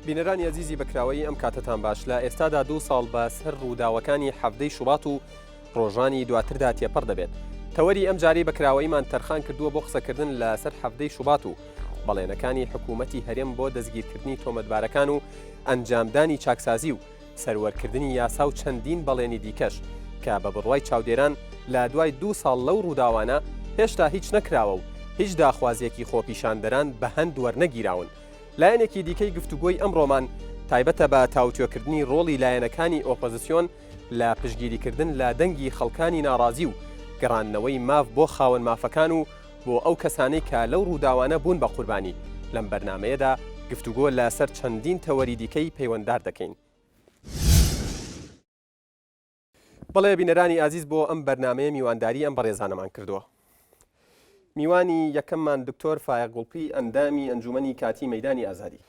بینەرانی ئەزیزی بەکراوەیی ئەم کاتەتان باش لە ئێستادا دوو ساڵ بە سەر ڕووداوەکانی حەڤدەی شوبات و ڕۆژانی دواتردا تێپەڕ دەبێت. تەوەری ئەم جارەی بەکراوەییمان تەرخان کردووە بۆ قسەکردن لە سەر حەڤدەی شوبات و بەڵێنەکانی حکوومەتی هەرێم بۆ دەستگیرکردنی تۆمەتبارەکان و ئەنجامدانی چاکسازی و سەروەرکردنی یاسا و چەندین بەڵێنی دیکەش کە بە بڕوای چاودێران لە دوای دوو ساڵ لەو ڕووداوانە هێشتا هیچ نەکراوە و هیچ داخوازیەکی خۆپیشاندەران بە هەند وەرنەگیراون. لایەنێکی دیکەی گفتوگۆی ئەمڕۆمان تایبەتە بە تاوتوێکردنی ڕۆڵی لایەنەکانی ئۆپۆزسیۆن لە پشتگیریکردن لە دەنگی خەڵکانی ناڕازی و گەڕاندنەوەی ماف بۆ خاوەن مافەکان و بۆ ئەو کەسانەی کە لەو ڕووداوانە بوون بە قوربانی، لەم بەرنامەیەدا گفتوگۆ لە سەر چەندین تەوەری دیکەی پەیوەنددار دەکەین. بەڵێ بینەرانی ئازیز بۆ ئەم بەرنامەیە میوانداری ئەم بەڕێزانەمان کردووە. میوانی یەکەممان دکتۆر فایەق گوڵپی ئەندامی ئەنجومەنی کاتی مەیدانی ئازادی.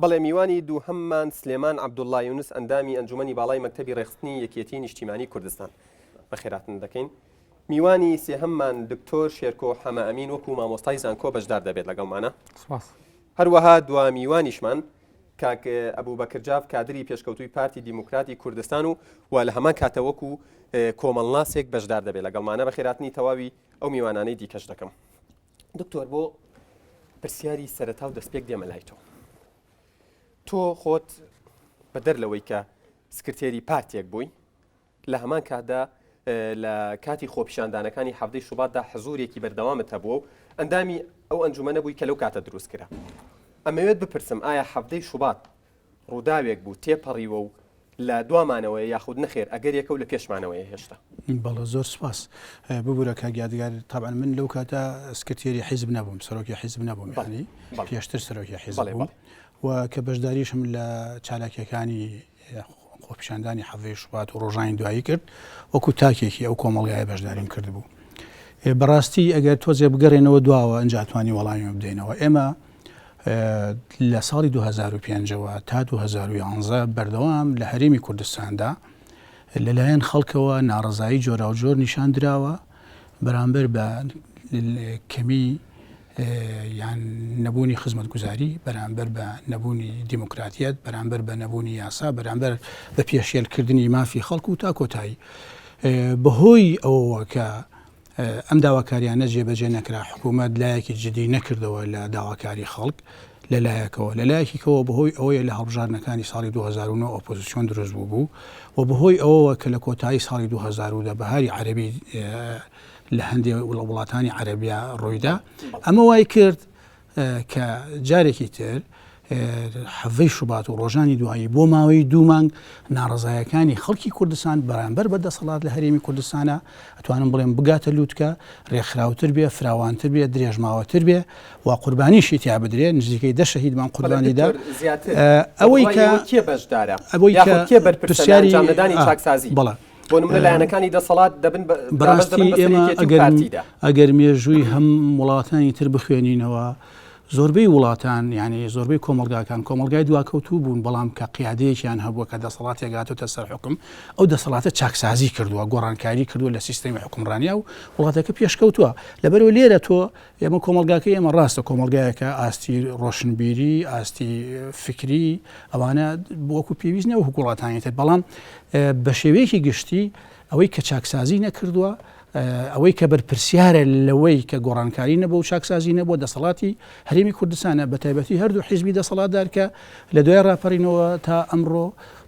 بەڵێ میوانی دووهەممان سلێمان عەبدوڵڵا یونس ئەندامی ئەنجومەنی باڵای مەکتەبی ڕێکخستنی یەکێتی نیشتیمانی کوردستان. بەخێراتن دەکەین. میوانی سێهەممان دکتۆر شێرکۆ حەمە ئەمین وەکو مامۆستای زانکۆ بەشدار دەبێت لەگەڵمانە. سپاس. هەروەها دوا میوانیشمان کاک ئەبوبەکر جاف کادری پێشکەوتووی پارتی دیموکراتی کوردستان و و لە هەمان کاتە وەکو کۆمەڵناسێک بەشدار دەبێت لەگەڵمانە. بەخێراتنی تەواوی ئەو میوانانەی دیکەش دەکەم. دکتۆر بۆ پرسیاری سەرەتا و دەستپێک دێمە لای تۆ. تۆ خۆت بەدەر لەوەی کە سکرتێری پارتێک بووی لە هەمان کاتدا لە کاتی خۆپیشاندانەکانی حەڤدەی شوباتدا حزوورێکی بەردەوامت هەبووە و ئەندامی ئەو ئەنجومەنە بووی کە لەو کاتە دروست کرا. ئەمەوێت بپرسم ئایا حەڤدەی شوبات ڕووداوێک بوو تێپەڕیوە و لە دوامانەوەیە یاخود نەخێر ئەگەرێکە و لە پێشمانەوەیە هێشتا؟ بەڵێ زۆر سپاس. ببورە کاک یادگار تەبعەن من لەو کاتە سکرتێری حیزب نەبووم، سەرۆکی حیزب نەبووم یانی پێشتر سەرۆکی حیزب بووم و کە بەشداریشم لە چالاکیەکانی خۆپیشاندانی حەڤەی شوبات و ڕۆژانی دوایی کرد وەکو تاکێکی ئەو کۆمەڵگایە بەشداریم کردبوو. بەڕاستی ئەگەر تۆزێ بگەڕێنەوە دواوە ئەنجا توانی وەڵامی بدەینەوە ئێمە لە ساڵی 2005ەوە تا 2011 بەردەوام لە هەرێمی کوردستاندا لەلایەن خەڵکەوە ناڕەزایی جۆراوجۆر نیشان دراوە بەرامبەر بە کەمی یان نەبوونی خزمەتگوزاری، بەرامبەر بە نەبوونی دیموکراتیەت، بەرامبەر بە نەبوونی یاسا، بەرامبەر بە پێشێلکردنی مافی خەڵک و تا کۆتایی. بەهۆی ئەوەوە کە ئەم داواکاریانە جێبەجێ نەکرا، حکوومەت لایەکی جدی نەکردەوە لە داواکاری خەڵک لە لایەکەوە، لە لایەکی کەوە بەهۆی ئەوەیە لە هەڵبژاردنەکانی ساڵی 2009 ئۆپۆزیسیۆن دروست بووبوو و بەهۆی ئەوەوە کە لە کۆتایی ساڵی 2010 بەهاری عەرەبی لە هەندێ وڵاتانی عەرەبیا ڕوویدا ئەمە وای کرد کە جارێکی تر حەڤەی شوبات و ڕۆژانی دوایی بۆ ماوەی دوو مانگ ناڕزایەکانی خەڵکی کوردستان بەرامبەر بە دەسەڵات لە هەرێمی کوردستانە ئەتوانم بڵێم بگاتە لووتکە ڕێکخراوتر بێ فراوانتر بێ درێژماوەتر بێ و قوربانیشی تیا بدرێ نزیکەی دە شەهیدمان قوربانیدا ئەوەی کە کێ بەشدارە ئەوەی کێ بەرپرسیاری چاکسازی بەڵێ بۆ نمونە لایەنەکانی دەسەڵات دەبن بە بەڕاستی ئێمە ئەگەر ئەگەر مێژووی هەم وڵاتانی تر بخوێنینەوە زۆربەی وڵاتان یعنی زۆربەی کۆمەلگاکان کۆمەلگای دواکەوتوو بوون بەڵام کە قیادەیەکیان هەبووە کە دەسەڵاتێک هاتۆتە سەر حکم ئەو دەسەڵاتە چاکسازی کردووە گۆڕانکاری کردووە لە سیستەمی حکومڕانیا و وڵاتەکە پێشکەوتووە لەبەرەوە لێرە تۆ ئێمە کۆمەڵگاکەی ئێمە ڕاستە کۆمەڵگایەکە ئاستی ڕۆشنبیری، ئاستی فکری ئەوانە وەکو پێویست نیە وەکو وڵاتانی تر، بەڵام بە شێوەیەکی گشتی ئەوەی کە چاکسازی نەکردووە، ئەوەی کە بەرپرسیارە لەوەی کە گۆڕانکاری نەبوو و چاکسازی نەبووە دەسەڵاتی هەرێمی کوردستانە بە تایبەتی هەردوو حیزبی دەسەڵاتدار کە لە دوای ڕاپەڕینەوە تا ئەمڕۆ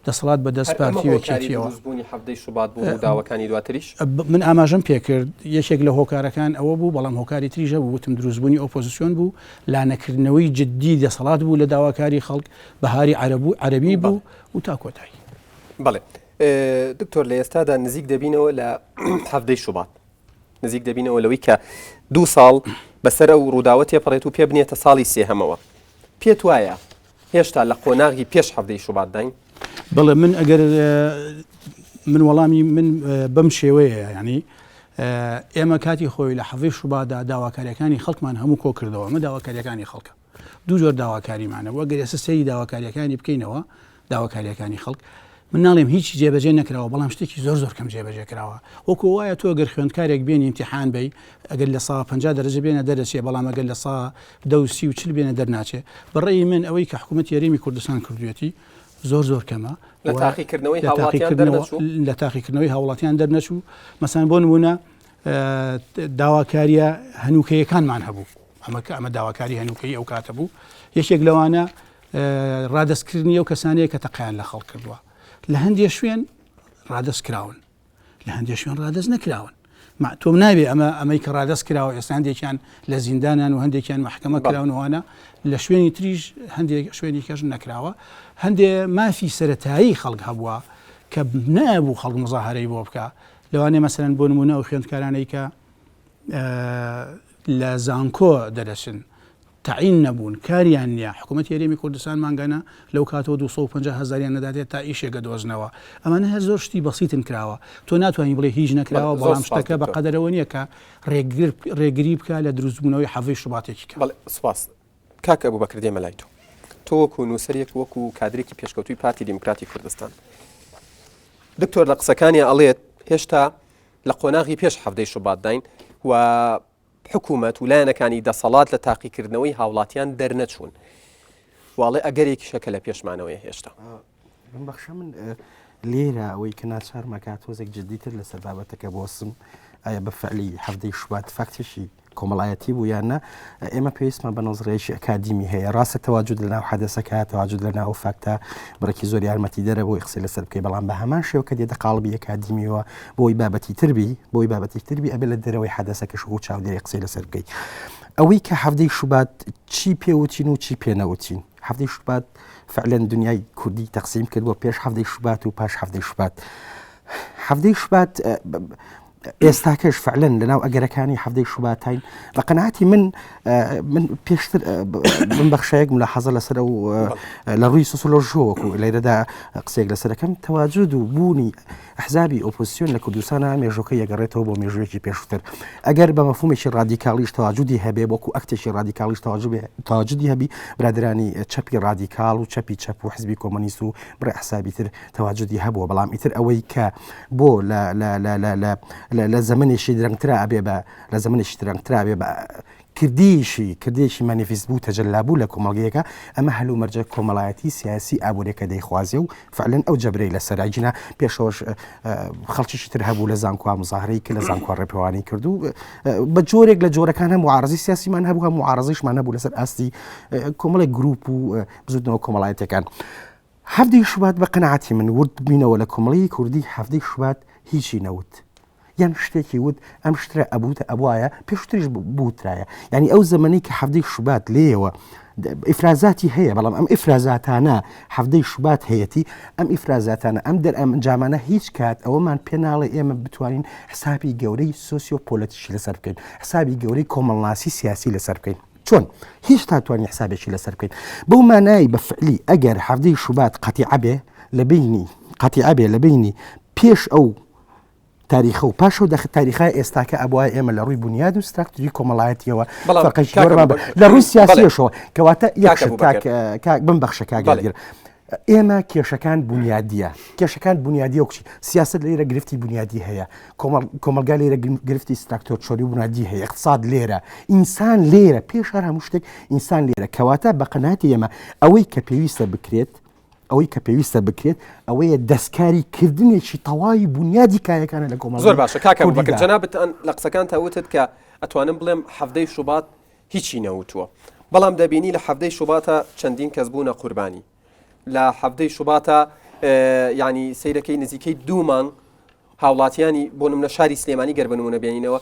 دەسەڵات بە دەست هەر ئەمە پارتی و هۆکاری یەکێتیەوە. دروستبوونی حەڤدەی شوبات بوو ڕووداوەکانی دواتریش؟ من ئاماژەم پێکرد یەکێک لە هۆکارەکان ئەوە بوو، بەڵام هۆکاری تریش هەبوو، وتم دروستبوونی ئۆپۆزسیۆن بوو، لانەکردنەوەی جددی دەسەڵات بوو لە داواکاری خەڵک، بەهاری عەرەبوو عەرەبی بوو و تا کۆتایی. بەڵێ دکتۆر لە ئێستادا نزیک دەبینەوە لە حەڤدەی شوبات، نزیک دەبینەوە لەوەی کە دوو ساڵ بەسەر ئەو ڕووداوە تێپەڕێت و پێ بنێتە ساڵی سێهەمەوە، پێت وایە هێشتا لە قۆناغی پێش حەڤدەی شوباتداین؟ بەڵێ من ئەگەر من وەڵامی من بەم شێوەیە ینی ئێمە کاتی خۆی لە حەڤەی شوباتدا داواکاریەکانی خەڵکمان هەموو کۆ کردەوە ئەمە داواکاریەکانی خەڵکە دوو جۆر داواکاریمانە وەگەر ئێستا سەیری داواکاریەکانی بکەینەوە داواکاریەکانی خەڵک. من ناڵێم هیچی جێبەجێ نەکراوە بەڵام شتێکی زۆر زۆر کەم جێبەجێ کراوە وەکو وایە تۆ گەر خوێندکارێک بێنی ئیمتیحان بی ئەگەر لە سا 50 دەرەجە بێنە دەرەچێ بەڵام ئەگەر لە سا دە و سی و چل بێنە دەرناچێ بەڕێی من ئەوەی کە حکوومەتی هەرێمی کوردستان کردوێتی زۆر زۆر کەمە لە تاقیکردنەوەی هاوڵاتیان دەرنەچوو لە تاقیکردنەوەی هاوڵاتیان دەرنەچوو مەسان بۆ نمونە داواکاریە هەنووکەیەکانمان هەبوو ئەمە کە ئەمە داواکاری هەنووکەی ئەو کاتە بوو یەکێک لەوانە ڕادەستکردنی ئەو کەسانەیە کە تەقیان لە خەڵک کردووە لە هەندێک شوێن ڕادەست کراون لە هەندێک شوێن ڕادەست نەکراون تۆم نابێ ئەمە ئەمەی کە ڕادەست کراوە ئێستا هەندێکیان لە زیندانان و هەندێکیان محکمە کراونەوەە لە شوێنی تریش هەندێک شوێنی کەش نەکراوە هەندێ مافی سەتایی خەڵک هەبووە کە نەبوو خەڵک مزاهرەی بۆ بکە لەوانەیە مەسەلەن بۆ نموونە ئەو خوێندکارانەی کە لە زانکۆ دەرەچن تەعین نەبوون کاریان نییە حکوومەت هەرێمی کوردستان مانگانە لەو کاتەوە 250 هزاریان نەداتێت تا ئیشێکە دۆزنەوە ئەمانە هەر زۆر شتی بەسیتن کراوە تۆ ناتوانانی بڵێ هیچ نەکراوە بەڵام شتەکە بە قەدەرەوە نییە کە ڕێگر ڕێگری بکە لە دروستبوونەوەی حەڤەی شوباتێکی کە سپاس کاک ئەبوبەکر دێمە لای تۆ. تۆ وەکو نووسەرێک وەکو کادرێکی پێشکەوتووی پارتی دیموکراتی کوردستان. دکتۆر لە قسەکانی ئەڵێت هێشتا لە قۆناغی پێش حەفتەی شوباتداین و حکوومەت و لایەنەکانی دەسەڵات لە تاقیکردنەوەی هاوڵاتیان دەرنەچوون. واڵێ ئەگەرێکیشە کە لە پێشمانەوەی هێشتا. بمبەخشە من لێرە ئەوەی کە ناچارمەکە تۆزێک جددیتر لەسەر بابەتەکە بۆسم ئایا بە فعلی حەفتەی شوبات فاکتێکی کۆمەڵایەتی بوو یان نا ئێمە پێویستمان بە نەزڕەیەکی ئەکادیمی هەیە ڕاستە تەواجد لە ناو حەدەسەکە تەواجد لە ناو فاکتە بڕێکی زۆر یارمەتی دەرە بۆی قسەی لەسەر بکەی بەڵام بە هەمان شێوە کە دێتە قاڵبی ئەکادیمیەوە بۆی بابەتی تر بی بۆی بابەتی تر بی ئەبێ لە دەرەوەی حەدەسەکەش و چاودێری قسەی لەسەر بکەی ئەوەی کە حەفتەی شوبات چی پێوتین و چی پێنەوتین حەفتەی شوبات فعلەن دنیای کوردی تەقسیم کرد بۆ پێش حەفتەی شوبات و پاش حەفتەی شوبات حەفتەی شوبات ئێستاکەش فعلەن لەناو ئەگەرەکانی حەفتەی شوباتین بە قەناعەتی من من پێشتر من بەخشایەک ملاحەزە لەسەر و لە ڕووی سوسۆلۆژیەوەکو لێرەدا قسێک لەسەرەکەم تەواجد و بوونی ئەحزابی ئۆپۆزیسیۆن لە کوردستانا مێژووەکەی ئەگەڕێتەوە بۆ مێژوویەکی پێشووتر. ئەگەر بە مەفهومێکی ڕادیکاڵیش تەواجودی هەبێ، وەکو ئەکتێکی ڕادیکاڵیش تەواجودی هەبی، برادەرانی چەپی ڕادیکاڵ و چەپی چەپ و حزبی کۆمۆنیست و بڕێ ئەحزابی تر تەواجودی هەبووە، بەڵام ئیتر ئەوەی کە بۆ لە لە لە لە لە لە لە زەمەنێکی درەنگترا ئەبێ بە لە زەمەنێکی درەنگترا ئەبێ بە کردیشی کردێکی مانیفیست بوو تەجەلا بوو لە کۆمەڵگەیەکا، ئەمە هەلومەرجە کۆمەڵایەتی سیاسی ئابووریەکە دەیخوازێ و فعلەن ئەو جەبرەی لەسەرە ئەگینا پێشەوەش خەڵکیشی تر هەبوو لە زانکۆ مزاهرەی کرد لە زانکۆ ڕێپێوانی کرد و بە جۆرێک لە جۆرەکان هەم معارەزەی سیاسیمان هەبوو هەم معارەزەیشمان هەبوو لەسەر ئاستی کۆمەڵێک گروپ و بزوتنەوە کۆمەڵایەتیەکان. حەڤدەی شوبات بە قەناعەتی من ورد بینەوە لە کۆمەڵی کوردی حەڤدەی شوبات هیچی نەوت. یان شتێکی وت ئەم شترە ئەبووتە ئەبواە پێشتریش بوترایە یعنی ئەو زەمەنی کە حەفتەی شوبات لێیەوە ئیفرازاتی هەیە بەڵام ئەم ئیفرازاتانە حەفتەی شوبات هەیەی ئەم ئیفرازاتانە ئەم دەرئەنجامانە هیچ کات ئەوەمان پێناڵێ ئێمە بتوانین حسابی گەورەی سۆسیۆ پۆلەتیشی لەسەر بکەین حسابی گەورەی کۆمەڵناسی سیاسی لەسەر بکەین چۆن هیچ تاتوانی حسابێکی لەسەر بکەین بەو مانای بە فعلی ئەگەر حەفتەی شوبات قەتیعە بێ لە بینی قەتیعە بێ لە بینی پێش ئەو تاریخە و پاش ئەو دەخ تاریخە ئێستاکە ئەبوایە ئێمە لە ڕووی بونیاد و ستراکتوری کۆمەڵایەتیەوە بەڵام فەرقێکی کاک گەورەمان بە ئەبوبەکر لە ڕووی بەڵێ سیاسیەشەوە کەواتە یەک کاک شت ئەبوبەکر کاک کاک بمبەخشە کاک بەڵێ یادگر ئێمە کێشەکان بونیادیە کێشەکان بونیادیە و کچی سیاست لێرە گرفتی بونیادی هەیە کۆمەڵ کۆمەڵگا لێرە گرفتی ستراکتۆرچۆری و بونیادی هەیە اقتصاد لێرە ئینسان لێرە پێش هەر هەموو شتێک ئینسان لێرە کەواتە بە قەناعەتی ئێمە ئەوەی کە پێویستە بکرێت ئەوەی کە پێویستە بکرێت ئەوەیە دەستکاری کردنێکی تەواوی بونیادی کایەکانە لە کۆمەڵگەی زۆر باشە کاکە ئەبوبەکر کوردیدا. جەنابت لە قسەکانتا وتت کە ئەتوانم بڵێم حەڤدەی شوبات هیچی نەوتووە بەڵام دەبینی لە حەڤدەی شوباتە چەندین کەس بوونە قوربانی لە حەڤدەی شوباتە یعنی سەیرەکەی نزیکەی دوو مانگ هاوڵاتیانی بۆ نمونە شاری سلێمانی گەر بە نمونە بێنینەوە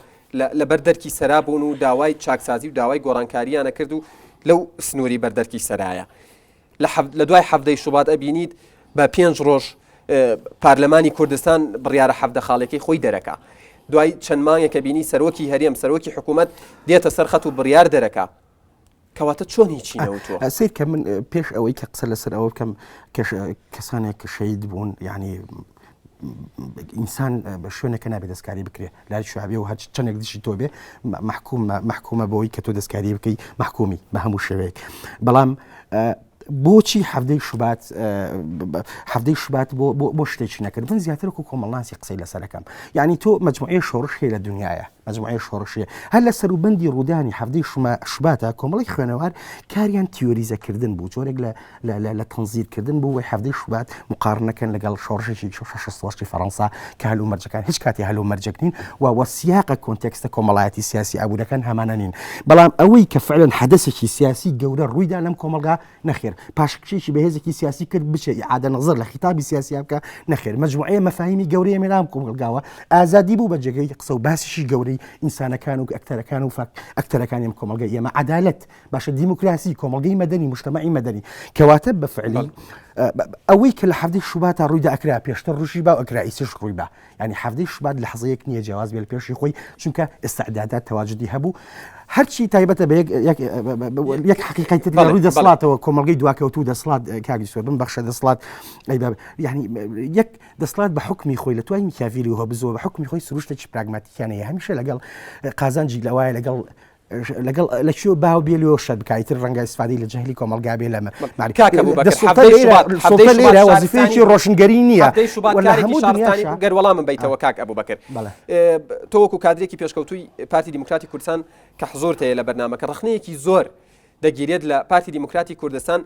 لەبەر دەرکی سەرا بوون و داوای چاکسازی و داوای گۆڕانکاریانە کرد و لەو سنووری بەردەرکی سەرایە لە دوای حەڤدەی شوبات ئەبینیت بە پێنج ڕۆژ پارلەمانی کوردستان بڕیارە 17 خاڵەکەی خۆی دەرەکا دوای چەند مانگێکە بینی سەرۆکی هەرێم سەرۆکی حکوومەت دێتە سەر خەت و بڕیار دەرەکا کەواتە چۆن هیچی نەوتووە سیر کە من پێش ئەوەی کە قسە لەسەر ئەوە بکەم کەسانێک کە شەید بوون یعنی ئینسان بە شوێنەکە نابێت دەستکاری بکرێ لای شعبی و هەر چەندێک دژی تۆ بێ محکوم محکومە بۆی کە تۆ دەستکاری بکەی محکومی بە هەموو شێوەیەک بەڵام بۆچی حەفتەی شوبات حەفتەی شوبات بۆ بۆ شتێکی نەکرد من زیاتر وەکو کۆمەڵناسی قسەی لەسەرەکەم یعنی تۆ مجموعەیە شۆڕش هەیە لە دنیاە مجموعەیە شۆڕشیە هەر لە سەروبەندی ڕوودانی حەفتەی شوباتە کۆمەڵی خوێنەوار کاریان تیۆریزەکردن بوو جۆرێک لە لە تەنزیرکردن بوو وەی حەفتەی شوبات مقارنەکەن لەگەڵ شۆڕشێکی شەشەستوەشتی فەڕەنسا کە هەلومەرجەکان هیچ کاتی هەلومەرجێک نین و وە سیاقە context ە کۆمەڵایەتی سیاسی ئابوورەکان هەمانە نین بەڵام ئەوەی کە فعلەن حەدەسێکی سیاسی گەورە ڕوویدا لەم کۆمەڵگا نەخێر پاشەکشێکی بەهێزێکی سیاسی کرد بچێ ئیعادە نەزەر لە خیتابی سیاسی بکە نەخێر مجموعەیە مەفاهیمی گەورەیە مێنام کۆمەڵگاوە ئازادی بوو بە جێگەی قسە و باسیشی گەورەی ئینسانەکان و ئەکتەرەکان و فاک ئەکتەرەکانی ئەم کۆمەڵگە ئێمە عەدالەت باشە دیموکراسی کۆمەڵگەی مەدەنی مجتەمەعی مەدەنی کەواتە بە فعلی ئەوەی کە لە حەفتەی شوباتا ڕوویدا ئەکرا پێشتر ڕووشی با ئەکرا ئیسش ڕووی با ینی حەفتەی شوبات لەحزەیەک نییە جیاواز بێ لە پێشی خۆی چونکە ئستعدادات تەواجدی هەبوو هەرچی تایبەتە بە یەک حقیقی تر لە ڕووی دەسڵاتەوە کۆمەڵگەی دواکەوتوو دەسڵات کاکی سوێ بم بەخشە دەسڵات یعنی یەک دەسڵات بە حکمی خۆی لە توای میکیاڤیلی و هۆبزەوە بە حکمی خۆی سروشتێکی پراگماتیکیانەیە هەمیشە لەگەڵ قازانجی لەوایە لەگەڵ لەگەڵ لە کوێ باو بێ لێ شەر بکە ئیتر ڕەنگە ئیسفادەی لە جەهلی کۆمەڵگا بێ لەمە کاکە ئەبوبەکر، دە سوڵتە حەڤدەی لێرە شوبات، حەڤدەی سوڵتە شوبات لێرە وەزیفەیەکی شارستانی ڕۆشنگەری نییە حەڤدەی شوبات و لە کارێکی هەموو شارستانی دنیاشا بوو گەر وەڵامم بەیتەوە کاک ئەبوبەکر بەڵێ. ئێ، تۆ وەکو کادرێکی پێشکەوتووی پارتی دیموکراتی کوردستان کە حزوورت هەیە لە بەرنامەکە ڕەخنەیەکی زۆر دەگیرێت لە پارتی دیموکراتی کوردستان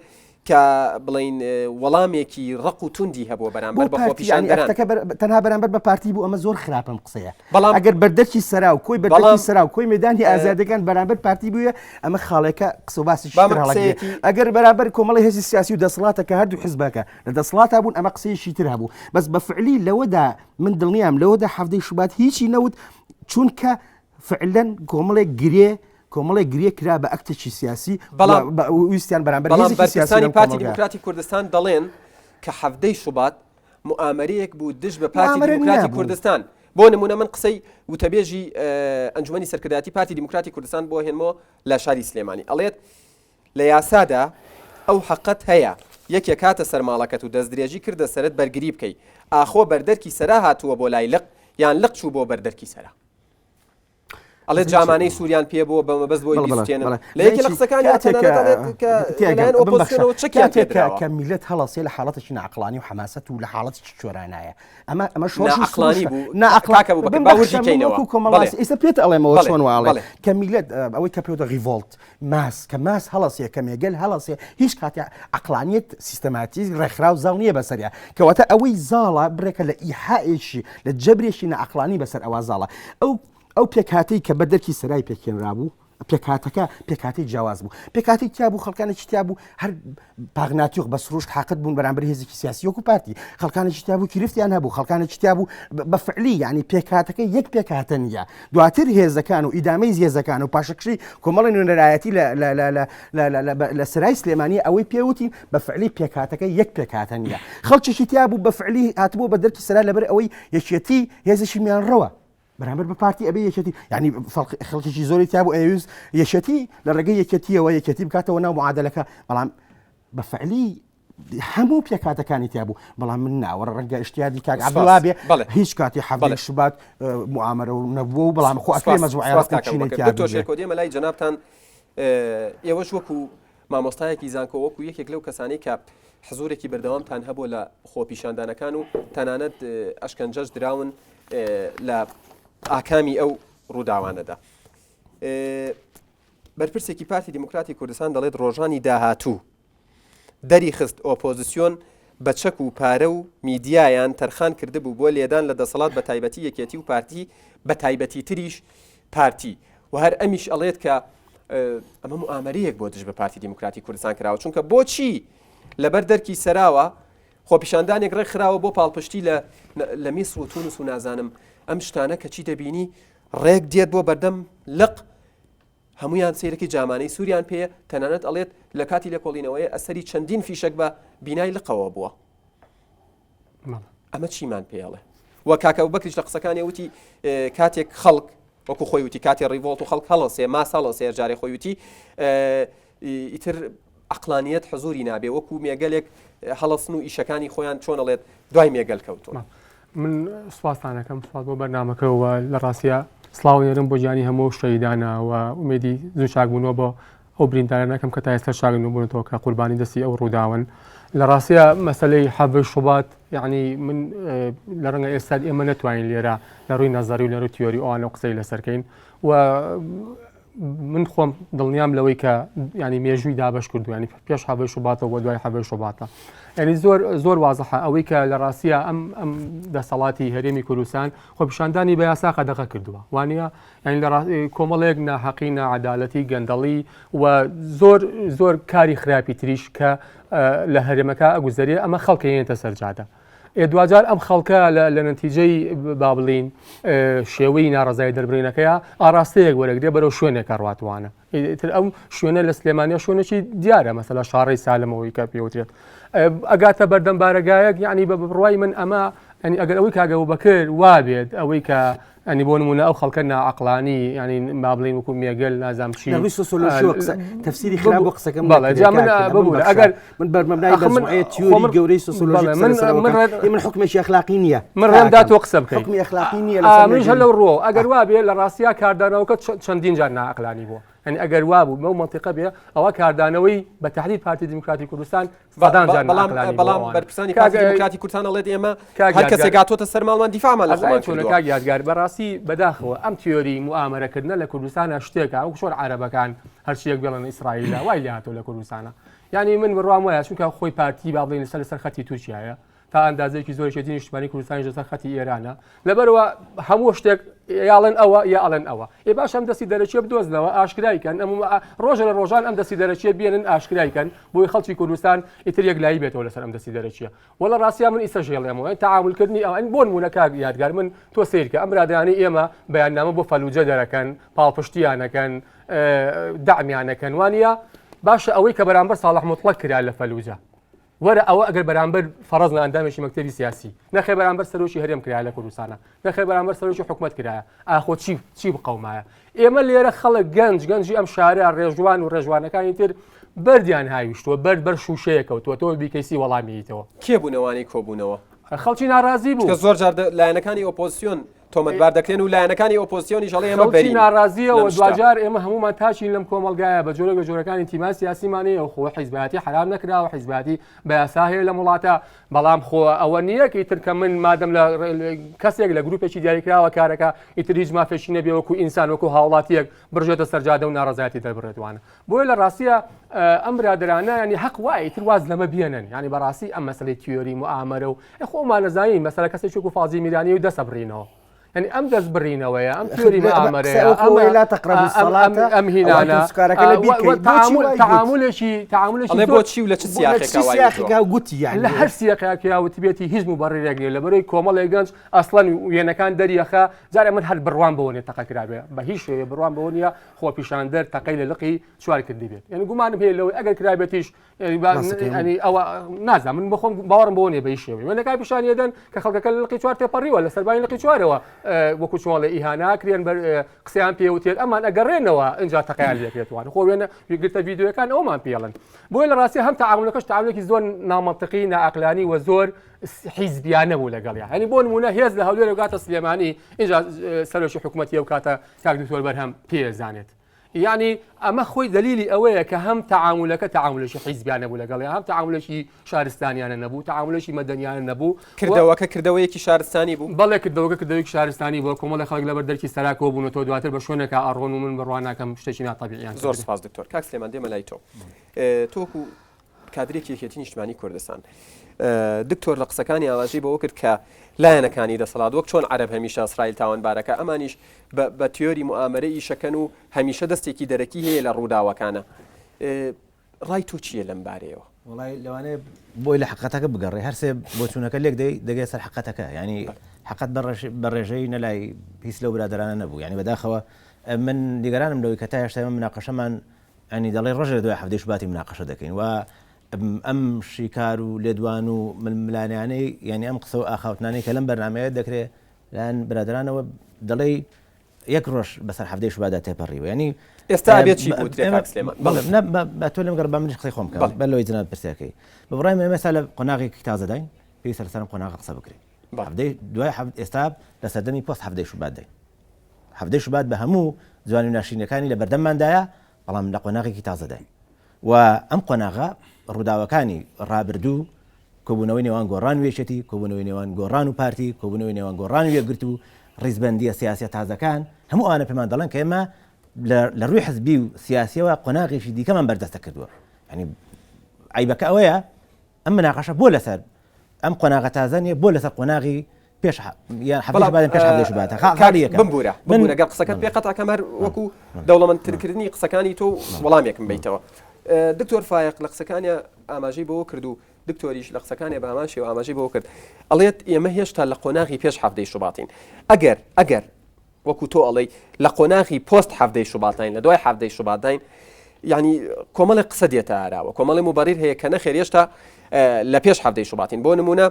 کە بڵێین وەڵامێکی ڕەق و توندی هەبووە بەرامبەر بۆ بە پارتی یعنی خۆپیشاندەران. ئەکتەکە بەر- تەنها بەرامبەر بە پارتی بوو ئەمە زۆر خراپەم قسەیە بەڵام ئەگەر بەردەرکی سەرا و کۆی بەردەرکی بەڵام سەرا و کۆی مەدانی ئازادەکان بەرامبەر پارتی بووە ئەمە خاڵێکە قسە و باسێکی با تر من هەڵەگرێ قسەیەکی ئەگەر بەرامبەر کۆمەڵی هێزی سیاسی و دەسەڵاتە کە هەردوو حزبەکە لە دەسەڵاتا بوون ئەمە قسەیەکی تر هەبوو بەس بە فعلی لەوەدا من دڵنیام لەوەدا حەڤدەی شوبات هیچی نەوت چونکە فعلەن کۆمەڵێک گرێ کۆمەڵێک گرێ کرا بە ئەکتێکی سیاسی بەڵام ویستیان بەرامبەر بەڵام هێزێکی سیاسی بەرپرسانی لەم پارتی کۆمەڵگا. دیموکراتی کوردستان دەڵێن کە حەڤدەی شوبات موئامەرەیەک بوو دژ بە پارتی موئامەرە دیموکراتی نەبوو. کوردستان بۆ نمونە من قسەی وتەبێژی ئەنجومەنی سەرکردایەتی پارتی دیموکراتی کوردستان بۆ هێنمەوە لە شاری سلێمانی ئەڵێت لە یاسادا ئەو حەقەت هەیە یەکێک هاتە سەر ماڵەکەت و دەستدرێژی کردە سەرت بەرگری بکەی ئاخۆ بەردەرکی سەرا هاتووە بۆ لای لق یان لق چوو بۆ بەردەرکی سەرا ئەڵێ جامانەی سووریان پێ بووە بە مەبەست بۆی بیسوتێنن. لە یەکێ لە قسەکانی تەنانەت ئەڵێت کە لەلایەن ئۆپۆزسیۆنەوە چەکیان پێ دراوە. کە میلەت هەڵەسێ لە حاڵەتێکی ناعەقڵانی و حەماسەت و لە حاڵەتێکی چۆرانایە ئەمە ئەمە شۆڕشی ناعەقڵانی سروشتە. بوو. ناعەقڵ- کاکە ئەبوبەکر، با بمبەخشە، وردی من کەینەوە. وەکوو کۆمەڵناسی بەڵێ. ئێستا پێت ئەڵێمەوە بەڵێ، چۆن وا ئەڵێ. بەڵێ. کە میلەت ئەوەی کە پێوتە revolt mass کە mass هەڵەسێ کە مێگەل هەڵەسێ هیچ کاتێ عەقڵانیەت سیستەماتیک ڕێکخراو زاڵ نییە بەسەریا کەواتە ئەوەی زاڵە بڕێکە لە ئیحائێکی لە جەبرێکی ناعەقڵانی بەسەر ئەوا زاڵە ئەو ئەو پێکهاتەی کە بە دەرکی سەرای پێکهێنرابوو، پێکهاتەکە پێکهاتەی جیاواز بوو. پێکهاتەی تیا بوو، خەڵکانێکی تیا بوو هەر پاغناتیۆخ بە سروشت حاقد بوون بەرامبەر هێزێکی سیاسی وەکو پارتی. خەڵکانێکی تیا بوو گرفتیان هەبوو، خەڵکانێکی تیا بوو بە فعلی یعنی پێکهاتەکە یەک پێکهاتە نییە. دواتر هێزەکان و ئیدامەی هێزەکان و پاشەکشەی کۆمەڵی نوێنەرایەتی لە لە لە لە لە لە لە لە سەرای سلێمانی ئەوەی پێوتین بە فعلی پێکهاتەکە یەک پێکهاتە نییە. خەڵکێکی تیا بوو بە فعلی هاتبوو بە دەرکی سەرا لەبەر ئەوەی یەکێتی هێزێکی میانڕەوە. بەرامبەر بە پارتی ئەبێ یەکێتی ینی خەڵکێکی زۆری تیا بوو ئەویست یەکێتی لە ڕێگەی یەکێتیەوە یەکێتی بکاتەوە ناو معادلەکە بەڵام بە فعلی هەموو پێکاتەکانی تیا بوو بەڵام من ناوەڕ ڕەنگە ئشتیادی کاک عەبدوڵا بێ هیچ کاتی حەڤدەی شوبات موئامەرە و نەبووە و بەڵام خۆ ئەکرێ مەجموعەی ڕەقم تیا دکتۆر شێرکۆ دێمە لای جەنابتان ئێوەش وەکو مامۆستایەکی زانکۆ وەکو یەکێک لەو کەسانەی کە حزورێکی بەردەوامتان هەبووە لە خۆپیشاندانەکان و تەنانەت ئەشکەنجەش دراون لە ئاکامی ئەو ڕووداوانەدا. بەرپرسێکی پارتی دیموکراتی کوردستان دەڵێت ڕۆژانی داهاتوو دەری خست ئۆپۆزیسیۆن بە چەک و پارە و میدیایان تەرخان کردبوو بۆ لێدان لە دەسەڵات بە تایبەتی یەکێتی و پارتی بە تایبەتی تریش پارتی و هەر ئەمیش ئەڵێت کە ئەمە موئامەرەیەک بۆ دژ بە پارتی دیموکراتی کوردستان کراوە چونکە بۆچی لەبەر دەرکی سەراوە خۆپیشاندانێک ڕێک خراوە بۆ پاڵپشتی لە لە میسر و تونس و نازانم ئەم شتانە کەچی دەبینی ڕێک دێت بۆ بەردەم لق هەمویان سیرەکی جامانەی سووریان پێیە تەنانەت ئەڵێت لە کاتی لێکۆڵینەوەی ئەسەری چەندین فیشەک بە بینای لقەوە بووە ئەمە چیمان پێڵێ و کاکە ئەبوبەکریش لە قسەکانی وتی کاتێک خەڵک وەکو خۆی وتی کاتێ revolt و خەڵک هەڵەسێ mass هەڵەسێ جارێ خۆی وتی ئیتر عەقڵانیەت حزوری نابێ وەکو مێگەلێک هەڵەسن و ئیشەکانی خۆیان چۆن ئەڵێت دوای مێگەل کەوتون. من سوپاستانەکەم سوپاس بۆ بەرنامەکە و لە ڕاستیا سڵاو نێرم بۆ گیانی هەموو شەهیدانە و ئومێدی زوو چاکبوونەوە بۆ. ئەو بریندارانە ئەکەم کە تا ئێستا چاک نەبوونەتەوە کە قوربانی دەستی ئەو ڕووداون. لە ڕاستیا مەسەلەی حەڤەی شوبات یعنی من لە ڕەنگە ئێستا ئێمە نەتوانین لێرە لە ڕووی نەزەری و لە ڕووی تیۆری ئەوانە قسەی لەسەرکەین و من خۆم دڵنیام لەوەی کە ینی مێژووی دابش کردو ینی پێش حەڤەی شوباتەوە بۆ دوای حەڤەی شوباتە ینی زۆر زۆر وازحە ئەوەی کە لە ڕاستیە ئەم ئەم دەسەڵاتی هەرێمی کوردستان خۆپیشاندانی بە یاسا قەدەغە کردووە وانە ینی لە کۆمەڵێک ناحەقی ناعەدالەتی گەندەڵی و زۆر زۆر کاری خراپی تریش کە لە هەرێمەکە ئەگوزەرێ ئەمە خەڵکەیەنێتە سەرجادە ئێ دواجار ئەم خەڵکە لە نەتیجەی با بڵین شێوەی ناڕزای دەربڕینەکەیە ئاراستەیەک وەرەگرێ بەرەو شوێنێکە ڕاتوانە تر ئەم شوێنە لە سلێمانیا شوێنێکی دیارە مەسەلا شاڕێی سالمەوەی کە پێوترێت ئەگاتە بەردەم بارەگایەک یعنی بە بڕوای من ئەمە ئەنی ئەگەر ئەوەی کاگەەوە بەکر وابێت ئەوەی کە ئەنی بۆ نمونە ئەو خەڵکە ناعەقڵانی یانی با بڵێین وەکو مێگەل نازام چی لە ڕووی سۆسیۆلۆژیەوە قسە تەفسیری خراپ بۆ قسەکەم بەڵێ جا من ببورە ئەگەر من بەرمەبنای ئەخ من مەجموعەیە تیۆری خۆ من گەورەی سۆسیۆلۆژی بەڵێ قسە من لەسەرەوە من بکەم ڕێ ئێ من حوکمێکی ئەخلاقی نییە من ڕێم دا کاکەم تۆ قسە بکەی حوکمی ئەخلاقی نییە ئا لەسەر منیش هەر مێگەلی لەو ڕووەوە ئەگەر وا بێ لە ڕاستیا کاردانەوەکە چەندین جار ناعەقلانی بووە یانی ئەگەر وا بوو بەو مەنتیقە بێ ئەوە کاردانەوەی بە تەحدید پارتی دیموکراتی کوردستان سەدان جار بەڵام ناعەقلانی بووە بەڵام ئەوانە. بەرپرسانی کاک پارتی دیموکراتی کوردستان ئەڵێت ئێمە کاک هەر کەسێک یادگار هاتۆتە سەر ماڵمان دیفاعمان لە ئەزانی خۆمان چۆنە کردووە. کاک یادگار بەڕاستی بەداخەوە ئەم تیۆری موئامەرەکردنە لە کوردستانا شتێکە وەک چۆن عەرەبەکان هەرچیەک بێڵن ئیسرائیلە وای لێ هاتووە لە کوردستانا یعنی من بڕوام وایە چونکە خۆی پارتی با بڵێین لەسەر لەسەر خەتی تورکیایە تا ئەندازەیەکی زۆر یەکێتی نیشتمانی کوردستانیش لەسەر خەتی ئێرانە لەبەرەوە هەموو شتێک یاڵێن ئەوە یا ئەڵێن ئەوە ئێ باش ئەم دەستی دەرەکیە بدۆزنەوە ئاشکرای کەن ئەم ڕۆژە لە ڕۆژان ئەم دەستی دەرەکیە بێنن ئاشکرای کەن بۆی خەڵکی کوردستان ئیتر یەکلایی بێتەوە لەسەر ئەم دەستی دەرەکیە وەڵا ڕاستیا من ئیسەش هێڵێمەوە تەعامول کردنی ئەوان بۆ نموونە کاک یادگار من تۆ سەیرکە ئەم برادەرانەی ئێمە بەیاننامە بۆ فەلوجە دەرەکەن پاڵپشتیانەکەن دەعمیانەکەن وانە باشە ئەوەی کە بەرامبەر ساڵح مطلق کرا لە فەلوجە وەرە ئەوە ئەگەر بەرامبەر فەڕز لە ئەندامێکی مەکتەبی سیاسی نەخێ بەرامبەر سەرۆکی هەرێم کرا لە کوردستانە نەخێ بەرامبەر سەرۆکی حکومەت کرایە ئاخۆ چی چی بقەومایە ئێمە لێرە خەڵک گەنج گەنجی ئەم شارە ڕێژوان و ڕێژوانەکانی تر بەردیان هاویشتووە بەرد بەر شووشەیە کەوتووە تۆ بیکەیسی وەڵامی یتەوە. کێ بوون ئەوانەی کۆبوونەوە؟ خەڵکی ناڕازی بوو. چونکە زۆر جار لایەنەکانی ئۆپۆزسیۆن تۆمەتبار دەکرێن و لایەنەکانی ئۆپۆزسیۆنیش ئەڵێ ئێمە خەڵکی بەرین ناڕازییە لەم و شتە. دواجار ئێمە هەموومان تاکین لەم کۆمەڵگایە بە جۆرێک لە جۆرەکانی ئینتیمای سیاسیمان هەیە و خۆ حیزبایەتی حەرام نەکراوە حیزبایەتی بە یاسا هەیە لەم وڵاتە بەڵام خۆ ئەوە نییە کە ئیتر کە من مادەم لە کەسێک لە گروپێکی دیاریکراوە کارەکە ئیتر هیچ مافێکی نەبێ وەکو ئینسان وەکو هاوڵاتییەک بڕژێتە سەر جادە و ناڕەزایەتی دەربڕێت وانە بۆیە لە ڕاستیە ئەم برادەرانە ینی حەق وایە ئیتر واز لەمە بێنن ینی بەڕاستی ئەم مەسلەی تیۆری موئامەرە و خۆمان نەزانین مەسەلە کەسێک وەکو فازی میرانی و دەسە بڕینەوە یعنی ئەم دەست بڕینەوەیە ئەم تیۆری موئامەرەیە ئەمە لا تقربوا الصلاة ئەم هینانە سکارەکە لە بیر کەی. بۆچی وای گوت؟ تعاملێکی تعاملێکی ئەڵێ زۆر بۆچی و لە چ لە چ سیاقێکا وای وتووە؟ سیاقێکا گوتی یعنی لە هەر سیاقێکا وتبێتی هیچ موبەڕیرێک نییە لەبەرەی کۆمەڵێک گەنج ئەسڵەن وێنەکان دەریەخا جارێ من هەر بڕوام بەوە نیە تەقە کرابێ بە هیچ شێوەیە بڕوام بەوە نییە خۆپیشاندەر تەقەی لە لقی چوار کردبێت یعنی گومانم هەیە لەوەی ئەگەر کرابێتیش ینی ئەوە نازانم من بەخۆم باوەڕم بۆ نیە بە هیچ شێوەیە وێنەکان پیشانی دەدەن کە خەڵکەکە لە لقی چوار تێپەڕیوە لە سەربانی لقی چوارەوە وەکو چۆڵێ ئیهاناکرێن بەر قسەیان پێوتێت ئەمان ئەگەڕێنەوە ئینجا تەقیان لێکرێتوان خۆ وێنە گرتە ڤیدیۆکان ئەومان پێڵن بۆیە لە ڕاستی هەم تەعامولەکەش تەعامولێکی زۆر نامەنتقی ناعەقلانی و زۆر حیزبیانە بوو لەگەڵیا هەنی بۆ نمونە هێز لە هەولێر گاتە سلێمانی ئینجا سەرۆکی حکوومەتی ئەو کاتە کاک دکتۆر بەرهەم پێزانێت یعنی ئەمە خۆی دلیلی ئەوەیە کە هەم تەعامولەکە تەعامولێکی حیزبیانە بوو لەگەڵی هەم تەعامولێکی شارستانیانە نەبوو تەعامولێکی مەدەنیانە نەبوو کردەوەکە کردەوەیەکی شارستانی بوو بەڵێ کردەوەکە کردەوەیەکی شارستانی بووە کۆمەڵی خەڵک لەبەر دەرکی سەرا کۆبوونەتەوە دواتر بە شوێنێکا ئەڕۆن و من بڕوا ناکەم شتێکی ناتەبیعیان زۆر سپاس دکتۆر کاک سلێمان دێمە لای تۆ تۆ وەکو کادرێکی یەکێتی نیشتمانی کوردستان دکتۆر لە قسەکانی ئاماژەی بەوە کرد کە لایەنەکانی دەسەڵات وەک چۆن عەرەب هەمیشە ئیسرائیل تاوانبارەکە ئەمانیش بە تیۆری موئامەرە ئیشەکەن و هەمیشە دەستێکی دەرەکی هەیە لە ڕووداوەکانە ڕای تۆ چییە لەم بارەیەوە؟ وڵی لەوانەیە بۆی لە حقەتەکە بگەڕێ هەرسێ بۆچوونەکە لێک دەی دەگەی سەر حقەتەکە ینی حقەت بە ڕێژەی نەلای هیچ لەو برادرانە نەبوو ینی بەداخەوە من نیگەرانم لەوەی کە تا هێشتا ئێمە مناقەشەمان ینی دەڵێ ڕۆژێ لە دوای حەفتەی شوباتی مناقەشە دەکەین و ئەم شیکار و لێدوان و ململانیانەی یعنی ئەم قسە و ئاخاوتنانەی کە لەم بەرنمەیە دەکرێت لایەن برادرانەوە دەڵێی یەک ڕۆژ بەسەر حەفتەی شوبادا تێپەڕیوە ینی ئێستا ئەبێت چی بوترێ کاک سلێمان؟ بەڵێ بە تۆ لەم گەڕ بە منیش قسەی خۆم بکەم بەر لەوەی جەنابت پرسیارکەی بە بڕای من ئێمە ئێستا لە قۆناغێکی تازەداین پێویستە لەسەر ئەم قۆناغە قسە بکرێت حەفتەی دوای حەفت ئێستا لە سەردەمی پۆست حەفتەی شوباتداین حەفتەی شوبات بە هەموو جوانی و ناشرینەکانی لە بەردەمماندایە. بەڵام لە قۆناغێکی تازەداین و ئەم قۆناغە ڕووداوەکانی ڕابردوو کۆبوونەوەی نێوان گۆڕان و یەکێتی، کۆبوونەوەی نێوان گۆڕان و پارتی، کۆبوونەوەی نێوان گۆڕان و یەکگرتوو، ڕیزبەندییە سیاسییە تازەکان، هەموو ئەوانە پێمان دەڵێن کە ئێمە لە ڕووی حزبی و سیاسییەوە قۆناغێکی دیکەمان بەردەستە کردووە. یانی عەیبەکە ئەوەیە ئەم مناقەشە بۆ لەسەر ئەم قۆناغە تازە نییە، بۆ لەسەر قۆناغی پێش یان حەفتەی شوبات پێش حەفتەی شوباتە. خاڵی یەکەم. بمبورە بمبورە گەر قسەکەت پێ قەتع کەم هەر وەکو دەوڵەمەندترکردنی قسەکانی تۆ وەڵامێکم بیتەوە. دکتۆر فایەق لە قسەکانیا ئاماژەی بەوە کرد و دکتۆریش لە قسەکانیا بە هەمان شێوە ئاماژەی بەوە کرد ئەڵێت ئێمە هێشتا لە قۆناغی پێش حەفتەی شوباتین ئەگەر ئەگەر وەکو تۆ ئەڵێی لە قۆناغی پۆست حەفتەی شوباتین لە دوای حەفتەی شوباتین یعنی کۆمەڵی قسە دێتە ئاراوە کۆمەڵی مبەریر هەیە کە نەخێر هێشتا لە پێش حەفتەی شوباتین بۆ نمونە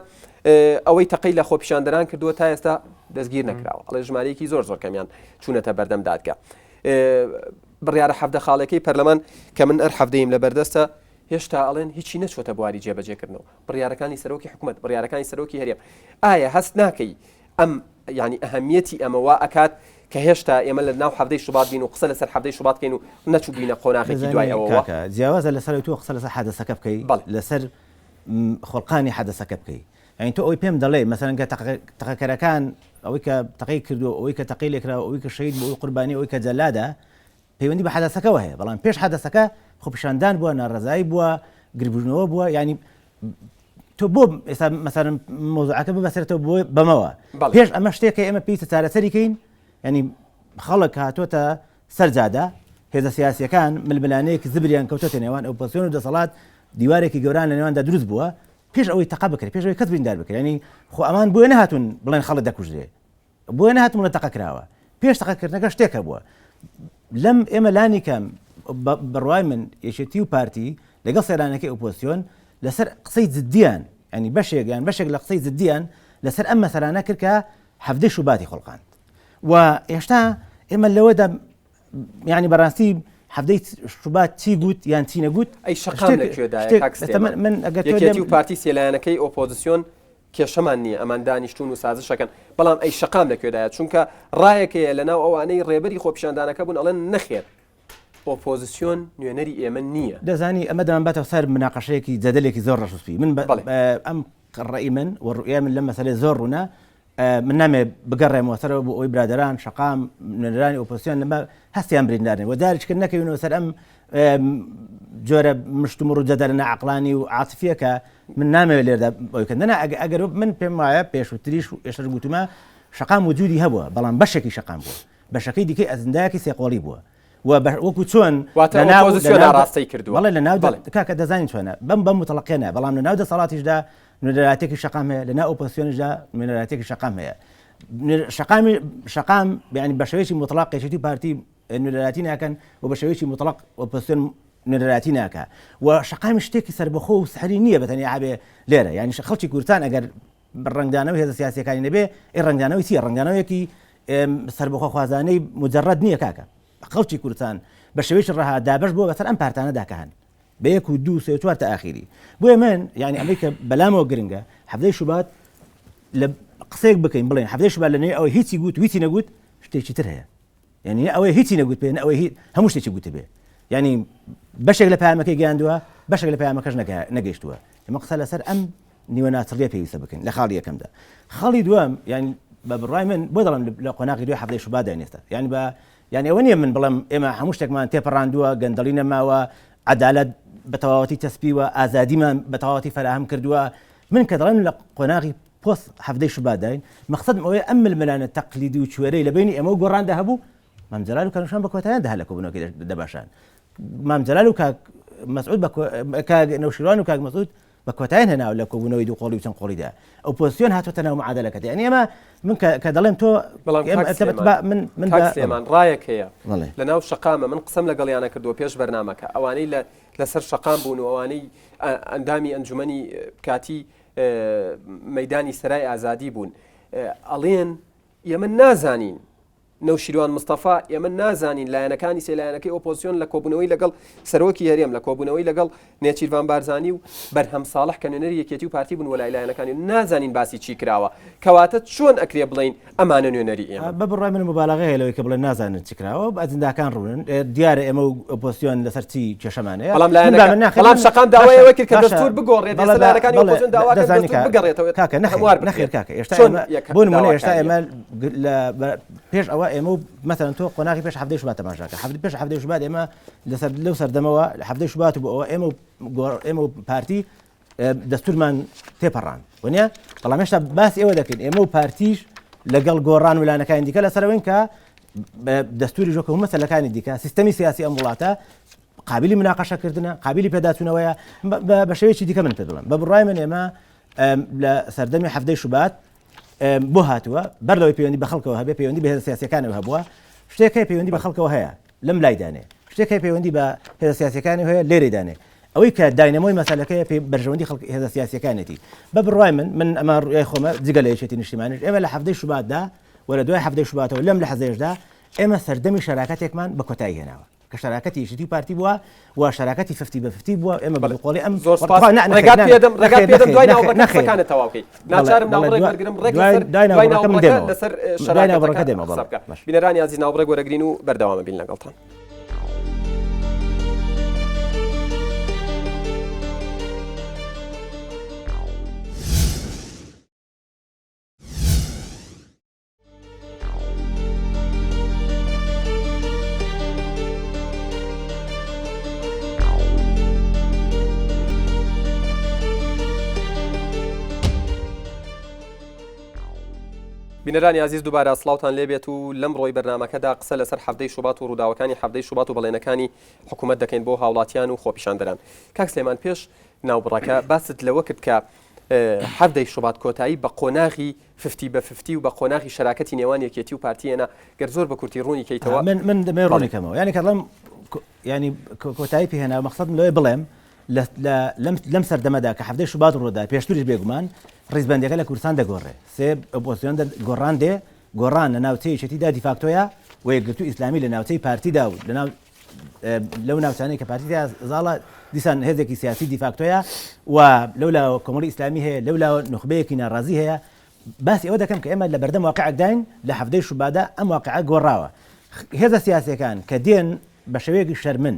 ئەوەی تەقەی لە خۆپیشاندەران کردووە تا ئێستا دەستگیر نەکراوە ئەڵێ ژمارەیەکی زۆر زۆر کەمیان چوونەتە بەردەم دادگا بڕیارە حەفتە خاڵەکەی پەرلەمان کە من ئەر حەفتەیم لە بەردەستە هێشتا ئەڵێن هیچی نەچووەتە بواری جێبەجێکردنەوە بڕیارەکانی سەرۆکی حکوومەت بڕیارەکانی سەرۆکی هەرێم ئایا هەست ناکەی ئەم یانی ئەهەمیەتی ئەمە وا ئەکات کە هێشتا ئێمە لە ناو حەڤدەی شوبات بین و قسە لەسەر حەڤدەی شوبات بکەین و نەچووبینە قۆناغێکی دوای دەزانی ئەوەوە؟ کاکە جیاوازە لەسەر ئەوەی تۆ قسە لەسەر حەدەسەکە بکەی بەڵێ. لەسەر خوڵقانی حەدەسەکە بکەی یانی تۆ ئەوەی پێم دەڵێی مەسەلەن کە تەقەکەرەکان ئەوەی کە تەقەی کردووە ئەوەی کە تەقەی لێکراوە ئەوەی کە شەهید بوو ئەوەی قوربانی ئەوەی کە جەلادە پەیوەندی بە حەدەسەکەوە هەیە بەڵام پێش حەدەسەکە خۆپیشاندان بووە ناڕەزایی بووە گربوونەوە بووە ینی تۆ بۆ ئێستا مەسەرم مۆزعەکە ببەسرێتەوە بۆ بەمەوە پێش ئەمە شتێکە ئێمە پێویستە چارەسەری کەین ینی خەڵک هاتۆتە سەرجادە هێزە سیاسیەکان ململانەیەک زبریان کەوتۆتە نێوان ئۆپۆزیسیۆن و دەسەڵات دیوارێکی گەوران لە نێواندا دروست بووە پێش ئەوەی تەقە بکرێت پێش ئەوەی کەس بریندار بکرێت ینی خۆ ئەمان بۆیە نەهاتوون بڵێن خەڵک دەکوژرێ بۆیە نەهاتم بڵێن تەقە کراوە پێش تەقەکردنەکە شتێک هەبووە لەم ئێمە لانی کەم بڕوای من یەکێتی و پارتی لەگەڵ سەیرانەکەی ئۆپۆزسیۆن لەسەر قسەی جدیان ینی بەشێک یان بەشێک لە قسەی جدیان لەسەر ئەم مەسەلانە کرد کە حەڤدەی شوباتی خوڵقاند و ئێشتا ئێمە لەوەدا یعنی بەڕاستی حەڤدەی شوبات چی گوت یان چی نەگوت ئەی شەقام لە کوێدایە کاک سلێمان؟ من ئەگەر تۆ یەکێتی و پارتی سێلایەنەکەی ئۆپۆزسیۆن کێشەمان نییە ئەمان دانیشتوون و سازش ئەکەن، بەڵام ئەی شەقام لە کوێدایە؟ چونکە ڕایەک هەیە لەناو ئەوانەی ڕێبەری خۆپیشاندانەکە بوون ئەڵێن نەخێر ئۆپۆزسیۆن نوێنەری ئێمە نییە. دەزانی ئەمە دەمانباتەوە سەر مناقەشەیەکی جەدەلێکی زۆر ڕەش و سپی. من ئەم ڕەئی من و ڕوئیای من لەم مەسەلەیە زۆر ڕوونە، من نامەوێ بگەڕێمەوە سەرەوە بۆ ئەوەی برادەران، شەقام، نوێنەرانی ئۆپۆزسیۆن لەمە هەستیان بریندار نەبێ و جارێکیکە نەکەوینەوە سەر ئەم جۆرە مشتومڕ و جەدەلە ناعەقڵانی و عاتفیە کە من نامەوێت لێردا بۆی کەن دەنا ئەگەر من پێم وایە پێشووتریش و ئێشتر گوتومە شەقام وجودی هەبووە بەڵام بەشێکی شەقام بووە بەشەکەی دیکەی ئەزندایەکی سێقۆڵی بووە و وەکو چۆن ڕاستەی کردووە بەڵێ لە ناو کاکە دەزانین چۆنە بەم بەم متەڵقێنە بەڵام لە ناو دەسەڵاتیشدا نوێنەراتێکی شەقام هەیە لە ناو ئۆپۆزسیۆنیشدا نوێنەراتێکی شەقام هەیە شەقامی شەقام یعنی بە شێوەیەکی مطلق یەکێتی و پارتی نوێنەراتی ناکەن و بە شێوەیەکی مطلق ئۆپۆزسیۆن نوێنەراتی ناکە و شەقامی شتێکی سربەخۆ و سحری نییە بە تەنیا هەبێ لێرە یعنی خەڵکی کوردستان ئەگەر ڕەنگدانەوەی هێزە سیاسیەکانی نەبێ ئەی ڕەنگدانەوەی چییە ڕەنگدانەوەیەکی سربەخۆخوازانەی مجرد نییە کاکە خەڵکی کوردستان بە شێوەیەکی ڕەها دابەش بووە بەسەر ئەم پارتانەدا کە هەن بە یەک و دوو سێ و چوار تا ئاخیری بۆیە من یعنی ئەمەی کە بەلامەوە گرنگە حەفتەی شوبات لە قسەیەک بکەین بڵێن حەفتەی شوبات لە نێو ئەوەی هیچی گوت و هیچی نەگوت شتێکی تر هەیە یعنی نە ئەوەی هیچی نەگوت پێ نە ئەوەی هەموو شتێکی گوتبێ یعنی بەشێک لە پامەکەی گەیاندووە بەشێک لە پامەکەش نەگەیشتووە ئێمە قسە لەسەر ئەم نیوە ناچڵیە پێویستە بکەین لە خاڵی یەکەمدا خاڵی دووەم یعنی بە بڕای من بۆ دەڵم لە قۆناغی دوای حەفتەی شوباتدا ئێستا یعنی بە یعنی ئەوە نییە من بڵێم ئێمە هەموو شتێکمان تێپەڕاندووە گەندەڵی نەماوە عەدالەت بە تەواوەتی چەسپیوە ئازادیمان بە تەواوەتی فەراهەم کردووە من کە دەڵێم لە قۆناغی پۆست حەڤدەی شوباتداین مەقسەدم ئەوەیە ئەم ململانێ تەقلیدی و کوێرەی لە بەینی ئێمە و گۆڕاندا هەبوو مام جەلال و کاک نوشان بە کۆتایان دەهات لە کۆبوونەوەکەی دەباشان مام جەلال و کاک مەسعود بە کاک نەوشیروان و کاک مەسعود بە کۆتایان هێناوە لە کۆبوونەوەی دوو قۆڵی و چەند قۆڵیدا ئۆپۆزسیۆن هاتووەتە ناو معادلەکەت یعنی ئێمە من کە دەڵێم تۆ بەڵام من من سلێمان ڕایەک هەیە لە ناو شەقامە من قسەم لەگەڵیانە کردووە پێش بەرنامەکە ئەوانەی لە لەسەر شەقام بوون و ئەوانەی ئەندامی ئەنجومەنی کاتی مەدانی سەرای ئازادی بوون ئەڵێن ئێمە نازانین. نەوشیروان مستەفا، ئێمە نازانین لایەنەکانی سێ لایەنەکەی ئۆپۆزسیۆن لە کۆبوونەوەی لەگەڵ سەرۆکی هەرێم، لە کۆبوونەوەی لەگەڵ نێچیرڤان بارزانی و بەرهەم ساڵح کە نوێنەری یەکێتی و پارتی بوون وەلای لایەنەکانی نازانین باسی چی کراوە، کەواتە چۆن ئەکرێ بڵێین ئەمانە نوێنەری ئێمەن؟ بە بڕوای من موبالەغە هەیە لەوەی کە بڵێن نازانن چی کراوە، ئەجنداکان ڕوونن، دیارە ئێمە و ئۆپۆزسیۆن لەسەر چی کێشەمان هەیە. بەڵام لایەنەکە بەڵام شەقام داوای ئەوەی کرد کە دەستوور بگۆڕێت، ئێستا لایەنەکانی ئۆپۆزسیۆن داوا کەن دەستوور بگەڕێتەوە هەموار بکرێت. کاکە ئێستا بۆ نموونە ئێستا ئێمە لە پێش ئەوە ئێمە و مەسەلەن تۆ قۆناغی پێش حەفتەی شوبات تەماشاکە حەفتەی پێش حەفتەی شوبات ئێمە لەسەر لەو سەردەمەوە حەفتەی شوبات بۆ ئەوە ئێمە و ئێمە و پارتی دەستورمان تێپەڕان وەنیە بەڵام هێشتا باس ئێوە دەکەین ئێمە و پارتیش لەگەڵ گۆڕان ولانەکانی دیکە لەسەرەوەین کە دەستوری ژۆکە و مەسەلەکانی دیکە سیستەمی سیاسی ئەم وڵاتە قابلی مناقەشەکردنە قابلی پێداچوونەوەیە بە شێوەیەکی دیکە من پێ بڵێم بە بڕای من ئێمە لە سەردەمی حەفتەی شوبات بۆ هاتووە بەر لەوەی پەیوەندی بە خەڵکەوە هەبێ پەیوەندی بە هێزە سیاسیەکانەوە هەبووە شتێک هەیە پەیوەندی بە خەڵکەوە هەیە لەم لای دانێ شتێک هەیە پەیوەندی بە هێزە سیاسیەکانی هەیە لێرەی دانێ ئەوەی کە داینەمۆی مەسەلەکەیە پێ بەرژەوەندی خەڵک هێزە سیاسیەکانێتی بە بڕوای من من ئەمە ڕوئیای خۆمە جگە لە یەکێتی نیشتیمانیش ئێمە لە حەفتەی شوباتدا و لە دوای حەفتەی شوباتەوە لەم لەحزەیەشدا ئێمە سەردەمی شەراکەتێکمان بە کۆتایی هێناوە کە شەراکەتی یەکێتی و پارتی بووە و شەراکەتی fifty بە fifty بووە ئێمە بە قۆڵی ئەم زۆر سپاس ڕێگات پێدەم ڕێگات پێدەم دوای ناوبڕەکە قسەکانت تەواو کەی ناچارم ناوبڕێک وەرگرم ڕێک لەسەر دوای ناوبڕەکە لەسەر شەراکەتەکە قسە بکە بینەرانی ئازیز ناوبڕێک وەرەگرین و بەردەوامە بین لەگەڵتان. بینەرانی ئازیز دووبارە سڵاوتان لێبێت و لەم ڕۆی بەرنمەکەدا قسە لەسەر حەفتەی شوبات و ڕووداوەکانی حەفتەی شوبات و بەڵێنەکانی حکوومەت دەکەین بۆ هاوڵاتیان و خۆپیشاندەران کاک سلێمان پێش ناوبڕەکە باست لەوە کرد کە حەفتەی شوبات کۆتایی بە قۆناغی fifty بە fifty و بە قۆناغی شەراکەتی نێوان یەکێتی و پارتی هێنا، گەر زۆر بە کورتی ڕوونی کەیتەوە. من من دەمەوێت ڕوونی کەمەوە یانی کە دەڵێم یانی کۆتایی پێ هێنا مەقسەدم لەوەیە بڵێم لە لەم لەم سەردەمەدا کە حەفتەی شوبات ڕوودا پێشتریش بێگومان ڕیزبەندیەکە لە کوردستان دەگۆڕێ سێ ئۆپۆزسیۆن گۆڕان دێ گۆڕان لە ناوچەی یەکێتیدا دیفاکتۆیە و یەکگرتوو ئیسلامی لە ناوچەی پارتیدا و لە ناو لەو ناوچانەی کە پارتی تیا زاڵە دیسان هێزێکی سیاسی دیفاکتۆیە و لەو لاوە کۆمەڵی ئیسلامی هەیە لەو لاوە نوخبەیەکی ناڕازی هەیە باسی ئەوە دەکەم کە ئێمە لە بەردەم واقعێکداین لە حەفتەی شوبادا ئەم واقعە گۆڕاوە هێزە سیاسیەکان کە دێن بە شێوەیەکی شەرمن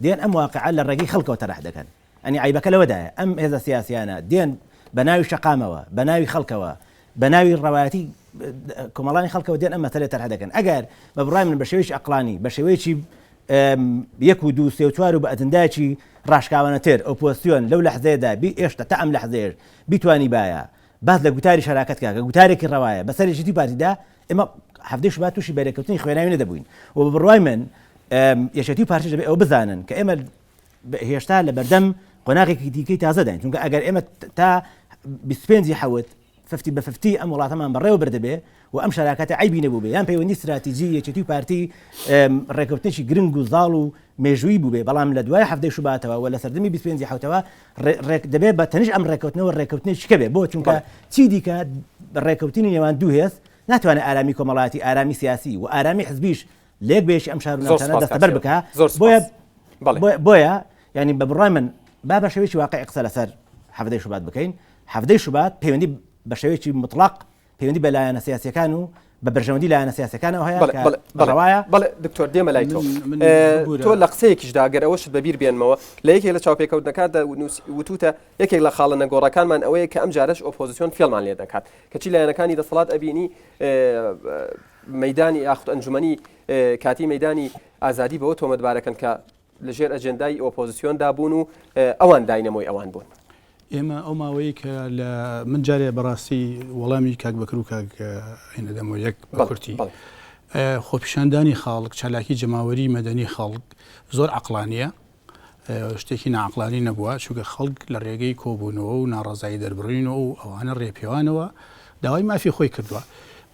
دێن ئەم واقعە لە ڕێگەی خەڵکەوە تەرح دەکەن ئەنی عیبەکە لەوەدایە ئەم هێزە سیاسیانە دێن بە ناوی شەقامەوە بە ناوی خەڵکەوە بە ناوی ڕەوایەتی کۆمەڵانی خەڵکەوە دێن ئەم مەسەلەیە تەرح دەکەن ئەگەر بە بڕای من بە شێوەیەکی ئەقڵانی بە شێوەیەکی یەک و دوو سێ و چوار و بە ئەجندایەکی ڕاشکاوانەتر ئۆپۆزسیۆن لەو لەحزەیەدا بی ئێشتا تا ئەم لەحزەیەش بیتوانی باە باس لە گوتاری شەراکەت کە گوتارێکی ڕەوایە بەسەر یەکێتی پارتیدا ئێمە حەفتەی شوبات تووشی بەرێککەوتنی خوێناوی نەدەبووین و بە بڕوای من یەکێتی و پارتیش دەبێت ئەوە بزانن کە ئێمە هێشتا لە بەردەم قۆناغێکی دیکەی تازەداین چونکە ئەگەر ئێمە تا 25 حەوت fifty بە fifty ئەم وڵاتەمان بەڕێوە بردبێ و ئەم شەراکەتە عیبی نەبوو یان پەیوەندی استراتیجی یەکێتی و پارتی ڕێککەوتنێکی گرنگ و زاڵ و مێژووی بوو بێ بەڵام لە دوای حەفتەی شوباتەوە و لە سەردەمی 25 حوتەوە ڕێک دەبێت بە تەنیش ئەم ڕێککەوتنەوە ڕێککەوتنێکی کە بێ بۆ چونکە چی دیکە ڕێککەوتنی نێوان دوو هێز ناتوانێت ئارامی کۆمەڵاتی ئارامی سیاسی و ئارامی حزبیش لە یەک بەیەکی ئەم شار و زۆر ناوچانە سپاس کاک دەستەبەر سێو بکا زۆر بۆیە سپاس بەڵێ بۆیە بۆیە یانی بە بڕوای من با بە شێوەیەکی واقعی قسە لەسەر حەڤدەی شوبات بکەین حەڤدەی شوبات پەیوەندی بە شێوەیەکی مطلق پەیوەندی بە لایەنە سیاسیەکان و بە بەرژەوەندی لایەنە سیاسیەکانەوە هەیە بەڵێ کە بەڵێ بەڵێ ڕەوایە بەڵێ دکتۆر دێمە لای تۆ من من ئێ، ببورە تۆ لە قسەیەکیشدا گەر ئەوەشت بەبیر بێنمەوە لە یەکێک لە چاوپێکەوتنەکاندا نووس- وتوتە یەکێک لە خاڵە نەگۆڕەکانمان ئەوەیە کە ئەم جارەش ئۆپۆزیسیۆن فێڵمان لێ دەکات کەچی لایەنەکانی دەسەڵات ئەبینی ئێ، مەیدانی یاخود ئەنجومەنی کاتی مەیدانی ئازادی بەوە تۆمەتبارەکەن کە لەژێر ئەجێندای ئۆپۆزیسیۆندا بوون و ئەوان داینەمۆی ئەوان بوون. ئێمە ئەو ماوەیەی کە لە من جارێ بەڕاستی وەڵامی کاک بەکر و کاک ئەینە دەمەوە یەک بە کورتی خۆپیشاندانی خەڵک چالاکی جەماوەری مەدەنی خەڵک زۆر عەقڵانییە شتێکی ناعەقڵانی نەبووە، چونکە خەڵک لە ڕێگەی کۆبوونەوە و ناڕەزایی دەربڕین و ئەوانە ڕێپێوانەوە داوای مافی خۆی کردووە.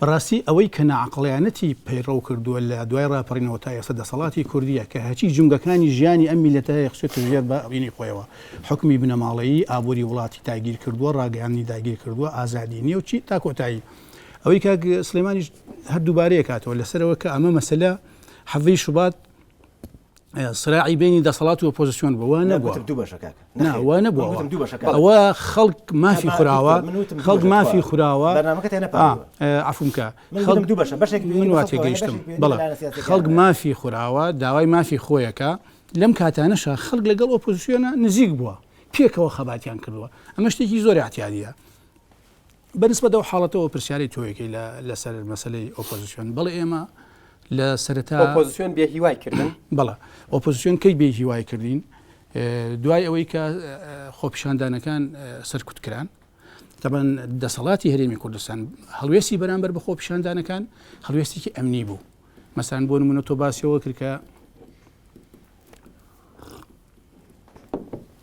بەڕاستی ئەوەی کە ناعەقڵیانەتی پەیڕەو کردووە لە دوای ڕاپەڕینەوە تا ئێستا دەسەڵاتی کوردییە کە هەرچی جومگەکانی ژیانی ئەم میللەتە هەیە خستوویەتە ژێر باوینی خۆیەوە، حوکمی بنەماڵەیی، ئابووری وڵاتی داگیر کردووە، ڕاگەیاندنی داگیر کردووە، ئازادی نییە و چی تا کۆتایی. ئەوەی کاک سلێمانیش هەر دووبارەیە کاتەوە لەسەرەوە کە ئەمە مەسەلە حەڤەی شوبات سراعی بینی دەسەڵات و ئۆپۆزیسیۆن بووە نەبووە دوو بەشە کاکە وا نەبووە ئەوە خەڵک مافی خوراوە خەڵک مافی خوراوە عەفوم کە خەڵک دوو بەشە بەشێک من وا تێگەیشتم بەڵێ خەڵک مافی خوراوە داوای مافی خۆیەکە لەم کاتانەشا خەڵک لەگەڵ ئۆپۆزیسیۆنە نزیک بووە پێکەوە خەباتیان کردووە ئەمە شتێکی زۆر اعتیادیە بەنسبەت ئەو حاڵەتەوە پرسیاری تۆیەکەی لەسەر مەسلەی ئۆپۆزیسیۆن بەڵێ ئێمە لە سەرەتا ئۆپۆزیسیۆن بێ هیوای کردن بەڵێ ئۆپۆزیسیۆن کەی بێ هیوای کردین دوای ئەوەی کە خۆپیشاندانەکان سەرکوت کران تەبەن دەسەڵاتی هەرێمی کوردستان هەڵوێستی بەرامبەر بە خۆپیشاندانەکان هەڵوێستێکی ئەمنی بوو مەسان بۆ نمونە تۆ باسیەوە کرد کە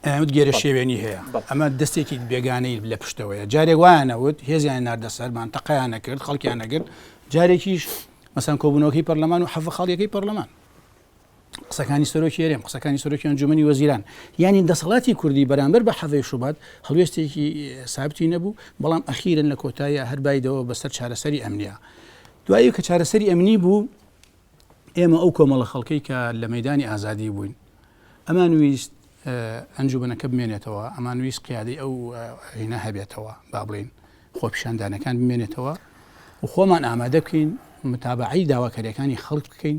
ئەیانوت گێرە شێوێنی هەیە ئەمە دەستێکی بێگانەی لە پشتەوەیە جارێک وایانەوت هێزیان ناردە سەرمان تەقیان نەکرد خەڵکیان نەگرت جارێکیش مەسان کۆبوونەوەکەی پەرلەمان و حەفە خاڵیەکەی پەرلەمان قسەکانی سەرۆکی هەرێم قسەکانی سەرۆکی ئەنجومەنی وەزیران یانی دەسەڵاتی کوردی بەرامبەر بە حەڤەی شوبات هەڵوێستێکی سابتی نەبوو بەڵام ئەخیرن لە کۆتاییە هەر بایدەوە بەسەر چارەسەری ئەمنیە دوایی کە چارەسەری ئەمنی بوو ئێمە ئەو کۆمەڵە خەڵکەی کە لە مەدانی ئازادی بووین ئەمان ویست ئەنجومەنەکە بمێنێتەوە، ئەمان ویست قیادەی ئەو هینە هەبێتەوە، با بڵێین خۆپیشاندانەکان بمێنێتەوە و خۆمان ئامادە بکەین متابعەی داواکاریەکانی خەڵک بکەین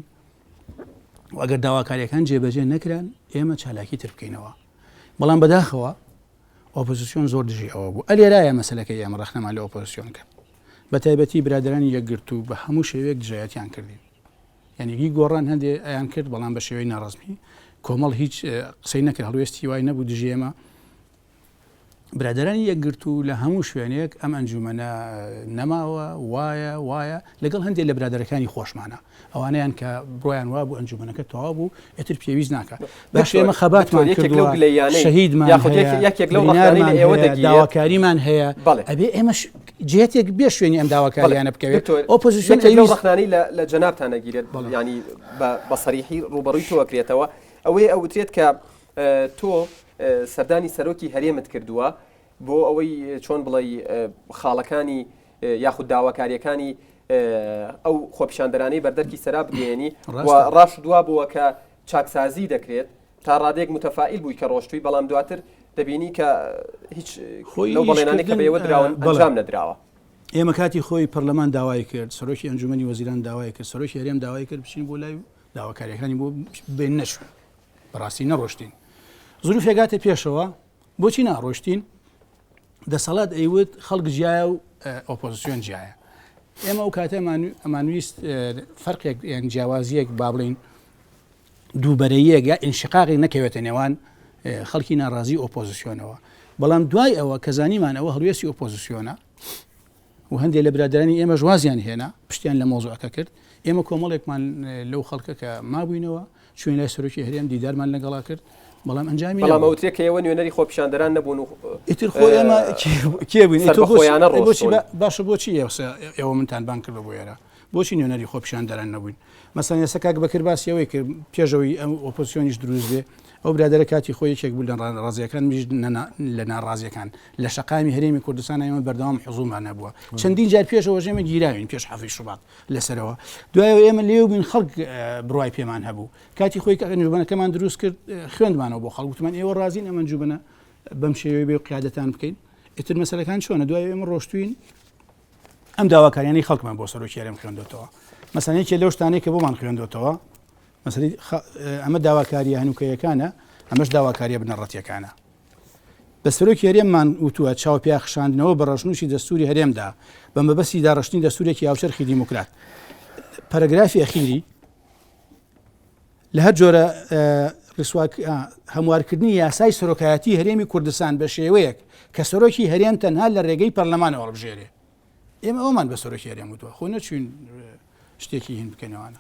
و ئەگەر داواکاریەکان جێبەجێ نەکران ئێمە چالاکی تر بکەینەوە. بەڵام بەداخەوە ئۆپۆزیسیۆن زۆر دژی ئەوە بوو. ئەلێرایە مەسەلەکەی ئێمە ڕەخنەمان لە ئۆپۆزیسیۆن کرد. بە تایبەتی برادەرانی یەکگرتوو بە هەموو شێوەیەک دژایەتیان کردین. یانی هی گۆڕان هەندێ ئەیان کرد بەڵام بە شێوەی ناڕەزمی کۆمەڵ هیچ قسەی نەکرد هەڵوێستی وای نەبوو دژی ئێمە برادرانی یەکگرتوو لە هەموو شوێنێک ئەم ئەنجومەنە نەماوە وایە وایە لەگەڵ هەندێک لە برادەرەکانی خۆشمانە ئەوانەیان کە بڕۆیان وابوو ئەنجومەنەکە تەواو بوو ئیتر پێویست ناکە باش ئێمە خەباتمان کردووە شەهیدمان یەکێک لەو ڕەخنانەی لە ئێوە دەگیرێت داواکاریمان هەیە ئەبێ ئێمەش جێتێک بێ شوێنی ئەم داواکاریانە بکەوێت ئۆپۆزیسیۆن یەکێک لەو ڕەخنانەی لە جەنابتان ئەگیرێت یانی بە سەریحی ڕووبەڕووی تۆ ئەکرێتەوە ئەوەیە ئەوترێت کە تۆ سەردانی سەرۆکی هەرێمت کردووە بۆ ئەوەی چۆن بڵێی خاڵەکانی یاخود داواکاریەکانی ئەو خۆپیشاندەرانەی بەردەرکی سەرا بگەیەنی و ڕاش دوا بووە کە چاکسازی دەکرێت تا ڕادێک متەفائیل بووی کە ڕۆشتووی بەڵام دواتر دەبینی کە هیچ خۆی لەو بەڵێنانەی کە بەێوە دراون ئەنجام نەدراوە. ئێمە کاتی خۆی پەرلەمان داوای کرد سەرۆکی ئەنجومەنی وەزیران داوای کرد سەرۆکی هەرێم داوای کرد بچین بۆ لای داواکاریەکانی بۆ بێن نەچوون بەڕاستی نەڕۆشتین زروفێگاتە پێشەوە بۆچی ناڕۆشتین؟ دەسەڵات ئەیوت خەڵک جیایە و ئۆپۆزیسیۆن جیایە. ئێمە ئەو کاتە ئەمانویست فەرقێک یان جیاوازیەک با بڵین دووبەرەیەک یا ئینشقاقی نەکەوێتە نێوان خەڵکی ناڕازی ئۆپۆزیسیۆنەوە. بەڵام دوای ئەوە کە زانیمان ئەوە هەڵوێستی ئۆپۆزیسیۆنە و هەندێک لە برادەرانی ئێمەش وازیان هێنا پشتیان لە مەوزوعەکە کرد ئێمە کۆمەڵێکمان لەو خەڵکە کە مابووینەوە چوین لای سەرۆکی هەرێم دیدارمان لەگەڵا کرد بەڵام ئەنجامی بەڵام ئەوترێ کە ئێوە نوێنەری خۆپیشاندەران نەبوون و ئیتر خۆ ئێمە کێ بووین ئیتر خۆیانە ڕۆشتوون باشە بۆچی ئێوە منتان بانگ کردووە بۆ ئێرە بۆچی نوێنەری خۆپیشاندەران نەبووین مەسەن ئێستا کاک بەکر باسی ئەوەی کرد پێشەوەی ئەم ئۆپۆزیسیۆنیش دروست بێ ئەو برادەرە کاتی خۆی یەکێک بوو لە ڕازیەکان میش لە ناڕازیەکان لە شەقامی هەرێمی کوردستان ئێمە بەردەوام حزومان هەبووە چەندین جار پێشەوە ژێمە گیراوین پێش حەفی شوبات لەسەرەوە دوایەوە ئێمە لێو بووین خەڵک بڕای پێمان هەبوو کاتی خۆی کە ئەنجومەنەکەمان دروست کرد خوێندمانەوە بۆ خەڵک وتمان ئێوە ڕازین ئەم ئەنجومەنە بەم شێوەیە بێ و قیادەتان بکەین ئیتر مەسەلەکان چۆنە دوای ئێمە ڕۆشتوین ئەم داواکاریانەی خەڵکمان بۆ سەرۆکی هەرێم خوێندۆتەوە مەسەن یەکێ لەو شتانەی کە بۆمان خوێندۆتەوە مەسەلی ئەمە داواکاریە هەنووکەیەکانە ئەمەش داواکاریە بنەڕەتیەکانە بە سەرۆکی هەرێممان وتووە چاوپیاخشاندنەوە بە ڕەشنووسی دەستوری هەرێمدا بە مەبەستی داڕشتنی دەستورێکی هاوچەرخی دیموکرات پەرەگرافی ئەخیری لە هەر جۆرە هەموارکردنی یاسای سەرۆکایەتی هەرێمی کوردستان بە شێوەیەک کە سەرۆکی هەرێم تەنها لە ڕێگەی پەرلەمانەوە هەڵبژێرێ ئێمە ئەومان بە سەرۆکی هەرێم وتووە خۆ نەچوین شتێکی هین بکەینەوانە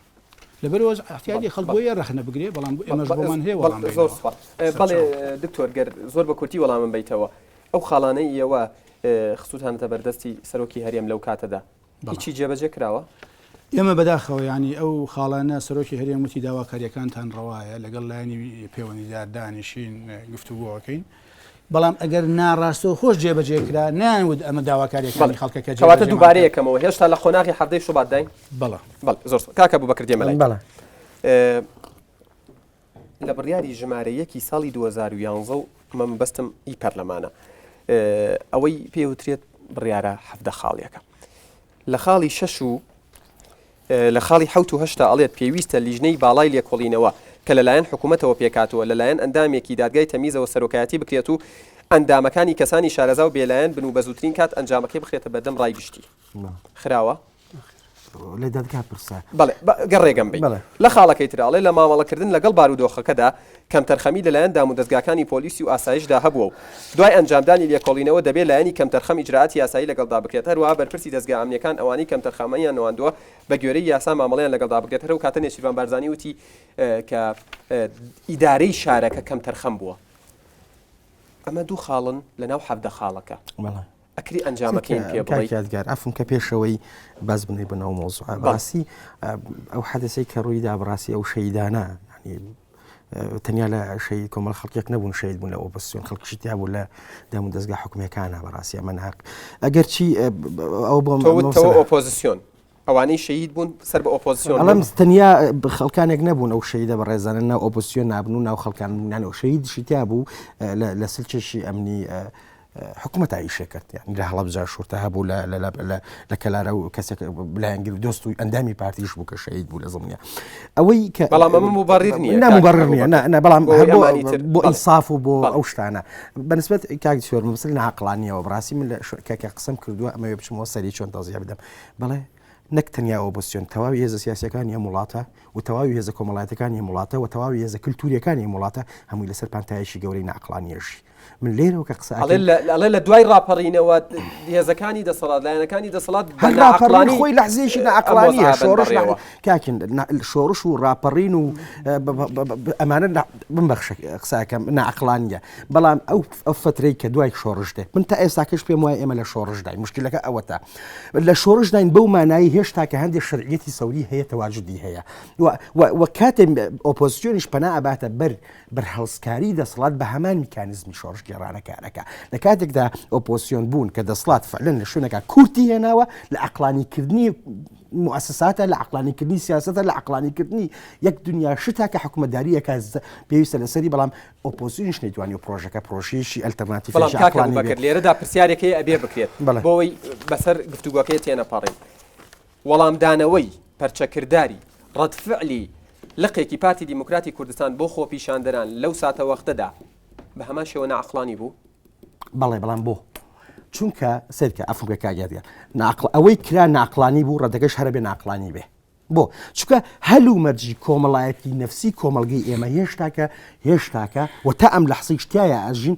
لەبەرەوە احتیاجی خەڵک بۆیە ڕەخنە بگرێ بەڵام ئێمەش بۆمان هەیە وەڵام زۆر سوپاس بەڵێ دکتۆر گەر زۆر بە کورتی وەڵامم بیتەوە ئەو خاڵانەی ئێوە خستوتانەتە بەردەستی سەرۆکی هەرێم لەو کاتەدا هیچی جێبەجێ کراوە؟ ئێمە بەداخەوە یانی ئەو خاڵانە سەرۆکی هەرێم وتی داواکاریەکانتان ڕەوایە لەگەڵ لایەنی پەیوەندیدار دانیشین گفتوگۆ ئەکەین. بەڵام ئەگەر ناڕاستەوخۆش جێبەجێ کرا نەیان وت ئەمە داواکاریەکانی خەڵکەکە کەواتە جێبەجێمان دووبارە کرد. یەکەمەوە هێشتا لە قۆناغی حەڤدەی شوباتداین؟ بەڵێ. بەڵێ زۆر سوپاس. کاک ئەبوبەکر دێمە لای تۆ. بەڵێ. لە بڕیاری ژمارە یەکی ساڵی 2011 و ئەمە مەبەستم ئی پەرلەمانە ئەوەی پێ وترێت بڕیارە حەڤدە خاڵیەکە لە خاڵی شەش و لە خاڵی حەوت و هەشتا ئەڵێت پێویستە لیژنەی باڵای لێکۆڵینەوە کە لەلایەن حکوومەتەوە پێکهاتووە لەلایەن ئەندامێکی دادگای تەمیزەوە سەرۆکایەتی بکرێت و ئەندامەکانی کەسانی شارەزا و بێلایەن بن و بە زووترین کات ئەنجامەکەی بخرێتە بەردەم ڕای گشتی. خراوە؟ لە دادگا پرسە. بەڵێ گەر ڕێگەم بەی. لە خاڵەکەی ترا ئەڵێ لە مامەڵەکردن لەگەڵ بارودۆخەکەدا کەمتەرخەمی لەلایەن دامودەزگاکانی پۆلیسی و ئاسایشدا هەبووە و دوای ئەنجامدانی لێکۆڵینەوە دەبێ لایەنی کەمتەرخەم ئیجرائاتی یاسایی لەگەڵدا بکرێت هەروەها بەرپرسی دەزگا ئەمنیەکان ئەوانەی کەمتەرخەمیان نواندووە بەگوێرەی یاسا مامەڵەیان لەگەڵدا بکرێت هەر ئەو کاتە نێچیرڤان بارزانی وتی کە ئیدارەی شارەکە کەمتەرخەم بووە ئەمە دوو خاڵن لەناو 17 خاڵەکە ئەکری ئەنجامەکەیم پێ بڵێی؟ کاک یادگار عەفوم کە پێشەوەی باس بنێ بۆ ناو مەوزوعە بەڕاستی ئەو حەدەسەی کە ڕوویدا بەڕاستی ئەو شەیدانە یعنی تەنیا لە شەید کۆمەڵ خەڵکێک نەبوون شەید بوون لە ئۆپۆزیسیۆن خەڵکیشی تیا بوو لە دام و دەزگا حکومیەکانە بەڕاستی ئەمە ناحەق ئەگەرچی ئەو بۆ تۆ ئۆپۆزیسیۆن ئەوانەی شەهید بوون سەر بە ئۆپۆزیسیۆن بوون. ئەڵێم تەنیا خەڵکانێک نەبوون ئەو شەهیدە بەڕێزانە ناو ئۆپۆزیسیۆن نابن و ناو خەڵکان بوون یان ئەو شەهیدیشی تیا بوو لە سلکێکی ئەمنی حکوومەت ئیشێ کرد یان لە هەڵەبجە شورتە هەبوو لە لە کەلارە و کەسێک لایەنگر و دۆست و ئەندامی پارتیش بوو کە شەهید بوو لە زمنیە ئەوەی کە بەڵام ئەمە مبرر نییە نا مبرر نییە نا بەڵام بۆ ئینساف و بۆ ئەو شتانە بەنسبەت کاک سوێر مەسەلەی ناعەقڵانیەوە بەڕاستی من لە کە قسەم کردووە ئەمەوێ بچمەوە سەری چۆن تەوزیح بدەم بەڵێ نەک تەنیا ئۆپۆزسیۆن تەواوی هێزە سیاسیەکانی ئەم وڵاتە و تەواوی هێزە کۆمەڵایەتەکانی ئەم وڵاتە و تەواوی هێزە کلتوریەکانی ئەم وڵاتە هەمووی لەسەر پانتایەکی گەورەی ناعەقڵانیەژی من لێرەوە کە قسە ئەڵێ ئەڵێ لە دوای ڕاپەڕینەوە هێزەکانی دەسەڵات لایەنەکانی دەسەڵات هەر ڕاپەڕین خۆی لەحزەیەکی ناعەقڵانیە شۆڕش کاکن شۆڕش و ڕاپەڕین و ئەمانە بمبەخشە قسەکەم ناعەقڵانیە بەڵام ئەو ئەو فترەی کە دوای شۆڕش دێ من تا ئێستاکەش پێم وایە ئێمە لە شۆڕشداین مشکلەکە ئەوەتە لە شۆڕشداین بەو مانایی هێشتا کە هەندێک شەرعیەتی سەوری هەیە تەواجدی هەیە و کاتێ ئۆپۆزیسیۆنیش پەنا ئەباتە بەر بەرهەڵستکاری دەسەڵات بە هەمان میکانیزمی شۆڕشگێڕانە کارەکە لە کاتێکدا ئۆپۆزیسیۆن بوون کە دەسەڵات فعلەن لە شوێنەکە کورتی هێناوە لە عەقڵانیکردنی موسساتە لە عەقڵانیکردنی سیاسەتە لە عەقڵانیکردنی یەک دنیا شتە کە حکومەتداریەکە پێویستە لەسەری بەڵام ئۆپۆزیسیۆنیش نەیتوانی و پرۆژەکە پرۆژەیەکی ئەلتەرناتیفێکی بەڵام کاک عەقڵانی ئەبوبەکر بێت. لێرەدا پرسیارێک هەیە ئەبێ بکرێت بەڵێ. بۆ ئەوەی بەسەر گفتوگۆکەی تێنەپەڕین وەڵامدانەوەی پەرچەکرداری ڕەدفعلی لقێکی پارتی دیموکراتی کوردستان بۆ خۆپیشاندەران لەو ساتەوەختەدا بە هەمان شێوە ناعەقڵانی بوو؟ بەڵێ بەڵام بۆ؟ چونکە سەیرکە عەفوم کە کاک یادگار ناعەقڵ ئەوەی کرا ناعەقڵانی بوو ڕەدەکەش هەرە بێ ناعەقڵانی بێ بۆ؟ چونکە هەل و مەرجی کۆمەڵایەتی نەفسی کۆمەڵگەی ئێمە هێشتاکە هێشتاکە و تا ئەم لەحسەیش تیایا ئەژین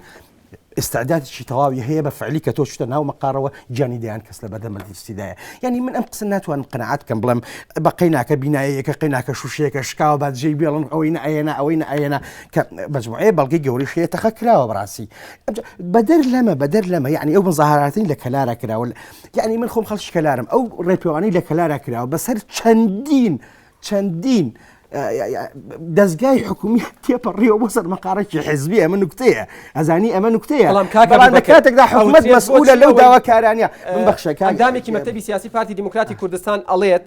ئیستعدادێکی تەواوی هەیە بە فعلی کە تۆ چوتە ناو مەقاڕەوە گیانی دەیان کەس لە بەردەم مەترسیدایە یعنی من ئەم قسە ناتوانم قەناعەت بکەم بڵێم بە قەیناکە بینایەکە قەیناکە شوشەیەکە شکاوە با جێی بێڵن ئەوەی نەئەیەنا ئەوەی نەئەیەنا کە مەجموعەیە بەڵگەی گەورەش هەیە تەقە کراوە بەڕاستی بەدەر لەمە بەدەر لەمە یعنی ئەو مزاهراتەی لە کەلارە کراوە یعنی من خۆم خەڵکی کەلارم ئەو ڕێپێوانەی لە کەلارە کراوە بەسەر چەندین چەندین دەزگای حکومی تێپەڕیەوە بۆ سەر مەقارێکی حزبی ئەمە نوکتەیە ئەزانی ئەمە نوکتەیە بەڵام کاک بەڵام لە ئەبوبەکر، کاتێکدا حکومەت ئەوترێت مەسئولە بۆچی لەو ئەوەی داواکارانە ببەخشە کاک ئەندامێکی مەکتەبی سیاسی پارتی دیموکراتی کوردستان ئەڵێت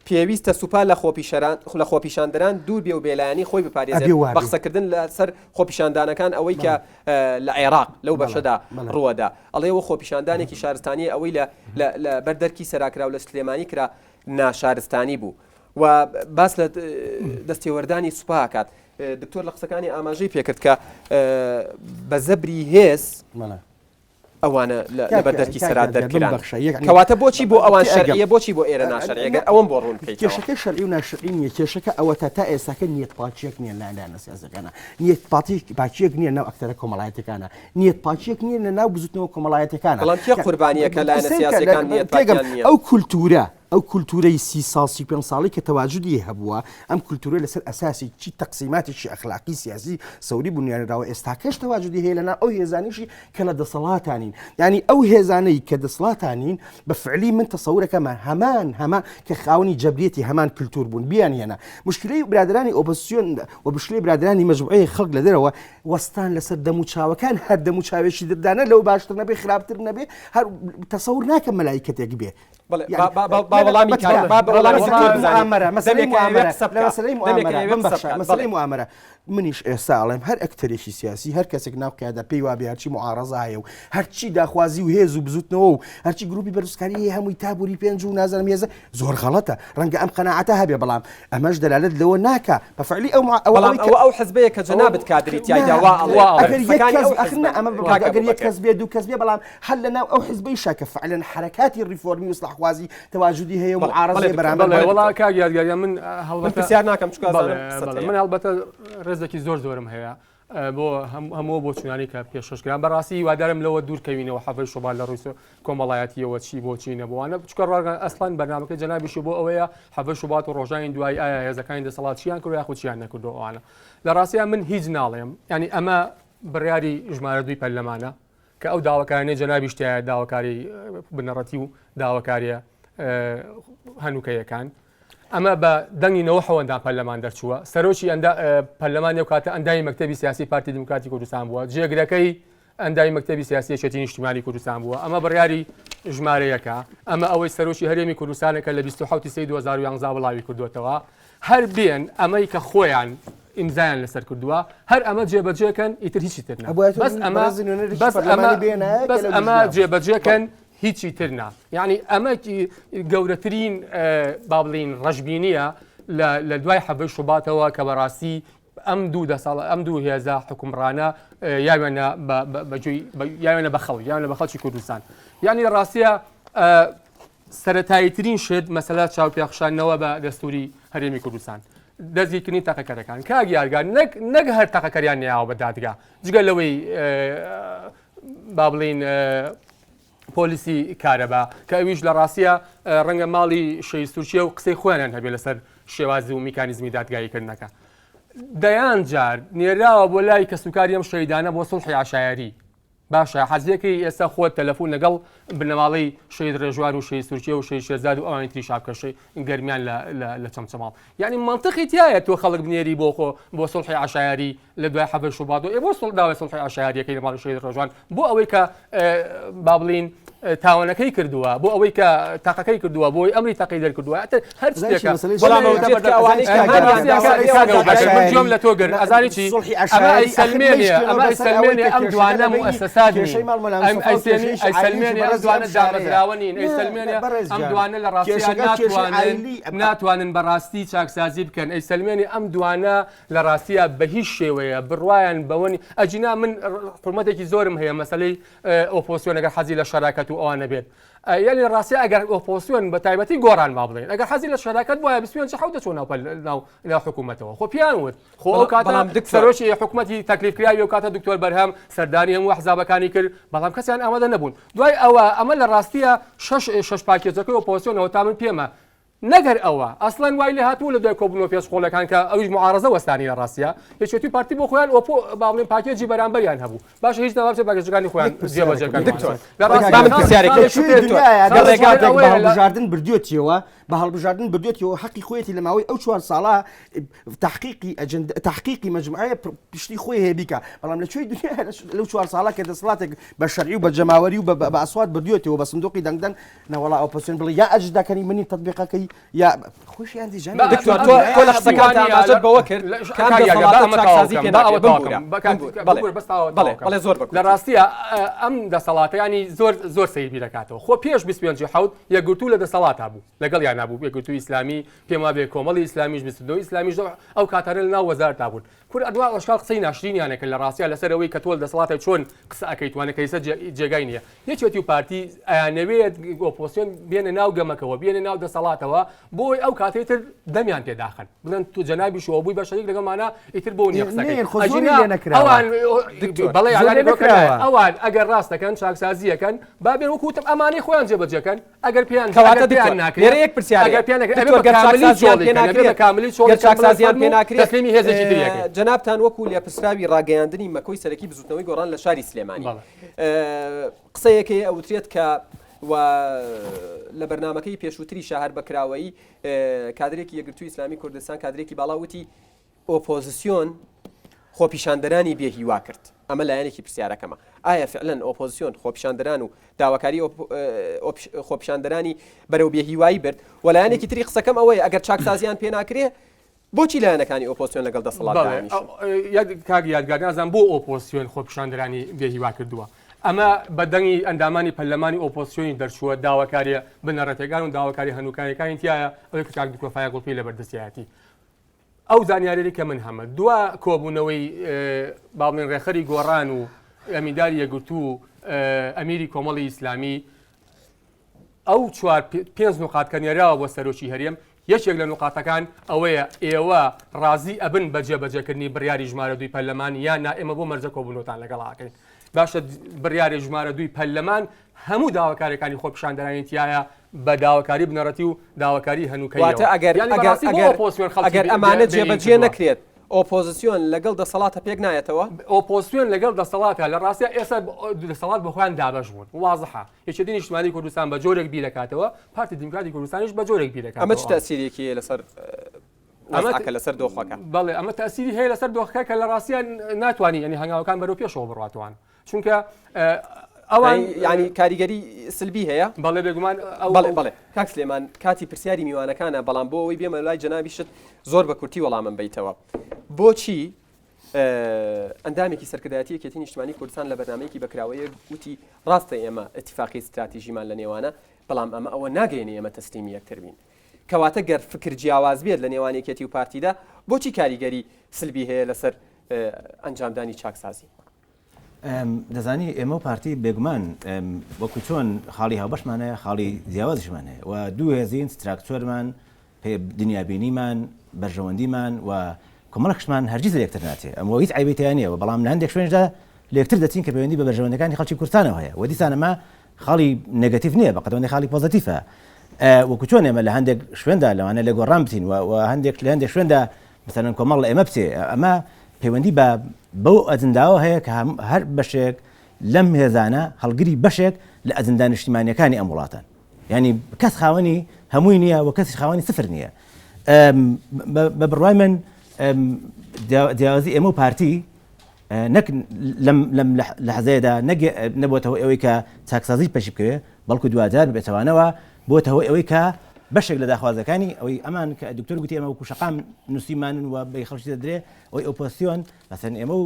پێویستە سوپا لە خۆپیشەران لە خۆپیشاندەران دوور بێ و بێلایەنی خۆی بپارێزێت ئەبێ وا بە بێ. قسەکردن لەسەر خۆپیشاندانەکان ئەوەی کە لە عێراق لەو بەشەدا ڕووەدا ئەڵێ ئەوە خۆپیشاندانێکی شارستانیە ئەوەی لە لە لە بەر دەرکی سەراکرا و لە سلێمانی کرا ناشارستانی بوو و باس لە دەستێوەردانی سوپا ئەکات دکتۆر لە قسەکانی ئاماژەی پێکرد کە بە زەبری هێز ئەوانە لەبەر دەرکی سەرا دەرکران کەواتە بۆچی بۆ ئەوان شەرعیە بۆچی بۆ ئێرە ناشەرعیە گەر ئەوەم بۆ ڕوون بکەیتەوە کێشەکە شەرعی و ناشەرعی نییە کێشەکە ئەوەتا تا ئێستاکە نیەت پاکیەک نییە لە لایەنە سیاسیەکانە نیەت پاتی پاکیەک نییە ناو ئەکتەرە کۆمەڵایەتەکانە نیەت پاکیەک نییە لە ناو بزوتنەوە کۆمەڵایەتەکانە بەڵام کێ قوربانیەکە لایەنە سیاسیەکان نیەت پاکیان نییە ئەو کولتورە. ئەو کولتوورەی 30 ساڵ 35 ساڵی کە تەواجودی هەبووە ئەم کولتوورە لەسەر ئەساسی چی تەقسیماتێکی ئەخلاقی سیاسی سەوری بنیانراوە ئێستاکەش تەواجودی هەیە لەناو ئەو هێزانیشی کە لە دەسەڵاتانین یعنی ئەو هێزانەی کە دەسڵاتانین بە فعلی من تەسەورەکەمان هەمان هەمان کە خاوەنی جەبریەتی هەمان کللتور بوون بیان هێنا مشکلەی برادرانی ئۆپۆزیسیۆن و مشکلەی برادرانی مەجموعەی خەڵک لە دەرەوە وەستان لەسەر دەم و چاوەکان هەر دەم و چاوێکی دردانە لەو باشتر نەبێ خراپتر نەبێ هەر تەسەور ناکەم مەلایکەتێک بێ مەسەلەی منیش ئێستا ئەڵێم هەر ئەکتەرێکی سیاسی هەر کەسێک ناو قیادە پێی وابێ هەرچی معارەزە هەیە و هەرچی داخوازی و هێز و بزوتنەوە و هەرچی گروپی بەرزکاری هەیە هەمووی تابوری پێنج و نازانم هێزە زۆر غەڵەتە ڕەنگە ئەم قەناعەتە هەبێ بەڵام ئەمەش دەلالەت لەوە ناکا بە فعلی ئەو ئەوە بەڵام ئەوە ئەو حزبەیە کە جەنابت کادری تیایدا وا ئەڵێ ئەگەر یەک کەس ئەخر نا ئەمە ئەگەر یەک کەس بێ دوو کەس بێ بەڵام هەر لە ناو ئەو حزبەیشا کە فعلەن حەرەکاتی ڕیفۆرمی و ئیسلاحخوازی تەواجودی هەیە و معارەزەیە بەرامبەر بەڵێ وەڵا کاک یادگاریان من هەڵبەتە پرسیار ناکەم چونکە ئەزانم قسەت هەیە. من هەڵبەتە ڕێزێکی زۆر زۆرم هەیە بۆ هەموو بۆچوونانی کە پێشکەش کران بەڕاستی هیوادارم لەوە دوور کەوینەوە حەڤەی شوبات لە ڕووی کۆمەڵایەتیەوە چی بۆ چی نەبووانە چکە ڕاگە ئەسڵان بەرنامەکەی جەنابیشی بۆ ئەوەیە حەڤەی شوبات و ڕۆژانی دوای ئایا هێزەکانی دەسەڵات چیان کرد یاخود چیان نەکردو ئەوانە لە ڕاستیا من هیچ ناڵێم ینی ئەمە بڕیاری ژمارە دووی پەرلەمانە کە ئەو داواکاریانەی جەنابیش تیایە داواکاری بنەڕەتی و داواکاریە هەنووکەیەکان ئەمە بە دەنگی نەوە حەوەندان پەرلەمان دەرچووە سەرۆکی پەرلەمان ئەو کاتە ئەندامی مەکتەبی سیاسی پارتی دیموکراتی کوردستان بووە جێگرەکەی ئەندامی مەکتەبی سیاسی یەکێتی نیشتیمانی کوردستان بووە ئەمە بڕیاری ژمارەیەکە ئەمە ئەوەی سەرۆکی هەرێمی کوردستانە کە لە 27 سێی 2011 بڵاوی کردوێتەوە هەر بێن ئەمەی کە خۆیان ئیمزایان لەسەر کردووە هەر ئەمە جێبەجێکەن ئیتر هیچی تر نا بەس ئەمە بەس ئەمە بەس ئەمە جێبەجێکەن هیچی تر نا یعنی ئەمە گەورەترین با بڵین ڕەشبینیە لە دوای حەڤەی شوباتەوە کە بەڕاستی ئەم دوو دەسەڵ ئەم دوو هێزە حکومڕانە یاوێنە بەجوی یاوێنە بە خەڵک یاوێنە بە خەڵکی کوردستان یعنی ڕاستیە سەرەتاییترین شت مەسەلە چاوپێخشاندنەوە بە دەستوری هەرێمی کوردستان دەستگیرکردنی تەقەکەرەکان کاک یارگار نەک نەک هەر تەقەکەریان نەیاوە بە دادگا جگە لەوەی با بڵین پۆلیسی کارەبا کە ئەویش لە ڕاستیە ڕەنگە ماڵی شەهید سورچیە و قسەی خۆیانیان هەبێ لەسەر شێوازی و میکانیزمی دادگاییکردنەکە دەیان جار نێراوە بۆ لای کەسوکاری ئەم شەیدانە بۆ سڵحی عشایری باشە حەزیەکەی ئێستا خۆت تەلەفون لەگەڵ بنەماڵەی شەهید ڕێژوار و شەهید سورکیە و شەهید شێرزاد و ئەوانی تریشا بکە شەی گەرمیان لە لە لە چەمچەماڵ یعنی مەنتقی تایە تۆ خەڵک بنێری بۆ خۆ بۆ سوڵحی عەشایەری لە دوای حەڤەی شوبات و ئێ بۆ سوڵ داوای سوڵحی عەشایەریەکەی لە ماڵی شەهید ڕێژوان بۆ ئەوەی کە با بڵین تاوانەکەی کردووە بۆ ئەوەی کە تاقەکەی کردووە بۆی ئەمری تەقی دەرکردووە ئەتر هەر شتێکە بەڵام ئەوە کە ئەوانەی کە هانیان داوە من گوێم لە تۆ گرت ئەزانی چی ئەمە ئەیسەلمێنێ ئەمە ئەیسەلمێنێ ئەم دوانە موئەسەسات نین ئەم ئەیسەلمێنێ ئەم دوانە دامەزراوە نین ئەیسەلمێنێ ئەم دوانە لە ڕاستیا ناتوانن ناتوانن بەڕاستی چاکسازی بکەن ئەیسەلمێنێ ئەم دوانە لە ڕاستیا بە هیچ شێوەیە بڕوایان بەوە نی ئەجینا من حورمەتێکی زۆرم هەیە مەسەلەی ئۆپۆسیۆن ئەگەر حەزی لە شەراکەت و ئەوانە بێت یعنی ڕاستی ئەگەر ئۆپۆسیۆن بە تایبەتی گۆڕان با بڵێن ئەگەر حەزی لە شەراکەت وایە 25 حەوت دەچۆ ناو ناو ناو حکوومەتەوە خۆ پیان وت خۆ ئەو کاتە سەرۆکی حکوومەتی تەکلیف کراوی ئەو کاتە دکتۆر بەرهەم سەردانی هەموو حزابەکانی کرد بەڵام کەسیان ئامادە نەبوون دوای ئەوە ئەمە لە ڕاستیە شەش شەش پاکێجەکەی ئۆپۆسیۆنەوە تا من پێمە نەک هەر ئەوە، ئەسڵەن وای لێهاتبوو لە دوای کۆبوونەوە پێش خۆڵەکان کە ئەویش موعارەزە وەستانی لە ڕاستیا، یەکێتی و پارتی بۆ خۆیان ئۆپۆ با بڵێین پاکێجی بەرامبەریان هەبوو، باشە هیچ نابا بچێت پاکێجەکانی خۆیان جێبەجێ بکەن. دکتۆر لە ڕاستیا با من پرسیارێک لە کوێی دنیایە دەسەڵاتێک بە هەڵبژاردن بردوێتیەوە بە هەڵبژاردن بردوێتیەوە حەقی خۆیەتی لە ماوەی ئەو چوار ساڵە تحقیقی ئەجندە تحقیقی مەجموعەیە پشتی خۆی هەیە بیکا بەڵام لە کوێی دنیا لەو چوار ساڵە کە دەسەڵاتێک بە شەرعی و بە جەماوەری و بە ئەسوات بردوێتەوە بە سندوقی دەنگدان نەوەڵا ئۆپۆزسیۆن بڵێ یا ئەجداکەنی منی تەطبیقەکەی یا خۆشیان دیجان دکتۆر تۆ تۆ لە قسەکانتا ئاماژەت بەوە کرد کام دەسەڵاتە چاکسازی پێ ناکرێت ببورە بەڵێ بەڵێ بەڵێ زۆر بە لە ڕاستیە ئەم دەسەڵاتە ینی زۆر زۆر سەیر بیرەکاتەوە خۆ پێش 25 حوت یەکگرتوو لە دەسەڵاتا بوو لەگەڵ یان بوو یەکگرتوو ئیسلامی پێم وابێ کۆمەڵی ئیسلامیش بزوتنەوەی ئیسلامیش ئەو کاتانە لە ناو وەزارەتا بوون کورد ئەدوا ئەشکال قسەی ناشرینیانە کرد لە ڕاستیا لەسەر ئەوەی کە تۆ لە دەسەڵاتە چۆن قسە ئەکەیت وانە کەیسە جێگای نییە یەکێتی و پارتی ئەیانەوێت ئۆپۆسیۆن بێنە ناو گەمەکەوە بێنە ناو دەسەڵاتەوە. بکەنەوە بۆی ئەو کاتەی تر دەمیان پێ داخەن بڵێن تو جەنابی شەوە بووی بە شەریک لەگەڵمانە ئیتر بۆ نییە قسەکەی نێ، خۆ زۆری ئەگینا لێ نەکراوە. ئەوان دکتۆر، بەڵێ زۆری یانی لێ نەکراوە. ئەوان ئەگەر ڕاست دەکەن چاکسازیەکەن با بێن وەکو وتم ئەمانەی خۆیان جێبەجێکەن ئەگەر پێیان کەواتە ئەگەر پێیان دکتۆر، ناکرێت لێرە یەک پرسیار ئەگەر هەیە. پێیان ناکرێت ئەبێ دکتۆر، بە گەر کاملی چاکسازیان چۆڵی پێ کەن ئەبێ ناکرێت بە کاملی چۆڵی گەر کەن بڵێن چاکسازیان پێ فەرموو ناکرێت تەسلیمی هێزێکی تر یەکەی. جەنابتان وەکو لێپرسراوی ڕاگەیاندنی مەکۆی سەرەکی بزوتنەوەی گۆڕان لە شاری سلێمانی بەڵێ. قسەیەک هەیە ئەوترێت کە و لە بەرنامەکەی پێشووتریشا هەر بە کراوەیی کادرێکی یەکگرتووی ئیسلامی کوردستان کادرێکی باڵا وتی ئۆپۆزیسیۆن خۆپیشاندەرانی بێ هیوا کرد ئەمە لایەنێکی پرسیارەکەمە ئایا فعلەن ئۆپۆزیسیۆن خۆپیشاندەران و داواکاری خۆپیشاندەرانی بەرەو بێ هیوایی برد و لایەنێکی تری قسەکەم ئەوەیە ئەگەر چاکسازیان پێ ناکرێ بۆچی لایەنەکانی ئۆپۆزسیۆن لەگەڵ دەسەڵات دانیشن؟ کاک یادگار نازانم بۆ ئۆپۆزسیۆن خۆپیشاندەرانی بێ هیوا کردووە. ئەمە بە دەنگی ئەندامانی پەرلەمانی ئۆپۆزسیۆنی دەرچووە، داواکارییە بنەڕەتیەکان و داواکاری هەنووکانیەکانی تیایە، ئەوەی کە کاک دکتۆر فایەق گوڵپی لەبەردەستیایەتی. ئەو زانیاریەی کە من هەمە دوا کۆبوونەوەی با بڵێن ڕێکخەری گۆڕان و ئەمینداری یەکگرتوو و ئەمیری کۆمەڵی ئیسلامی ئەو چوار پێنج نوقات کە نێراوە بۆ سەرۆکی هەرێم، یەکێک لە نوقاتەکان ئەوەیە ئێوە ڕازی ئەبن بە جێبەجێکردنی بڕیاری ژمارە دووی پەرلەمان یان نا، ئێمە بۆ مەرجە کۆبوونەوەتان لەگەڵا ئەکەین. باشە بڕیاری ژمارە دووی پەرلەمان هەموو داواکاریەکانی خۆپیشاندەرانی تیایە بە داواکاری بنەڕەتی و داواکاری هەنووکەییەوە. واتە ئەگەر یانی ئەگەر بەڕاستی بۆ ئەگەر ئۆپۆزسیۆن خەڵکی ئەگەر بێ ئەمانە بێ ئین جێبەجێ کردووە. نەکرێت ئۆپۆزسیۆن لەگەڵ دەسەڵاتە پێک نایەتەوە؟ ئۆپۆزسیۆن لەگەڵ دەسەڵاتە لە ڕاستیا ئێستا دەسەڵات بۆ خۆیان دابەش بوون وازحە یەکێتی نیشتمانی کوردستان بە جۆرێک بیرەکاتەوە پارتی دیموکراتی کوردستانیش بە جۆرێک بیرەکاتەوە. ئەمە چ تەئسیرێکی هەیە لەسەر وەزعەکە لەسەر دۆخەکە؟ بەڵێ ئەمە تەئسیری هەیە لەسەر دۆخەکە کە لە ڕاستیا ناتوانانی یعنی هەنگاوەکان بەرەو پێشەوە بڕاتوان چونکە ئەوان ینی کاریگەری سلبی هەیە بەڵێ بێگومان بەڵێ بەڵێ کاک سلێمان کاتی پرسیاری میوانەکانە بەڵام بۆ ئەوەی بێمە لای جەنابیشت زۆر بە کورتی وەڵامم بیتەوە بۆچی ئەندامێکی سەرکردایەتی یەکێتی نیشتمانی کوردستان لە بەرنامەیەکی بەکراوەیە وتی ڕاستە ئێمە ئیتیفاقی ستراتیژیمان لە نێوانە بەڵام ئەمە ئەوە ناگەیەنێ ئێمە تەسلیمی یەکتر بین کەواتە گەر فکر جیاواز بێت لە نێوان یەکێتی و پارتیدا بۆچی کاریگەری سلبی هەیە لەسەر ئەنجامدانی چاکسازی؟ دەزانی ئێمە و پارتی بێگومان وەکو چۆن خاڵی هاوبەشمان هەیە خاڵی جیاوازیشمان هەیە و دوو هێزین ستراکچۆرمان پێ دنیابینیمان، بەرژەوەندیمان و کۆمەڵێک شتمان هەرگیز لە یەکتر ناچێ. ئەم هیچ عەیبەی تیا نییە و بەڵام لە هەندێک شوێنیشدا لە یەکتر دەچین کە پەیوەندی بە بەرژەوەندیەکانی خەڵکی کوردستانەوە هەیە و دیسان ئەمە خاڵی negative نییە بە قەدەوەندی خاڵی positive ە. وەکو چۆن ئێمە لە هەندێک شوێندا لەوانەیە لە گۆڕان بچین و هەندێک لە هەندێک شوێندا مەسەلەن کۆمەڵ لە ئێمە بچێ ئەمە پەیوەندی بە بەو ئەجنداوە هەیە کە هەر بەشێک لەم هێزانە هەڵگری بەشێک لە ئەجندا نیشتیمانیەکانی ئەم وڵاتەن. یانی کەس خاوەنی هەمووی نییە و کەسیش خاوەنی سفر نییە. بە بڕوای من جیاوازی ئێمە و پارتی نەک لەم لەحزەیەدا نەبووەتە هۆی ئەوەی کە چاکسازی پەشی بکەوێ بەڵکو دواجار بەپێچەوانەوە بۆتە هۆی ئەوەی کە بەشێک لە داخوازەکانی ئەوەی ئەمان کە دکتۆر گوتی ئێمە وەکو شەقام نووسیمانن و بە خەڵکی دەدرێ ئەوەی ئۆپۆزسیۆن مەسەن ئێمە و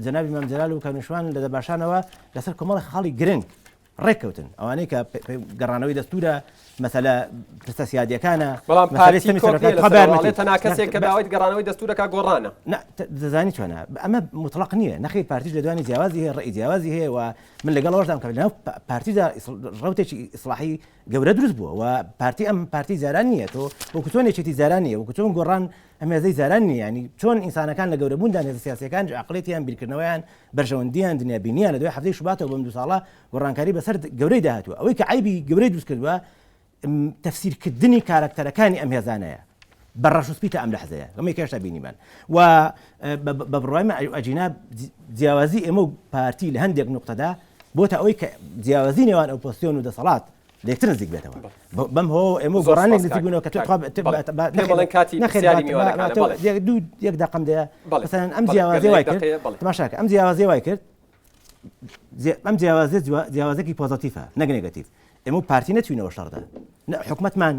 جەنابی مام جەلال و کاک نەوشیروان لە دەباشانەوە لەسەر کۆمەڵی خاڵی گرنگ ڕێککەوتن ئەوانەی کە گەڕانەوەی دەستورە مەسەلە پرسە سیادیەکانە بەڵام پارتی کۆک نییە لەسەر ئەوە، ئەڵێ تەنها کەسێک کە داوای گەڕانەوەی دەستورەکە گۆڕانە. نا دەزانی چۆنە ئەمە موتڵەق نییە نەخیر پارتیش لێدوانی جیاوازی هەیە ڕەئی جیاوازی هەیە و من لەگەڵ ئەوەشدام کە لەناو پارتیدا ڕەوتێکی ئیسڵاحی گەورە دروست بووە و پارتی ئەم پارتی جاران نییە تۆ وەکو چۆن یەکێتی جاران نییە وەکو چۆن گۆڕان ئەم هێزەی جاران نییە ینی چۆن ئینسانەکان لە گەورەبووندان هێزە سیاسیەکان عقلێتیان بیرکردنەوەیان بەرژەوەندیان دنیابینیان لە دوای حەفتەی شوباتەوە بەم دوو ساڵە گۆڕانکاری بەسەر گەورەی داهاتووە ئەوەی کە عیبی گەورەی دروست کردووە تەفسیرکردنی کارکتەرەکانی ئەم هێزانەیە بە ڕەش و سپی تا ئەم لەحزەیە ئەمەی کە هێشتا بینیمان و بە بڕوای من ئەجینا جیاوازی ئێمە و پارتی لە هەندێک نقطەدا بۆتە ئەوەی کە جیاوازی نێوان ئۆپۆزسیۆن و دەسەڵات لەیەکتر نزیک بێتەوە بەم هۆ ئێمە گۆڕانێک نزیک بوونەوە کە دوو یەک دەقم دەیە مەسەلەن ئەم جیاوازی وای کرد تماشاکە ئەم جیاوازی وای کرد ئەم جیاوازیە جیاوازێکی positive ە نەک negative ئێمە و پارتی نەچوینەوە شەڕدا حکومەتمان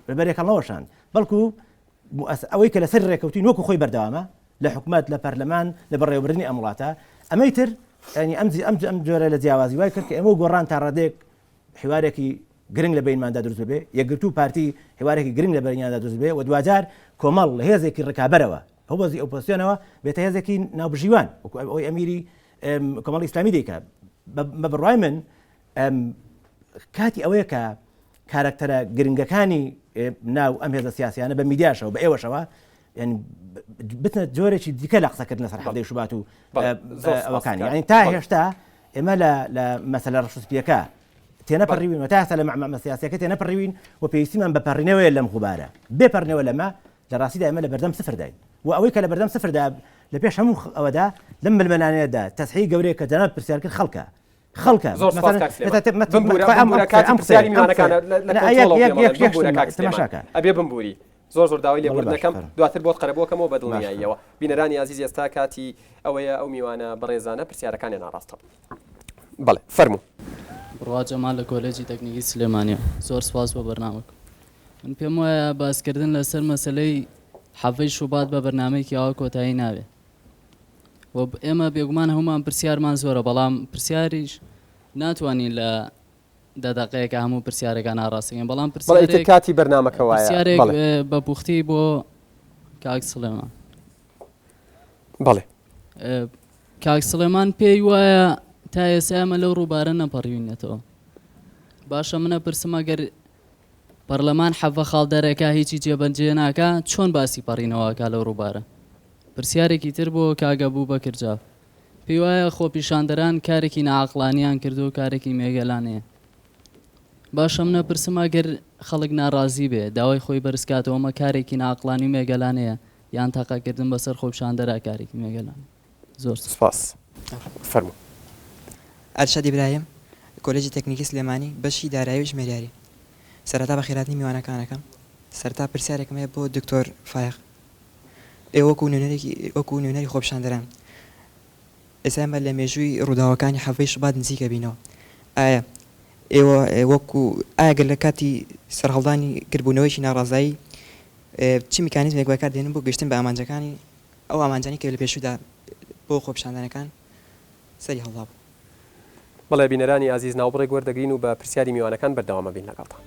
بەبەرێک هەڵنەوەشاند بەڵکو ئەوەی کە لەسەر ڕێکەوتین وەکو خۆی بەردەوامە لە حکومەت لە پەرلەمان لە بەڕێوەبردنی ئەم وڵاتە ئەمەی تر ینی ئەم ئەم ئەم جۆرە لە جیاوازی وای کرد کە ئێمە و گۆڕان تا ڕادەیەک حیوارێکی گرنگ لە بینماندا دروست بێ یەکگرتوو پارتی حیوارێکی گرنگ لە بەینیاندا دروست بێ و دواجار کۆمەڵ لە هێزێکی ڕکابەرەوە هۆبەزی ئۆپۆزسیۆنەوە بێتە هێزێکی ناوبژیوان وەکو ئەوەی ئەمیری کۆمەڵی ئیسلامی دەیکا بە بڕوای من کاتی ئەوەیە کە کارەکتەرە گرنگەکانی ناو ئەم هێزە سیاسیانە بە میدیاشەوە بە ئێوەشەوە یعنی بتنە جۆرێکی دیکە لە قسەکردن لەسەر حەڤدەی شوبات و ئەوەکانی یعنی تا هێشتا ئێمە لە لە مەسەلە ڕەشوسپیەکە تێنەپەڕیوین و تا ئێستا لە مەعمەمە سیاسیەکە تێنەپەڕیوین و پێویستیمان بە پەڕینەوەیە لەم غوبارە بێ پەڕینەوە لەمە لە ڕاستیدا ئێمە لە بەردەم سفرداین و ئەوەی کە لە بەردەم سفردا لە پێش هەموو ئەوەدا لەم ململانێدا تەسحی گەورەیە کە جەناب پرسیار کرد خەڵکە خەڵکە زۆر سپاس کاک سلێمان. بمبورە بمبورە کاتی پرسیاری میوانەکانە لە کۆنترۆڵەوە پێم ئەڵێن. بمبورە کاک سلێمان ئەبێ بمبوری زۆر زۆر داوای لێبوردن ئەکەم دواتر بۆت قەرەبوو ئەکەمەوە بە دڵنیاییەوە. بینەرانی ئازیز ئێستا کاتی ئەوەیە ئەو میوانە بەڕێزانە پرسیارەکانیان ئاڕاستە بکەن. بەڵێ فەرموو. بڕوا جەمال لە کۆلێجی تەکنیکی سلێمانییە. زۆر سپاس بۆ بەرنامەکە. من پێم وایە باسکردن لەسەر مەسەلەی حەڤەی شوبات بە بەرنامەیەکی ئاوا کۆتایی نابێ. و ئێمە بێگومان هەموومان پرسیارمان زۆرە بەڵام پرسیاریش ناتوانین لە دە دەقەیەکە هەموو پرسیارەکان ئاڕاستەکەین بەڵام بەڵێ ئیتر پرسیارێک کاتی بەرنامەکە وایە پرسیارێک بەڵێ بە پوختی بۆ کاک سڵێمان. بەڵێ. کاک سڵێمان پێی وایە تا ئێستا ئێمە لەو ڕووبارە نەپەڕیوینەتەوە باشە منە پرسم ئەگەر پەرلەمان حەڤە خاڵ دەرەکا هیچی جێبەجێ ناکا چۆن باسی پەڕینەوە ئەکا لەو ڕووبارە؟ پرسیارێکی تر بۆ کاک ئەبوبەکر جاف پێی وایە خۆپیشاندەران کارێکی ناعەقڵانیان کردووە و کارێکی مێگەلانەیە باشە من ئەپرسم ئەگەر خەڵک ناڕازی بێ داوای خۆی بەرز کاتەوە ئەمە کارێکی ناعەقڵانی و مێگەلانەیە یان تەقەکردن بەسەر خۆپیشاندەرا کارێکی مێگەلانەیە؟ زۆر سوپاس. فەرموو. ئەرشەد ئیبراهیم، کۆلێجی تەکنیکی سلێمانی، بەشی دارایی و ژمێریاری. سەرەتا بەخێرهاتنی میوانەکان ئەکەم. سەرەتا پرسیارێکم هەیە بۆ دکتۆر فایەق. ئێوە وەکو نوێنەرێکی وەکو نوێنەری خۆپیشاندەران ئێستا ئێمە لە مێژووی ڕووداوەکانی حەڤەی شوبات نزیک ئەبینەوە. ئایا ئێوە وەکو ئایا گەر لە کاتی سەرهەڵدانی گردبوونەوەیەکی ناڕازایی چ میکانیزمێک بەکار دێنن بۆ گەیشتن بە ئامانجەکانی ئەو ئامانجانەی کە لە پێشوودا بۆ خۆپیشاندانەکان سەری هەڵدابوو. بەڵێ بینەرانی ئازیز ناوبڕێک وەردەگرین و بە پرسیاری میوانەکان بەردەوام ئەبین لەگەڵتان.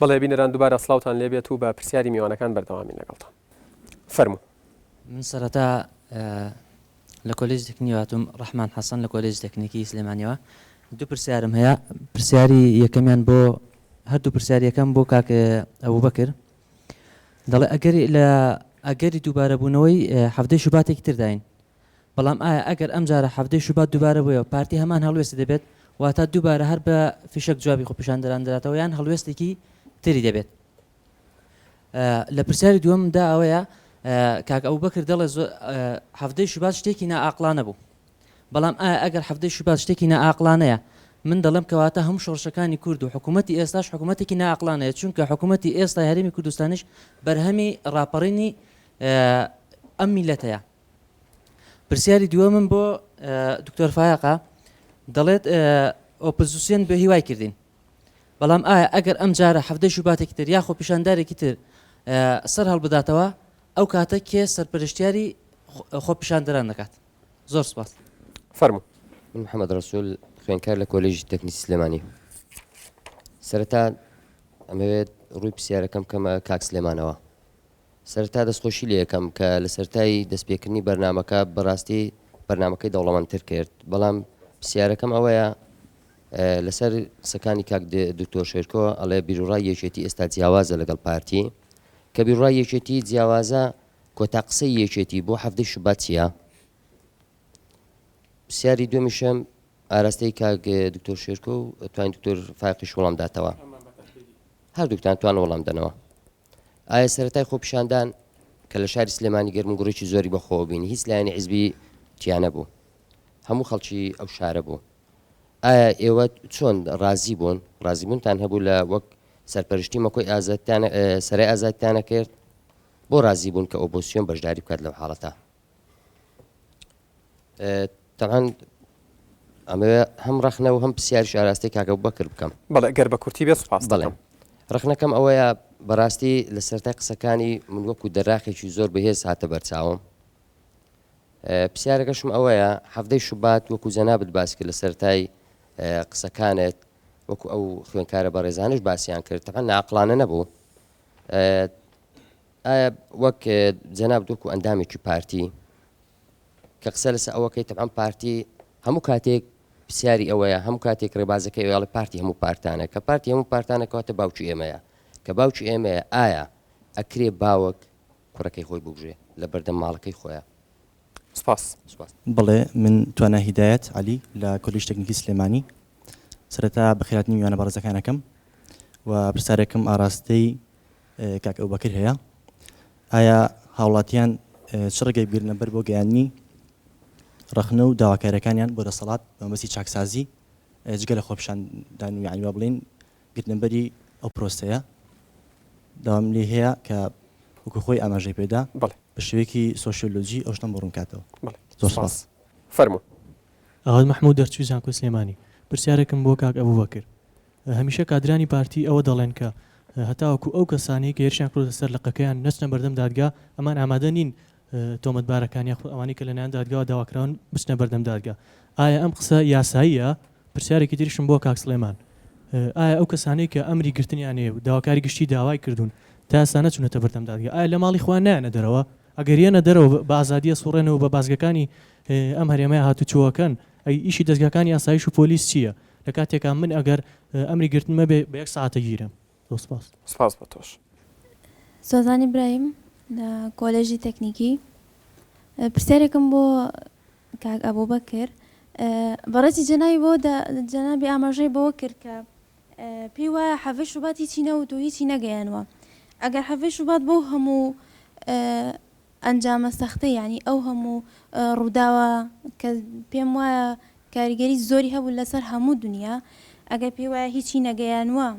بەڵێ بینەران دووبارە سڵاوتان لێبێت و بە پرسیاری میوانەکان بەردەوامین لەگەڵتان فەرموو. من سەرەتا لە کۆلێژی تەکنیکی هاتووم ڕەحمان حەسەن لە کۆلێژی تەکنیکی سلێمانیەوە دوو پرسیارم هەیە پرسیاری یەکەمیان بۆ هەردوو پرسیار یەکەم بۆ کاک ئەبوبەکر دەڵێ ئەگەری لە ئەگەری دووبارەبوونەوەی حەفتەی شوباتێکی ترداین بەڵام ئایا ئەگەر ئەم جارە حەفتەی شوبات دووبارە بوویەوە پارتی هەمان هەڵوێستی دەبێت واتا دووبارە هەر بە فیشەک جوابی خۆپیشاندەران دەداتەوە یان هەڵوێستێکی تری دەبێت لە پرسیاری دووەمدا ئەوەیە کاک ئەبوبەکر دەڵێ حەفتەی شوبات شتێکی نائاقڵانە بوو بەڵام ئایا ئەگەر حەڤدەی شوبات شتێکی نائاقڵانەیە، من دەڵێم کەواتە هەموو شۆڕشەکانی کورد و حکوومەتی ئێستاش حکوومەتێکی نائاقڵانەیە، چونکە حکوومەتی ئێستای هەرێمی کوردستانیش بەرهەمی ڕاپەڕینی ئەم میللەتەیە. پرسیاری دووەمم بۆ دکتۆر فایەقە، دەڵێت ئۆپۆزیسیۆن بێ هیوای کردین، بەڵام ئایا ئەگەر ئەم جارە حەڤدەی شوباتێکی تر یا خۆپیشاندارێکی تر سەر هەڵبداتەوە، ئەو کاتە کێ سەرپەرشتیاری خۆپیشاندەران دەکات؟ زۆر سپاس. فەرموو. من محمد رسول خوێندکار لە کۆلێژی تەکنیکی سلێمانی سەرەتا ئەمەوێت ڕووی پرسیارەکەم بکەمە کاک سلێمانەوە سەرەتا دەستخۆشی لێ یەکەم کە لە سەرەتای دەستپێکردنی بەرنامەکە بەڕاستی بەرنامەکەی دەوڵەمەندتر کرد بەڵام پرسیارەکەم ئەوەیە لەسەر قسەکانی کاک دکتۆر شێرکۆ ئەڵێ بیروڕای یەکێتی ئێستا جیاوازە لەگەڵ پارتی کە بیروڕای یەکێتی جیاوازە کۆتا قسەی یەکێتی بۆ حەڤدەی شوبات چیە؟ پرسیاری دووەمیشم ئاراستەی کاک دکتۆر شێرکۆ و توانین دکتۆر فایقیش وەڵام داتەوە. هەردووکتان توان وەڵام دەنەوە. ئایا سەرەتای خۆپیشاندان کە لە شاری سلێمانی گەرم و گوڕێکی زۆری بەخۆوە بینی هیچ لایەنی حیزبی تیا نەبوو هەموو خەڵکی ئەو شارە بوو ئایا ئێوە چۆن ڕازی بوون ڕازیبوونتان هەبوو لە وەک سەرپەرشتی مەکۆی ئازادتان سەرای ئازادتانە کرد بۆ ڕازی بوون کە ئۆپۆزسیۆن بەشداری بکات لەو حاڵەتە؟ تەبعەن ئەمەوێ هەم ڕەخنە و هەم پرسیاریش ئاراستەی کاک ئەبوبەکر بکەم. بەڵێ گەر بە کورتی بێت سوپاست بەڵێ دەکەم. ڕەخنەکەم ئەوەیە. بەڕاستی لە سەرەتای قسەکانی من وەکو دەراخێکی زۆر بەهێز هاتە بەرچاوم. پرسیارەکەشم ئەوەیە حەڤدەی شوبات وەکو جەنابت باس کرد لە سەرەتای قسەکانت وەکو ئەو خوێنکارە بەڕێزانش باسیان کرد تەبعەن ناعەقڵانە نەبوو ئایا وەک جەنابت وەکو ئەندامێکی پارتی کە قسە لەسەر ئەوەکەی تەبعەن پارتی هەموو کاتێک پرسیاری ئەوەیە هەموو کاتێک ڕێبازەکەی ئەوەیە پارتی هەموو پارتانە کە پارتی هەموو پارتانە کەواتە باوکی ئێمەیە کە باوکی ئێمەیە ئایا ئەکرێ باوک کوڕەکەی خۆی بکوژێ لە بەردەم ماڵەکەی خۆیا؟ سپاس. سپاس. بەڵێ من توانا هیدایەت عەلی لە کۆلیژی تەکنیکی سلێمانی سەرەتا بەخێرهاتنی میوانە بەڕێزەکان ئەکەم و پرسیارێکم ئاراستەی کاک ئەبوبەکر هەیە ئایا هاوڵاتیان چ ڕێگەی بگرنە بەر بۆ گەیاندنی ڕەخنە و داواکاریەکانیان بۆ دەسەڵات بە مەبەستی چاکسازی جگە لە خۆپیشاندان و یانی وا بڵێین گرتنەبەری ئەو پرۆسەیە داوام لێی هەیە کە وەکو خۆی ئاماژەی پێدا بەڵێ. بە شێوەیەکی سۆشیۆلۆجی ئەو شتەم بۆ ڕوون کاتەوە. بەڵێ. زۆر سپاس. سپاس. فەرموو. ئاوات مەحمود دەرچووی زانکۆی سلێمانی پرسیارێکم بۆ کاک ئەبوبەکر هەمیشە کادرانی پارتی ئەوە دەڵێن کە هەتاوەکو ئەو کەسانەی کە هێرشیان کردۆتە سەر لقەکەیان نەچنە بەردەم دادگا ئەمان ئامادە نین تۆمەتبارەکان یاخود ئەوانەی کە لەلایەن دادگاوە داواکراون بچنە بەردەم دادگا ئایا ئەم قسە یاساییە پرسیارێکی تریشم بۆ کاک سڵێمان ئایا ئەو کەسانەی کە ئەمری گرتنیان هەیە و داواکاری گشتی داوای کردوون تا ئێستا نەچوونەتە بەردەم دادگا ئایا لە ماڵی خۆیان نایەنە دەرەوە ئەگەر یەنە دەرەوە بە ئازادی ئەسوڕێنەوە بە بازگەکانی ئەم هەرێمەیا هاتوچۆ ئەکەن ئەی ئیشی دەزگاکانی ئاسایش و پۆلیس چییە لە کاتێکا من ئەگەر ئەمری گرتنم هەبێ بە یەک سەعات ئەگیرێم زۆر سپاس. سپاس بۆ تۆش. سۆزان ئیبراهیم لە کۆلێژی تەکنیکی پرسیارێکم بۆ کاک ئەبوبەکر بەڕێزی جەنابی بۆ جەنابی ئاماژەی بەوە کرد کە پێی وایە حەڤەی شوبات هیچی نەوت و هیچی نەگەیانوە ئەگەر حەڤەی شوبات بۆ هەموو ئەنجامە سەختە یعنی ئەو هەموو ڕووداوە کە پێم وایە کاریگەری زۆری هەبوو لەسەر هەموو دنیا ئەگەر پێی وایە هیچی نەگەیانوە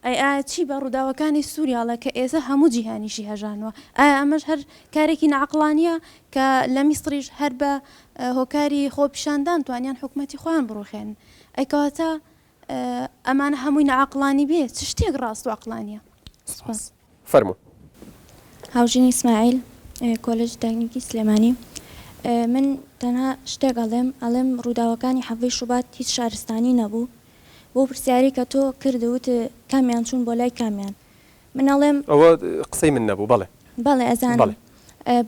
ئەی ئایا چی بە ڕووداوەکانی سووریا ئەڵێ کە ئێسە هەموو جیهانیشی هەژانوە؟ ئایا ئەمەش هەر کارێکی ناعەقڵانییە کە لە میسڕیش هەر بە هۆکاری خۆپیشاندان توانیان حکومەتی خۆیان بڕوخێنن؟ ئەی کەواتە ئەمانە هەمووی ناعەقڵانی بێ چ شتێک ڕاست و عەقڵانییە؟ سوپاس. فەرموو. هاوژین ئیسماعیل، کۆلێژی تەکنیکی سلێمانی من تەنها شتێک ئەڵێم، ئەڵێم ڕووداوەکانی حەڤەی شوبات هیچ شارستانی نەبوو، بەو پرسیارەی کە تۆ کردت وتت کامیان چوون بۆ لای کامیان من ئەڵێم. ئەوە قسەی من نەبوو بەڵێ. بەڵێ ئەزانم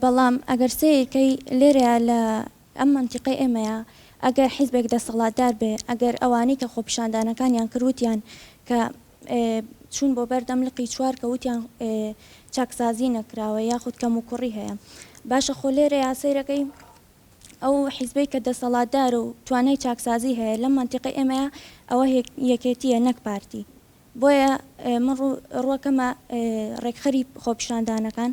بەڵام ئەگەر سەیر کەی لێرەیا لە ئەم مەنتیقەی ئێمەیا ئەگەر حیزبێک دەسەڵاتدار بێ ئەگەر ئەوانەی کە خۆپیشاندانەکانیان کرد وتیان کە چوون بۆ بەردەم لقی چوار کە وتیان چاکسازی نەکراوە یاخود کەموکوڕی هەیە باشە خۆ لێرەیا سەیرەکەی ئەو حیزبەی کە دەسەڵاتدارە و توانای چاکسازی هەیە لەم مەنتیقەی ئێمەیا ئەوە یەکێتییە نەک پارتی. بۆیە من ڕووەکەمە ڕێکخەری خۆپیشاندانەکان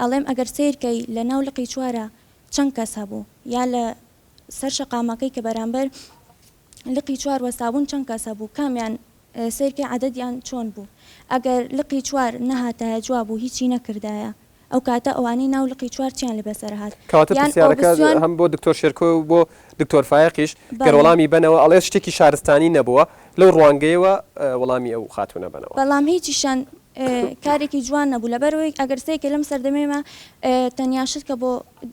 ئەڵێم ئەگەر سەیر کەی لە ناو لقی چوارا چەند کەس هەبوو یا لە سەر شەقامەکەی کە بەرامبەر لقی چوار وەستابوون چەند کەس هەبوو کامیان سەیرکەی عەدەدیان چۆن بوو ئەگەر لقی چوار نەهاتایە جواب و هیچی نەکردایە ئەو کاتە ئەوانەی ناو لقی چوار چیان لێ بەسەر هات کەواتە یان پرسیارەکە ئۆپسیۆن هەم بۆ دکتۆر شێرکۆ و بۆ دکتۆر فایەقیش گەر بەڵێ. وەڵامی بەنەوە ئەڵێ شتێکی شارستانی نەبووە لەو ڕوانگەیەوە وەڵامی ئەو خاتوونە بەنەوە. بەڵام هیچیشیان کارێکی جوان نەبوو لەبەرئەوەی ئەگەر سەیرکەی لەم سەردەمەیمە تەنیا شت کە بۆ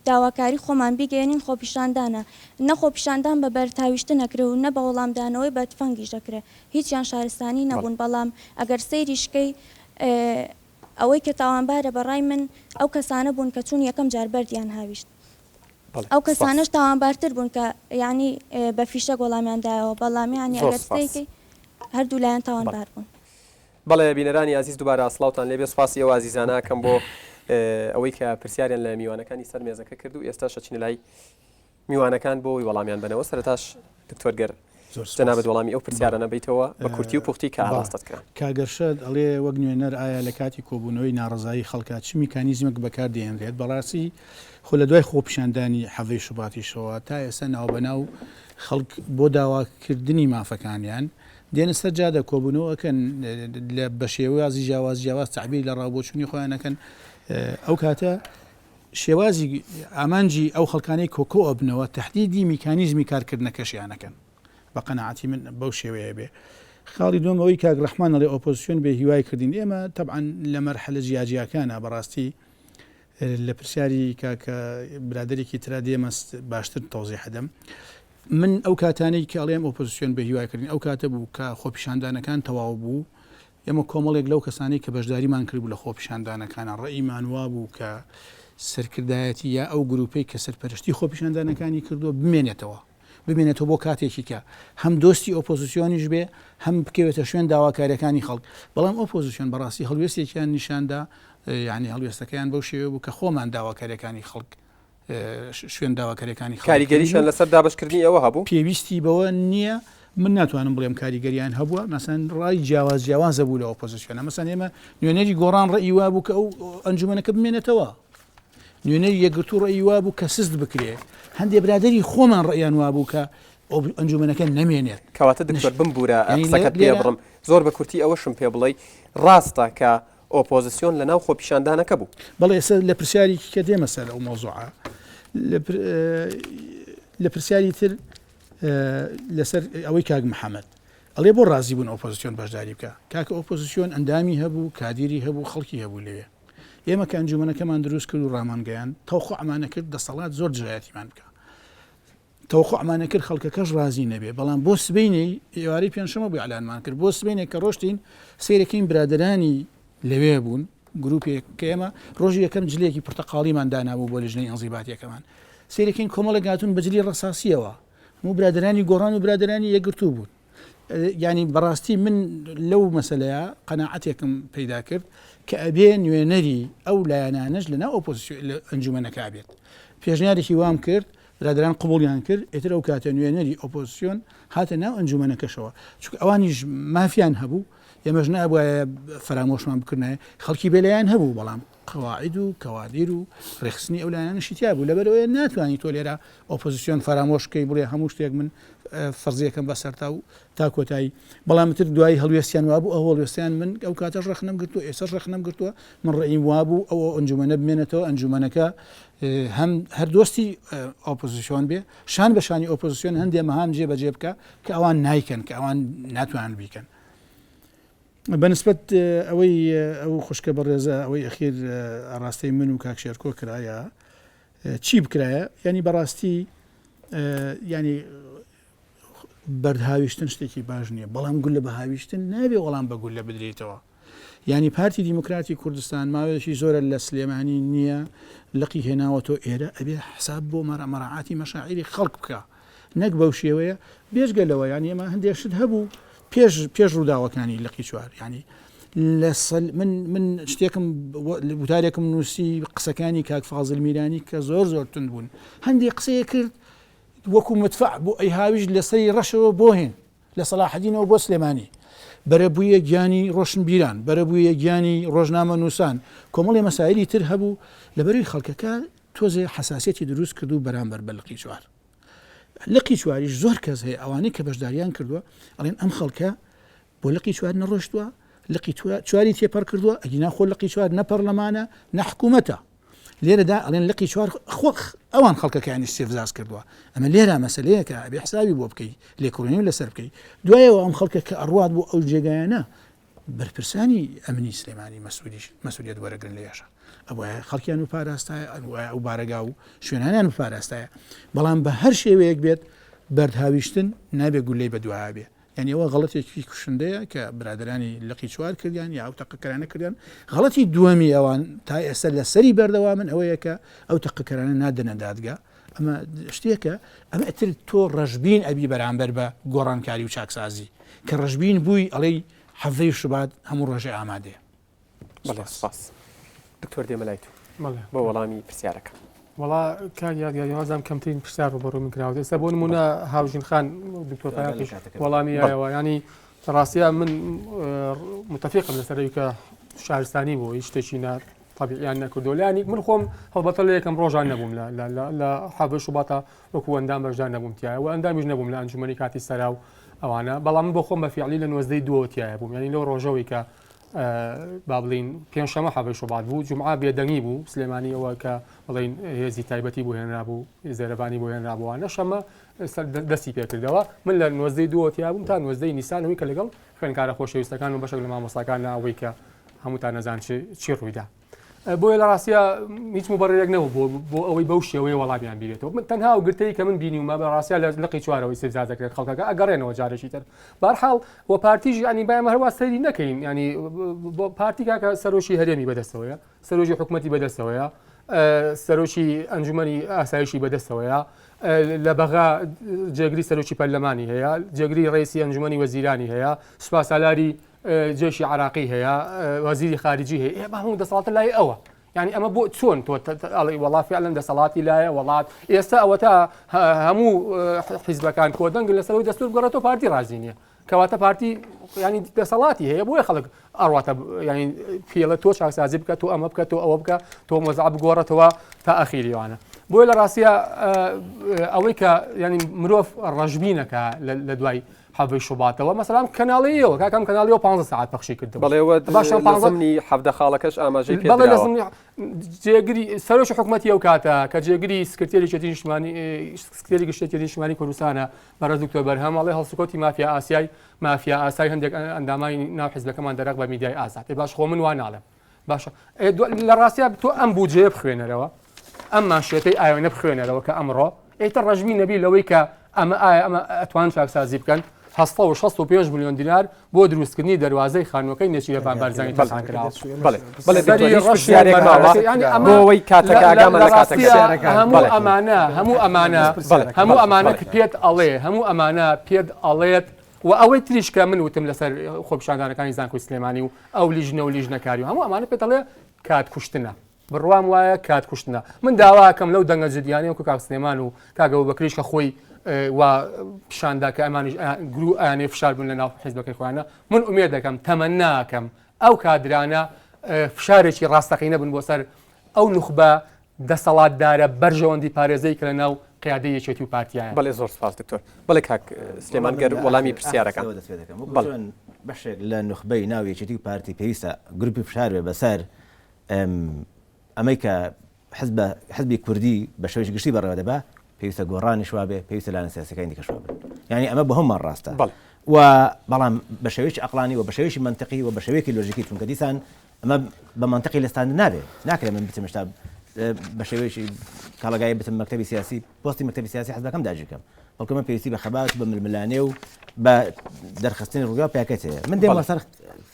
داواکاری خۆمان بیگەیەنین خۆپیشاندانە نە خۆپیشاندان بە بەرد هاویشتن ئەکرێ و نە بە وەڵامدانەوەی بە تفەنگیش دەکرێ هیچیان شارستانی نەبوون بەڵام ئەگەر سەیریش کەی ئەوەی کە تاوانبارە بە ڕای من ئەو کەسانە بوون کە چوون یەکەم جار بەردیان هاویشت ئەو کەسانەش تاوانبارتر بوون کە یانی بە فیشەک وەڵامیان دایەوە بەڵام یانی ئەگەر سەیرکەی هەردوو لایەن تاوانبار بوون. بەڵێ بینەرانی ئازیز دووبارە سڵاوتان لێبێ سوپاسی ئەو ئازیزانە ئەکەم بۆ ئەوەی کە پرسیاریان لە میوانەکانی سەر مێزەکە کرد و ئێستاش ئەچینە لای میوانەکان بۆ ئەوەی وەڵامیان بەنەوە سەرەتاش دکتۆر گەر جەنابت وەڵامی ئەو پرسیارانە بەیتەوە بە کورتی و پوختی کە ئاراستەت کران. کاک ئەرشەد ئەڵێ وەک نوێنەر ئایا لە کاتی کۆبوونەوەی ناڕەزایی خەڵکا چ میکانیزمێک بەکار دەهێنرێت؟ بەڕاستی خۆ لە دوای خۆپیشاندانی حەڤەی شوباتیشەوە تا ئێستا ناوبەناو خەڵک بۆ داواکردنی مافەکانیان دێنە سەر جادە کۆبوونەوە ئەکەن لە بە شێوازی جیاواز جیاواز تەعبیر لە ڕاوبۆچوونی خۆیان ئەکەن ئەو کاتە شێوازی ئامانجی ئەو خەڵکانەی کۆ کۆ ئەبنەوە تەحدیدی میکانیزمی کارکردنەکەشیان ئەکەن بە قەناعەتی من بەو شێوەیە بێ. خاڵی دووەم ئەوەی کاک ڕەحمان ئەڵێ ئۆپۆزسیۆن بێ هیوای کردین ئێمە تەبعەن لە مەرحەلە جیاجیاکانا بەڕاستی لە پرسیاری کاک برادەرێکی ترا دێمە باشتر تەوزیح ئەدەم من ئەو کاتانەی کە ئەڵێم ئۆپۆزسیۆن بێ هیوای کردین ئەو کاتە بوو کە خۆپیشاندانەکان تەواو بوو ئێمە کۆمەڵێک لەو کەسانەی کە بەشداریمان کردبوو لە خۆپیشاندانەکانە ڕەئیمان وابوو کە سەرکردایەتی یا ئەو گروپەی کە سەرپەرشتی خۆپیشاندانەکانی کردووە بمێنێتەوە بمێنێتەوە بۆ کاتێکی کە هەم دۆستی ئۆپۆزسیۆنیش بێ هەم بکەوێتە شوێن داواکاریەکانی خەڵک بەڵام ئۆپۆزسیۆن بەڕاستی هەڵوێستێکیان نیشاندا یعنی هەڵوێستەکەیان بەو شێوە بوو کە خۆمان داواکاریەکانی خەڵک شوێن داواکاریەکانی خەڵک کاریگەریشیان لەسەر دابەشکردنی ئەوە هەبوو؟ پێویستی بەوە نییە من ناتوانم بڵێم کاریگەریان هەبووە مەسەن ڕای جیاواز جیاواز هەبوو لە ئۆپۆزسیۆنە مەسەن ئێمە نوێنەری گۆڕان ڕەئی وابوو کە ئەو ئەنجومەنەکە بمێنێتەوە نوێنەری یەکگرتوو ڕەئی وابوو کە سست بکرێ هەندێ برادەری خۆمان ڕەئیان وابوو کە ئەنجومەنەکە نەمێنێت. کەواتە دکتۆر بمبورە قسەکەت پێ بڕم زۆر بە کورتی ئەوەشم پێ بڵێی ڕاستە کە ئۆپۆزسیۆن لە ناو خۆپیشاندانەکە بوو؟ بەڵێ ئێستا لە پرسیارێکی کە دێمە سەر ئەو مەوزوعە لە پرسیاری تر لەسەر ئەوەی کاک محەممەد ئەڵێ بۆ ڕازی بوون ئۆپۆزیسیۆن بەشداری بکە کاکە ئۆپۆزیسیۆن ئەندامی هەبوو کادیری هەبوو خەڵکی هەبوو لەوێ ئێمە کە ئەنجومەنەکەمان دروست کرد و ڕامانگەیاند، تەوەقوعمان نەکرد دەسەڵات زۆر دژایەتیمان بکا. تەوەقوعمان نەکرد خەڵکەکەش ڕازی نەبێ، بەڵام بۆ سبەینێی، ئێوارەی پێنجشەممە بوو ئیعلانمان کرد، بۆ سبەینێ کە ڕۆشتین سەیرەکەین برادەرانی لەوێ بوون، گروپێک کە ئێمە ڕۆژی یەکەم جلێکی پرتەقاڵیمان دانابوو بۆ لیژنەی ئینزیباتیەکەمان، سەیرەکەین کۆمەڵێک هاتوون بە جلی ڕەساسییەوە، هەموو برادەرانی گۆڕان و برادەرانی یەکگرتوو بوون. یانی بەڕاستی من لەو مەسەلەیە قەناعەتێکم پەیدا کرد کە ئەبێ نوێنەری ئەو لایەنانەش لە ناو ئۆپۆزیسیۆن لە ئەنجومەنەکە بێت. پێشنیارێکی وام کرد، برادەران قبوڵیان کرد، ئیتر ئەو کاتە نوێنەری ئۆپۆزیسیۆن هاتە ناو ئەنجومەنەکەشەوە، چونکە ئەوانیش مافیان هەبوو، ئێمەش نابوایە فەرامۆشمان بکردنایە، خەڵکی بێلایەن هەبوو، بەڵام قەواعید و کەوادیر و ڕێکخستنی ئەو لایەنانەشی تیا بوو، لەبەرئەوەیە ناتوانی تۆ لێرە ئۆپۆزیسیۆن فەرامۆش بکەی بڵێ هەموو شتێک من فەرزیەکەم بەسەرتا و تا کۆتایی، بەڵام ئیتر دوایی هەڵوێستیان وابوو، ئەو هەڵوێستەیان من ئەو کاتەش ڕەخنەم گرتووە ئێستاش ڕەخنەم گرتووە، من ڕەئیم وابوو ئەو ئەنجومەنە بمێنێتەوە، ئەنجومەنەکە هەم هەر دۆستی ئۆپۆزیسیۆن بێ، شان بە شانی ئۆپۆزیسیۆن هەندێ مەهام جێ بەجێ بکا کە ئەوان نایکەن، کە ئەوان ناتوانن بیکەن. بە نسبەت ئەوەی ئەو خوشکە بەڕێزە ئەوەی ئەخیر ئاڕاستەی من و کاک شێرکۆ کرایە چی بکرایە یعنی بەڕاستی ینی بەردهاویشتن شتێکی باش نییە بەڵام گولە بە هاویشتن نابێ وەڵام بە گولە بدرێتەوە ینی پارتی دیموکراتی کوردستان ماوەیەکی زۆرە لە سلێمانی نییە لقی هێناوە تۆ ئێرە ئەبێ حساب بۆ مەرە مەراعاتی مەشاعری خەڵک بکە نەک بەو شێوەیە بێجگە لەوە یانی ئێمە هەندێک شت هەبوو پێش پێش ڕووداوەکانی لقی چوار ینی لە من من شتێکم وتارێکم نووسی قسەکانی کاک فازل میرانی کە زۆر زۆر تند بوون هەندێک قسەیە کرد وەکو مدفع بۆ ئەی هاویش لەسەری ڕەشەوە بۆ هێن لە سەلاحەدینەوە بۆ سلێمانی بەرەبوویە گیانی ڕۆشنبیران بەرەبوویە گیانی ڕۆژنامە نووسان کۆمەڵی مەسایلی تر هەبوو لەبەروی خەڵکەکە تۆزێ حەساسیەتی دروست کرد و بەرامبەر بە لقی چوار لقی چواریش زۆر کەس هەیە ئەوانەی کە بەشداریان کردووە ئەڵێن ئەم خەڵکە بۆ لقی چوار نەڕۆشتووە لقی چواری تێپەڕ کردووە ئەگینا خۆ لقی چوار نە پەرلەمانە نە حکوومەتە لێرەدا ئەڵێن لقی چوار خۆخ ئەوان خەڵکەکانی سێفزاز کردووە ئەمە لێرە مەسلەیەکە ئەبێ حسابی بۆ بکەی لێکۆڵینەوە لەسەر بکەی دوایەوە ئەم خەڵکە کە ئەڕوات بۆ ئەو جێگایانە بەرپرسانی ئەمنی سلێمانی مەسولیش مەسولیەت وەرەگرن لە یەشا ئەبوایە خەڵکیان بپاراستایە ئەبوایە ئەو بارەگا و شوێنانیان بپاراستایە بەڵام بە هەر شێوەیەک بێت بەرد هاویشتن نابێ گولەی بەدوایە بێ یعنی ئەوە غەڵەتێکی کوشندەیە کە برادرانی لقی چوار کردیان یا ئەو تەقەکەرانە کردیان غەڵەتی دووەمی ئەوان تا ئێستا لەسەری بەردەوامن ئەوەیە کە ئەو تەقەکەرانە نادەنە دادگا ئەمە شتێکە ئەمە ئیتر تۆ ڕەشبین ئەبی بەرامبەر بە گۆڕانکاری و چاکسازی کە ڕەشبین بووی ئەڵێی حەڤدەی شوبات هەموو ڕۆژێ ئامادەیە. بەڵێ سپاس. دکتۆر دێمە لای تۆ بۆ وەڵامی پرسیارەکە. وەڵا کاک یادگاری وازم کەمترین پرسیار ڕووبەڕووی من کراوە ئێستا بۆ نمونە هاوژین خان دکتۆر فایەقیش وەڵامی یایەوە ینی ڕاستە من متفقم لەسەر ئەوی کە شارستانی بوو هیچ شتێکی نا طبیعیان نەکردو لانی من خۆم هەڵبەتە لە یەکەم ڕۆژان نەبووم لە حەڤ شوباتە وەکو ئەندام بەشدار نەبووم تایە و ئەندامیش نەبووم لە ئەنجومەنی کاتی سەرا و ئەوانە بەڵام من بۆ خۆم بە فیعلی لە نۆزدەی دووەوە تایە بووم یعنی لەو ڕۆژەوەی کە با بڵین پێنجشەمە حەڤ شوبات بوو جمعە بێدەنگی بوو سلێمانی ئەوە کە بڵین هێزی تایبەتی بۆ هێنرابوو زێرەبانی بۆ هێنرابووانە شەمە. دەستی پێکردەوە من لە نۆزدەی دووەوە تیا بووم تا نۆزدەی نیسان ئەوەی کە لەگەڵ خوێندکارە خۆشەویستەکان و بەشێک لە مامۆستاکان ئەوەی کە هەمووتان نەزان چی ڕوویدا. بۆیە لە ڕاستیا هیچ مبەڕێک نەبوو بۆ بۆ ئەوەی بەو شێوەیە وەڵامیان بیرێتەوە من تەنها و گرتەی کە من بینیومە بە ڕاستیا لە لقی چوارەوەی سێزا دەکرێت خەڵکەکە ئەگەڕێنەوە جارێکی تر بارحاڵ و پارتیش ینی بایم هەروە سەیری نەکەین ینی بۆ پارتی کاکە سەرۆکی هەرێمی بەدەستەوەیە سەرۆکی حکوومەتی بەدەستەوەیە سەرۆکی ئەنجومەنی ئاسایشی بەدەستەوەیە لە بەغا جێگری سەرۆکی پەرلەمانی هەیە جێگری ڕێسی ئەنجومەنی وەزیرانی هەیە سوپاسالاری جێشی عراقی هەیە وەزیری خارجی هەیە ئێمە هەموو دەسەڵاتە لای ئەوە یعنی ئەمە بۆ چۆن تۆ ئەڵێ وەڵا فعلەن دەسەڵاتی لایە وڵات ئێستا ئەوەتا هەموو حیزبەکان کۆدەنگ لەسەرەوەی دەستور بگەڕێتەوە پارتی ڕازی نییە کەواتە پارتی ینی دەسەڵاتی هەیە بۆیە خەڵک ئەڕاتە ینی پێڵە تۆ چاکسازی بکە تۆ ئەمە بکە تۆ ئەوە بکە تۆ مۆزع بگۆڕێتەوە تا ئەخیریوانە بۆیە لە ڕاستە ئەوەی کە ینی مرۆڤ ڕەشبینەکە لە دوای حەڤەی شوباتەوە مەسەلەن کەناڵیەوە کاکەم کەناڵیەوە 15 سەعات پەخشی کردەوە بەڵێ وە باشە لە 15 زمنی 17 خاڵەکەش ئاماژەی پێ بەڵێ لە دراوە. زمنی جێگری سەرۆکی حکوومەتی ئەو کاتە کە جێگری سکرتێری یەکێتی نیشتمانی سکرتێری گشتی یەکێتی نیشتمانی کوردستانە بەڕێز دکتۆر بەرهەم ئەڵێ هەڵسوکەوتی مافیا ئاسیای مافیا ئاسای هەندێک ئەندامانی ناو حیزبەکەمان دەرەق بە میدیای ئازاد ئێ باش خۆ من وا ناڵێم باشە لە ڕاستیا تۆ ئەم بودجەیە بخوێنەرەوە ئەم مانشێتەی ئاوێنە بخوێنەرەوە کە ئەمڕۆ ئیتر ڕەشبین نەبی لەوەی کە ئەمە ئایا ئەمە ئەتوان چاکسازی بکەن 65 میلیۆن دینار بۆ دروستکردنی دەروازەی خانووەکەی نێچیرەڤان بارزانی تەرخان کراوە. بەڵێ بەڵێ دکتۆر هیچ پرسیارێک ماوە بۆ ئەوەی کاتەکە ئاگامان لە کاتەکە هەموو ئەمانە هەموو ئەمانە هەموو ئەمانە پێت ئەڵێ هەموو ئەمانە پێت ئەڵێت و ئەوەی تریش کە من وتم لەسەر خۆپیشاندانەکانی زانکۆی سلێمانی و ئەو لیژنە و لیژنەکاری و هەموو ئەمانە پێت ئەڵێ کات کوشتنە بڕوام وایە کات کوشتنە من داواکەم لەو دەنگە جدیانەی وەکو کاک سلێمان و کاک ئەبوبەکریش کە خۆی وا پیشاندا کە ئەمانیش گرو ئەیانێ فشار بن لە ناو حیزبەکەی خۆیانە من ئومێد دەکەم تەمەناکەم ئەو کادرانە فشارێکی ڕاستەقینە بن بۆ سەر ئەو نوخبە دەسەڵاتدارە بەرژەوەندی پارێزەی کە لە ناو قیادەی یەکێتی و پارتیایە. بەڵێ زۆر سوپاس دکتۆر. بەڵێ کاک سلێمان گەر وەڵامی پرسیارەکان. بەڵێ. بەشێک لە نوخبەی ناو یەکێتی و پارتی پێویستە گروپی فشار بێ بەسەر ئەمەی کە حزب حزبی کوردی بە شێوەیەکی گشتی بەڕێوە دەبا پێویستە گۆڕانیش وابێ پێویستە لایەنە سیاسەکانی دیکەش وابن یعنی ئەمە بۆ هەموومان ڕاستە و بەڵام بە شێوەیەکی ئەقڵانی و بە شێوەیەکی مەنتقی و بە شێوەیەکی لۆژیکی چونکە دیسان ئەمە بە مەنتقی لەستاندن نابێ ناکرێت من بچم شتا بە شێوەیەکی کاڵەگای بچم مەکتەبی سیاسی پۆستی مەکتەبی سیاسی حزبەکەم داگیرکەم بەڵکو من پێویستی بە خەبات بە ململانێ و بە دەرخستنی ڕووگا پاکەت هەیە من دێمە سەر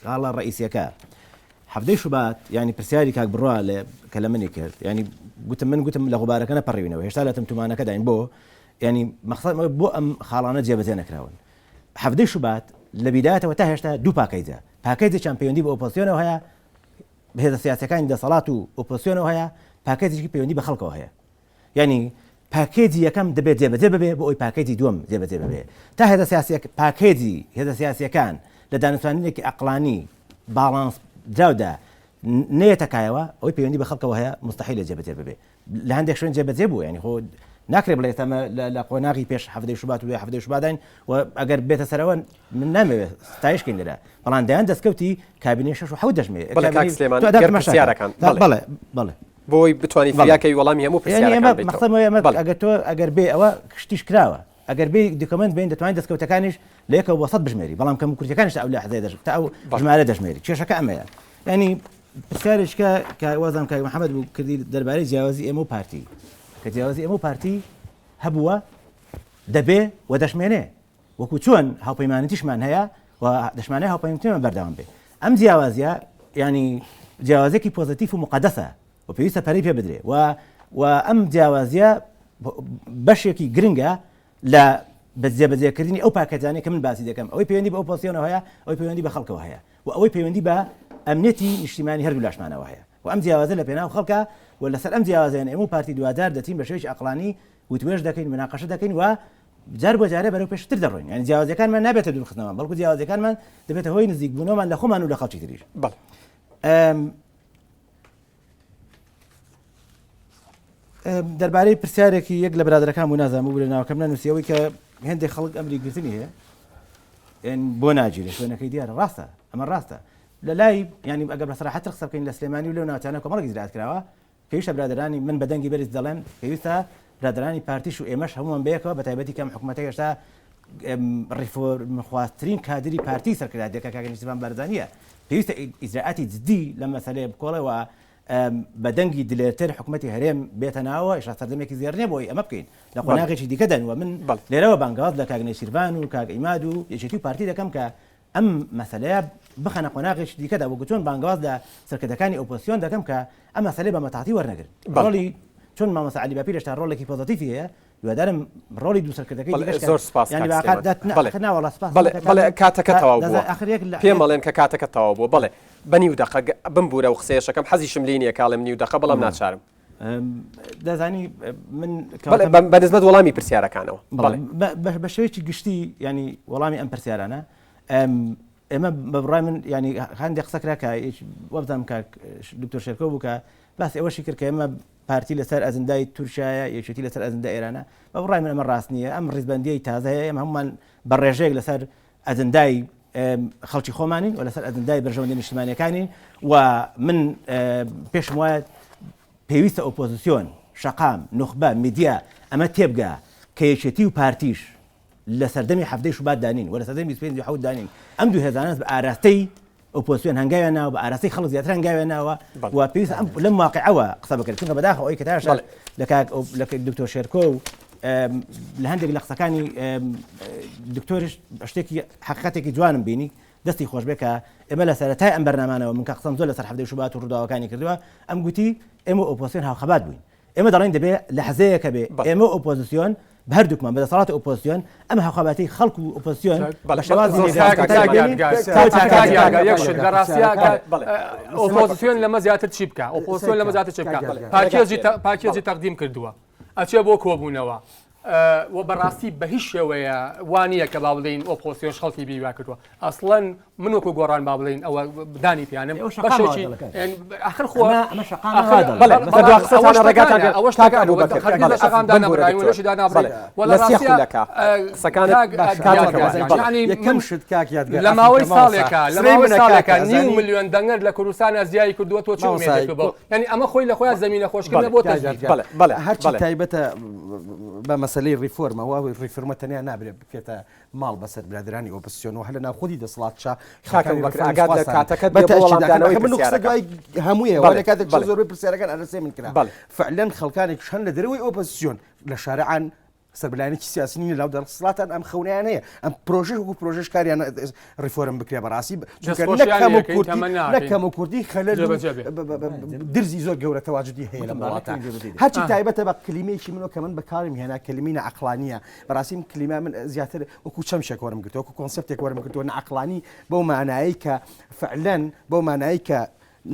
خاڵە ڕئیسیەکە حەڤدەی شوبات یانی پرسیاری کاک بڕوا لە کە لە منی کرد یانی گوتم من گوتم لە غوبارەکە نەپەڕیوینەوە هێشتا لە تەمتومانەکەداین بۆ یانی مەخصد بۆ ئەم خاڵانە جێبەجێ نەکراون حەڤدەی شوبات لە بیدایەتەوە تا هێشتا دوو پاکەیجە پاکەیجێکیان پەیوەندی بە ئۆپۆزسیۆنەوە هەیە هێزە سیاسەکانی دەسەڵات و ئۆپۆزسیۆنەوە هەیە پاکێجێکی پەیوەندی بە خەڵکەوە هەیە یانی پاکێجی یەکەم دەبێت جێبەجێ ببێ بۆ ئەوی پاکێجی دووەم جێبەجێ ببێ تا هێزە سیاسیەک پاکێجی هێزە سیاسیەکان لە دانوستاندنێکی ئەقڵانی باڵانس دراودا نەیەتە کایەوە ئەوەی پەیوەندی بە خەڵکەوە هەیە مستحیلە جێبەجێ ببێ لە هەندێک شوێن جێبەجێ بوو ینی خۆ ناکرێ بڵێ ئێستا لە قۆناغی پێش حەڤدەی شوبات و دوای حەڤدەی شوباتداین و ئەگەر بێتە سەرەوە من نامەوێت ستایشکەین لێرە بەڵام دەیان دەستکەوتی کابینەی شەش و حەوت دەژمێ بەڵێ کاک سلێمان گەر پرسیارەکان بەڵێ بەڵێ بۆی بتوانی فریاکەی وەڵامی هەموو پرسیارەکان بیتەوە. ئەگەر تۆ ئەگەر بێ ئەوە شتیش کراوە ئەگەر بێ document بین دەتوانین دەستکەوتەکانیش لە یەکەوە بۆ سەد بژمێری بەڵام کەم کورتەکانیش تا ئەو لەحزەیە دەژ تا ئەو ژمارە دەژمێری کێشەکە ئەمەیە ینی پرسیارێک کە کە وازم کاک محەممەد بوو کردی دەربارەی جیاوازی ئێمە و پارتی کە جیاوازی ئێمە و پارتی هەبووە دەبێ و دەشمێنێ وەکو چۆن هاوپەیمانێتیشمان هەیە و دەشمانەوێ هاوپەیمانێتیمان بەردەوام بێ. ئەم جیاوازیە یانی جیاوازیەکی پۆزەتیف و موقەدەسە و پێویستە پەرەی پێ بدرێ و و ئەم جیاوازیە بەشێکی گرنگە لە بە جێبەجێکردنی ئەو پاکێجانەی کە من باسی دەکەم ئەوەی پەیوەندی بە ئۆپۆزسیۆنەوە هەیە ئەوەی پەیوەندی بە خەڵکەوە هەیە و ئەوەی پەیوەندی بە ئەمنیەتی نیشتیمانی هەردوو لاشمانەوە هەیە و ئەم جیاوازە لە پێناو خەڵکە و لەسەر ئەم جیاوازیانە ئێمە و پارتی دواجار دەچین بە شێوەیەکی ئەقڵانی وتوێژ دەکەین مناقەشە دەکەین و جار بۆ جارێ بەرەو پێشتر دەڕۆین یانی جیاوازیەکانمان نابێتە دوورخستنەوەمان بەڵکو جیاوازیەکانمان دەبێتە هۆی نزیکبوونەوەمان لە خۆمان و لە خەڵکی تریش بەڵێ دەربارەی پرسیارێکی یەک لە برادەرەکان بوو نازانم بوو لە ناوەکەم نەنووسی ئەوەی کە هێندێک خەڵک ئەمری گرتنی هەیە بۆ ناگیرێ شوێنەکەی دیارە ڕاستە ئەمە ڕاستە لە لای ینی ئەگەر بە سەراحەتر قسە بکەین لە سلێمانی و لەو ناوچانە کۆمەڵێک ئیجرائات کراوە پێویستە برادەرانی من بە دەنگی بەرز دەڵێم پێویستە برادەرانی پارتیش و ئێمەش هەموومان بەیەکەوە بەتایبەتی کە ئەم حکومەتە هێشتا ڕیفۆرمخوازترین کادری پارتی سەرکردایەتیەکە کاک نێچیرڤان بارزانییە پێویستە ئیجرائاتی جدی لەم مەسەلەیە بکۆڵێ و بە دەنگی دلێرتر حکومەتی هەرێم بێتە ناوەوە ئێشتا سەردەمێکی زێڕینە بۆ ئەوەی ئەمە بکەین لە قۆناغێکی دیکەدان و من لێرەوە بانگەواز لە کاک نێچیرڤان و کاک عیماد و یەکێتی و پارتی دەکەم کە ئەم مەسەلەیە بخەنە قۆناغێکی دیکەدا وەکو چۆن بانگەواز لە سەرکردەکانی ئۆپۆزسیۆن دەکەم کە ئەم مەسەلەیە بە مەتاتی وەرنەگرن. ڕۆڵی چۆن مامۆستا عەلی باپیر هێشتا ڕۆڵێکی پۆزەتیفی هەیە، هیوادارم ڕۆڵی دوو سەرکردەکەی بەڵێ دیکەش کە زۆر سوپاس یانی کاک با سلێمان. دات نا بەڵێ ئاخر نا وەڵا سوپاس بەڵێ ناکە بەڵێ کاک کاتەکە تەواو دەزا بووە. ئاخر یەک لە پێم ئەڵێن کە کاتەکە تەواو بووە. بەڵێ بە نیو دەقە بمبوورە ئەو قسەیەشەکەم حەزیشم لێی نییە کە ئەڵێم نیو دەقە بەڵام ناچارم. دەزانی من بەڵێ بە نسبەت وەڵامی پرسیارەکانەوە. بەڵێ بە شێوەیەکی گشتی ینی وەڵامی ئەم پرسیارانە ئێمە بە بڕای من ینی هەندێک قسە کرا کە وەبزانم کاک دکتۆر شێرکۆ بوو کە باسی ئەوەشی کرد کە ئێمە پارتی لەسەر ئەجندای تورکیایە یەکێتی لەسەر ئەجندای ئێرانە بە بڕای من ئەمە ڕاست نییە ئەم ڕیزبەندیی تازە هەیە ئێمە هەمومان بە ڕێژەیەک لەسەر ئەجندای خەڵکی خۆمانین و لەسەر ئەجندای بەرژەوەندی نیشتمانیەکانین و من پێشم وایە پێویستە ئۆپۆزیسیۆن، شەقام، نوخبە، میدیا ئەمە تێبگا کە یەکێتی و پارتیش لە سەردەمی حەڤدەی شوباتدا نین و لە سەردەمی 25 و حەوتدا نین. ئەم دوو هێزانە بە ئاراستەی ئۆپۆزیسیۆن هەنگاویان ناوە، بە ئاراستەی خەڵک زیاتر هەنگاویان ناوە و پێویستە ئەم لەم واقعەوە قسە بکرێت چونکە بەداخەوە ئەوەی کە تا ئێستا لە کاک لە دکتۆر شێرکۆ و لە هەندێک لە قسەکانی دکتۆریش شتێکی حەقیقەتێکی جوانم بینی دەستی خۆش بێ کە ئێمە لە سەرەتای ئەم بەرنامانەوە من کە قسەم زۆر لەسەر حەڤدەی شوبات و ڕووداوەکانی کردووە ئەم گوتی ئێمە ئۆپۆزیسیۆن هاوخەبات بووین ئێمە دەڵێین دەبێ لەحزەیەکە بێ ئێمە و ئۆپۆزیسیۆن بە هەردووکمان بە دەسەڵاتی ئۆپۆزیسیۆن ئەم هاوخەباتی خەڵک و ئۆپۆزیسیۆن بە شێوازی ئۆپۆزیسیۆن لەمە زیاتر چی بکە ئۆپۆزیسیۆن لەمە زیاتر چی بکە پاکێجی پاکێجی تەقدیم کردووە ئەچێ بۆ کۆبوونەوە و بەڕاستی بە هیچ شێوەیە وانە کە با بڵین ئۆپۆزیسیۆن خەڵکی بیوا کردووە ئەسڵەن من وەکو گۆڕان با بڵێین ئەوە دانی پیانم بەشێکی ئەخر خۆ لە ماوەی ساڵێکا لە ماوەی ساڵێکا نیو ملیۆن دەنگەر لە کوردستانە زیای کردووە تۆ چ ئومێدێک بەو یعنی ئەمە خۆی لە خۆیان زەمینە خۆشکردنە بۆ بەڵێ هەرچی تایبەتە بە مەسەلەی ڕیفۆرمەوە ڕیفۆرمە تەنیا نابرێت بکرێتە ماڵ بەسەر برادەرانی ئۆپۆزسیۆن و هەر لە ناو خودی دەسەڵاتشا کاک ئەبوبەکر ئاگات لە کاتەکەت بێ بۆ وەڵامدانەوەی پرسیارەکە. هەموویەوە لە کاتێک زۆربەی پرسیارەکان ئەرەسێ من کرا فعلەن خەڵکانێکیش هەن لە دەرەوەی ئۆپۆزسیۆن لە شارعان سەر بەلایەنێکی سیاسی نین لەناو دەسەڵاتان ئەم خەونیان هەیە ئەم پرۆژەش وەکو پرۆژەش کاریان ڕیفۆرم بکرێ بەڕاستی چونکە نەک کەم و کورتی نەک کەم و کورتی خەلەل و درزی زۆر گەورە تەواجدی هەیە لەم وڵاتە هەرچی تایبەتە بە کلیمەیەکی منەوە کە من بەکارم هێنا کلمی نەعەقڵانیە بەڕاستی من کلیمە من زیاتر وەکو چەمشێک وەرم گرتووە وەکو کۆنسێپتێک وەرم گرتووە نەعەقڵانی بەو مانایەی کە فعلەن بەو مانایەی کە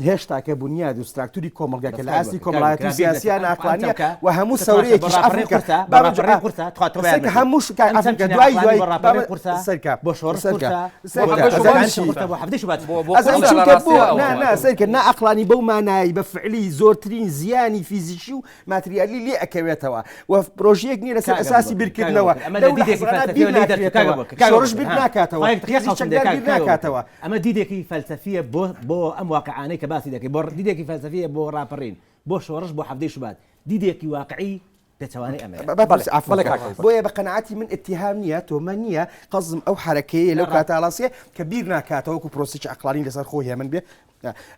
هێشتا کە بونیاد و ستراکتوری کۆمەڵگا کە لە ئاستی کۆمەڵایەتی و سیاسییان ناعەقڵانیە و هەموو سەورەیەکیش ئەفریقا هەموو ئەفریقا دوای دوای سەرکە بۆ شۆڕش سەرکە چونکە بۆ نا نا سەرکە ناعەقڵانی بەو مانایی بە فعلی زۆرترین زیانی فیزیکی و ماتریالی لێ ئەکەوێتەوە و پرۆژەیەک نییە لەسەر ئەساسی بیرکردنەوە لەو لەحزانە بیر ناکرێتەوە شۆڕش بیر ناکاتەوە هێزی چەکدار بیر ناکاتەوە. ئەمە دیدێکی فەلسەفییە بۆ بۆ ئەم واقعانەی کە باسی دەکەی بۆ دیدێکی فەلسەفییە بۆ ڕاپەڕین بۆ شۆڕش بۆ حەڤدەی شوبات دیدێکی واقعی پێچەوانەی ئەمەیە. بۆیە بە قەناعەتی من ئیتیهام نییە تۆمەت نییە قەزم ئەو حەرەکەیە لەو کاتە ڕاستیە کە بیر ناکاتەوە وەکو پرۆسەیەکی عەقڵانی لەسەر خۆی هێمن بێ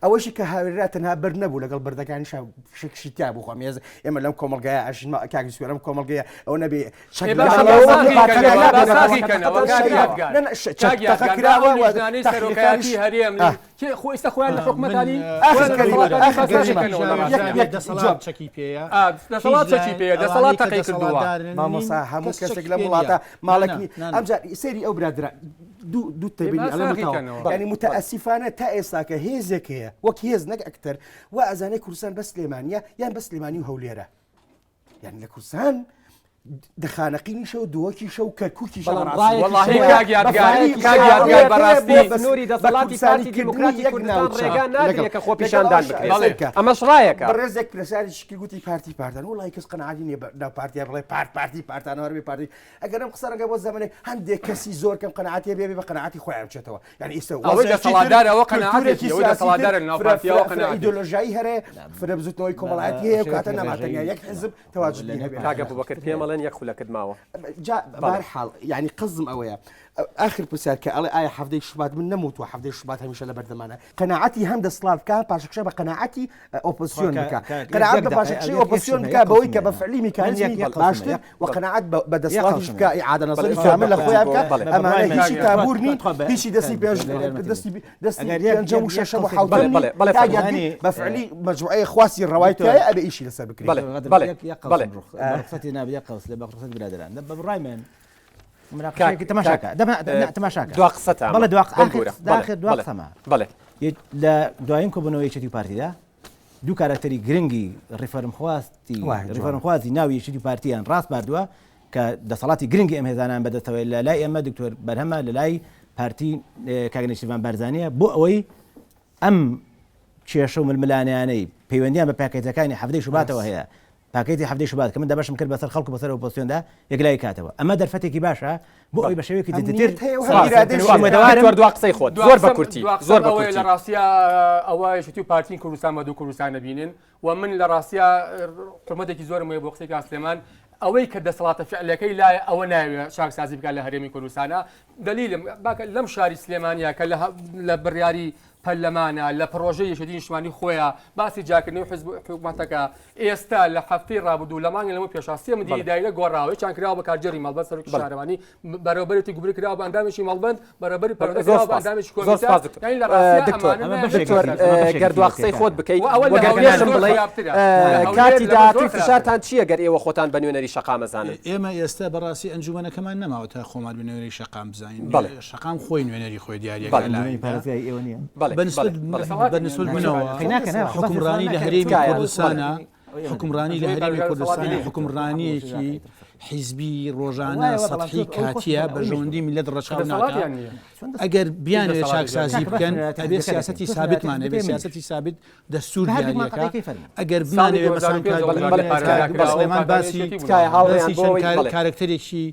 ئەوەشی کە هاوێرا تەنها بەرد نەبوو لەگەڵ بەردەکانیشا فشکشی تیا بوو خۆم ێز ئێمە لەم کۆمەڵگایە ئەژین ما کاک سوێر ئەم کۆمەڵگەیە ئەو نەبێ چەک ئێ باشە با ساغی کەنەوە، با ساغی کەنەوە، کاک یادگار. کاک یادگار، با ئەو لیژنانەی سەرۆکایەتی هەرێم کێ خۆ ئێستا خۆیان لە حکومەتانی ئاخر خۆیان لە کەلیمە دەسەڵاتانی ئاخر با ساغی کەلیمە کەنەوە لە یەک ڕاستیدا. یەک دەسەڵات جواب چەکی پێیە ئا، هیچ دەسەڵات چەکی لایەن پێیە، دەسەڵات ئەوانەی کە تەقەی کردووە. دەسەڵاتدارن نین مامۆستا هەموو کەس کەسێک چەکی لەم پێ نییە وڵاتە نا ماڵێک نا نی نا نا ئەمجار سەیری ئەو برادەرە دوو دوو ئێ تێبینی با ئەڵێم ساغی تەواو کەنەوە. یانی متاسفانە تا ئێستاکە هێزێک هەیە وەک هێز نەک ئەکتەر وا ئەزانێ کوردستان بەس سلێمانیە یان بەس سلێمانی و هەولێرە یانی لە کوردستان دە خانەقینیشە و دهۆکیشە و کەرکوکیشە بەڵام بەڕاستی. ڕایەکی وەڵاهی شەوە کاک یادگار بە کاک یادگار بەڕاستی بە سنووری دەسەڵاتی پارتی دیموکراتی کوردستان ڕێگا نادرێ کە خۆپیشاندان بکرێت بەڵێ. ئەمەش ڕایەکە. بەڕێزێک پرسیارێکی کرد گوتی پارتی پارتان وەڵاهی کەس قەناعەتی نییە بە ناو پارتیا بڵێ پارت پارتی پارتان هەر بێ پارتی ئەگەر ئەم قسە ڕەنگە بۆ زەمەنێک هەندێک کەسی زۆر کەم قەناعەتی هەبێ بێ بە قەناعەتی خۆیان بچێتەوە یعنی ئیستا ئەوەی وەزعێکی تر، دەسەڵاتدارە ئەوە قەناعەتێتی، کولتوورێکی ئەوەی سیاسی تر، دەسەڵاتدارە لەناو فرە پارتییەوە فرە فرە قەناعەتێتی. ئیدۆلۆژیایی هەرێ فرە بزوتنەوەی کۆمەڵایەتی هەیە و کاتە نەما تەنیا یەک حزب تەواجدی هەبێ. کاک ئەبوبەکر پێم ئەڵێن یەک خولەکت ماوە. جا بەهەرحاڵ یعنی قەزم ئەوەیە ئاخر پرسیار کە ئەڵێ ئایا حەڤدەی شوبات من نەموتووە حەڤدەی شوبات هەمیشە لە بەردەمانە قەناعەتی هەم دەسڵات بکا پاشەکشە بە قەناعەتی ئۆپۆزسیۆن بکا قەناعەت بە پاشەکشەی ئۆپۆزسیۆن بکا بەوەی کە بە فعلی میکانیزمی باشتر و قەناعەت بە دەسڵاتیش بکا ئیعادە نەزەری کامل لە خۆیان بکا ئەمانە هیچی تابوور نین هیچی دەستی پێش دەستی دەستی پێنجەم و شەشەم و حەوتەم نین تا یادگیر بە فعلی مەجموعەیە خواستی ڕەوای تیایە ئەبێ ئیشی لەسەر بکرێ. بەڵێ بەڵێ بەڵێ. ڕوخسەتی نابێ یەک قەوس لە بە ڕوخسەت برادەران بە بڕای من مناقشەیەکی تەماشاکە دەما تەماشاکە دوا قسەتە بەڵێ دوا بمبورە ئاخر دوا قسەمە بەڵێ لە دوایین کۆبوونەوەی یەکێتی و پارتیدا دوو کارەکتەری گرنگی ڕیفۆرمخواستی ڕیفۆرمخوازی ناو یەکێتی و پارتیان ڕاسپاردووە کە دەسەڵاتی گرنگی ئەم هێزانان بەدەستەوەی لە لای ئێمە دکتۆر بەرهەمە لە لای پارتی کاک نێچیرڤان بارزانیە بۆ ئەوەی ئەم کێشە و ململانێیانەی پەیوەندیان بە پاکێتەکانی حەڤدەی شوباتەوە هەیە پاکێتی حەڤدەی شوبات کە من دابەشم کرد بەسەر خەڵک و بەسەر ئۆپۆزسیۆندا یەکلایی کاتەوە ئەمە دەرفەتێکی باشە بۆ ئەوەی بە شێوەیەکی جدیتر ئومێدەوارم دوا قسەی خۆت زۆر بە کورتی زۆر بە کورتی لە ڕاستیا ئەوە یەکێتی و پارتی کوردستان بە دوو کوردستان نەبینن و من لە ڕاستیا حرمەتێکی زۆرم هەیە بۆ قسەی کاک سلێمان ئەوەی کە دەسەڵاتە فعلەکەی لایە ئەوە ناوێ چاکسازی بکات لە هەرێمی کوردستانە دەلیلم باکە لەم شاری سلێمانیا کە لە بڕیاری پەرلەمانە لە پڕۆژەی یەکێتی نیشتمانی خۆیە باسی جیاکردنەوەی حزب حکومەتەکە ئێستا لە هەفتەی ڕابردوو لە مانگی لەمە پێشا سێ مدیری دایرە گۆڕاوە یەکیان کراوە بە کارگێڕی مەڵبەند سەرۆکی شارەوانی بەڕێوەبەرێتی گومرگ کراوە بە ئەندامێکی مەڵبەند بەڕێوەبەری پەروەردە کراوە بە ئەندامێکی کۆمیتە یانی لە ڕاستیا ئەمانە دکتۆر گەر دوا قسەی خۆت بکەیت و ئەوە لە گەر هەولێر پێشم زۆر بڵێی خراپترە لە هەولێر کاتی لەمە زۆر داهاتووی خراپترە. فشارتان چییە گەر ئێوە خۆتان بە نوێنەری شەقام ئەزانن؟ ئێمە ئێستا بەڕاستی ئەنجومەنەکەمان نەماوە تا خۆمان بە نوێنەری شەقام بزانین بەڵێ. شەقام خۆی نوێنەری خۆی دیاریەکە بەڵێ. لە ئەنجومەنی ئایندە. پارێزگای ئێوە نییە؟ بەڵێ، بە نسبەت بەڵێ، بەڵێ. بە نسبەت منەوە حوکمڕانی لە هەرێمی کوردستانە حوکمڕانی لە هەرێمی کوردستانە حوکمڕانییەکی حیزبی ڕۆژانە سەتحی کاتییە بەرژەوەندی میللەت ڕەچاو ناکا ئەگەر بیانەوێت چاکسازی بکەن ئەبێ سیاسەتی سابتمان هەبێ سیاسەتی سابت دەستور دیاریەکە ئەگەر بمانەوێ مەسەلەن کاک سلێمان باسی باسی چەند کارەکتەرێکی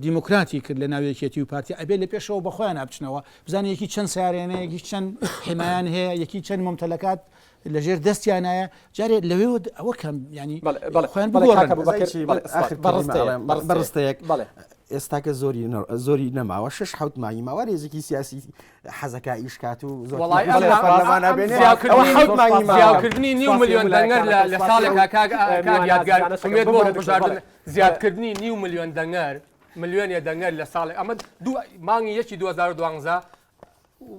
دیموکراتی کرد لە ناو یەکێتی و پارتی ئەبێ لە پێشەوە بە خۆیان بچنەوە بزانە یەکی چەند سیارێنە یەکی چەند حمایان هەیە یەکی چەند ممتەلەکات لەژێر دەستیانایە جارێ لەوێوە ئەوە کەم ینی خۆیان بەڕستەیەک ئێستاکە زۆری زۆری نەماوە شش حوت مانگی ماوە رێزێکی سیاسی حەزەکە ئیش کات و زۆرکردنی نیو میلیۆن دەنگەر لە ساڵێکا کاک یادگار ئومێد بۆ هەڵبژاردن زیادکردنی نیو میلیۆن دەنگەر ملیۆنێ دەنگەر لە ساڵێک ئەمە دوو مانگی یەکی 2012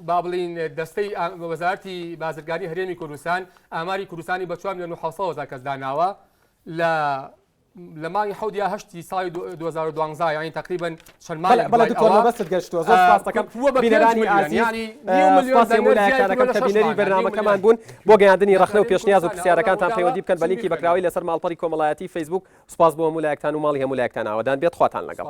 با بڵین دەستەی وەزارەتی بازرگانی هەرێمی کوردستان ئاماری کوردستانی بە 4 میلیۆن و 700 هەزار کەس داناوە لە لە مانگی حەوت یا هەشتی ساڵی 2012 یانی تەقریبەن چەند مانگێک بەڵێ دکتۆر مەبەستت گەشتووە زۆر سپاس دەکەم بینەرانی ئازیز سپاسی هەموو لایەکتان دەکەم کە بینەری بەرنامەکەمان بوون بۆ گەیاندنی ڕەخنە و پێشنیاز و پرسیارەکانتان پەیوەندی بکەن بە لینکی بەکراوەی لەسەر ماڵپەڕی کۆمەڵایەتی فەیسبووک سپاس بۆ هەموو لایەکتان و ماڵی هەموو لایەکتان ئاوەدان بێت خواتان لەگەڵ.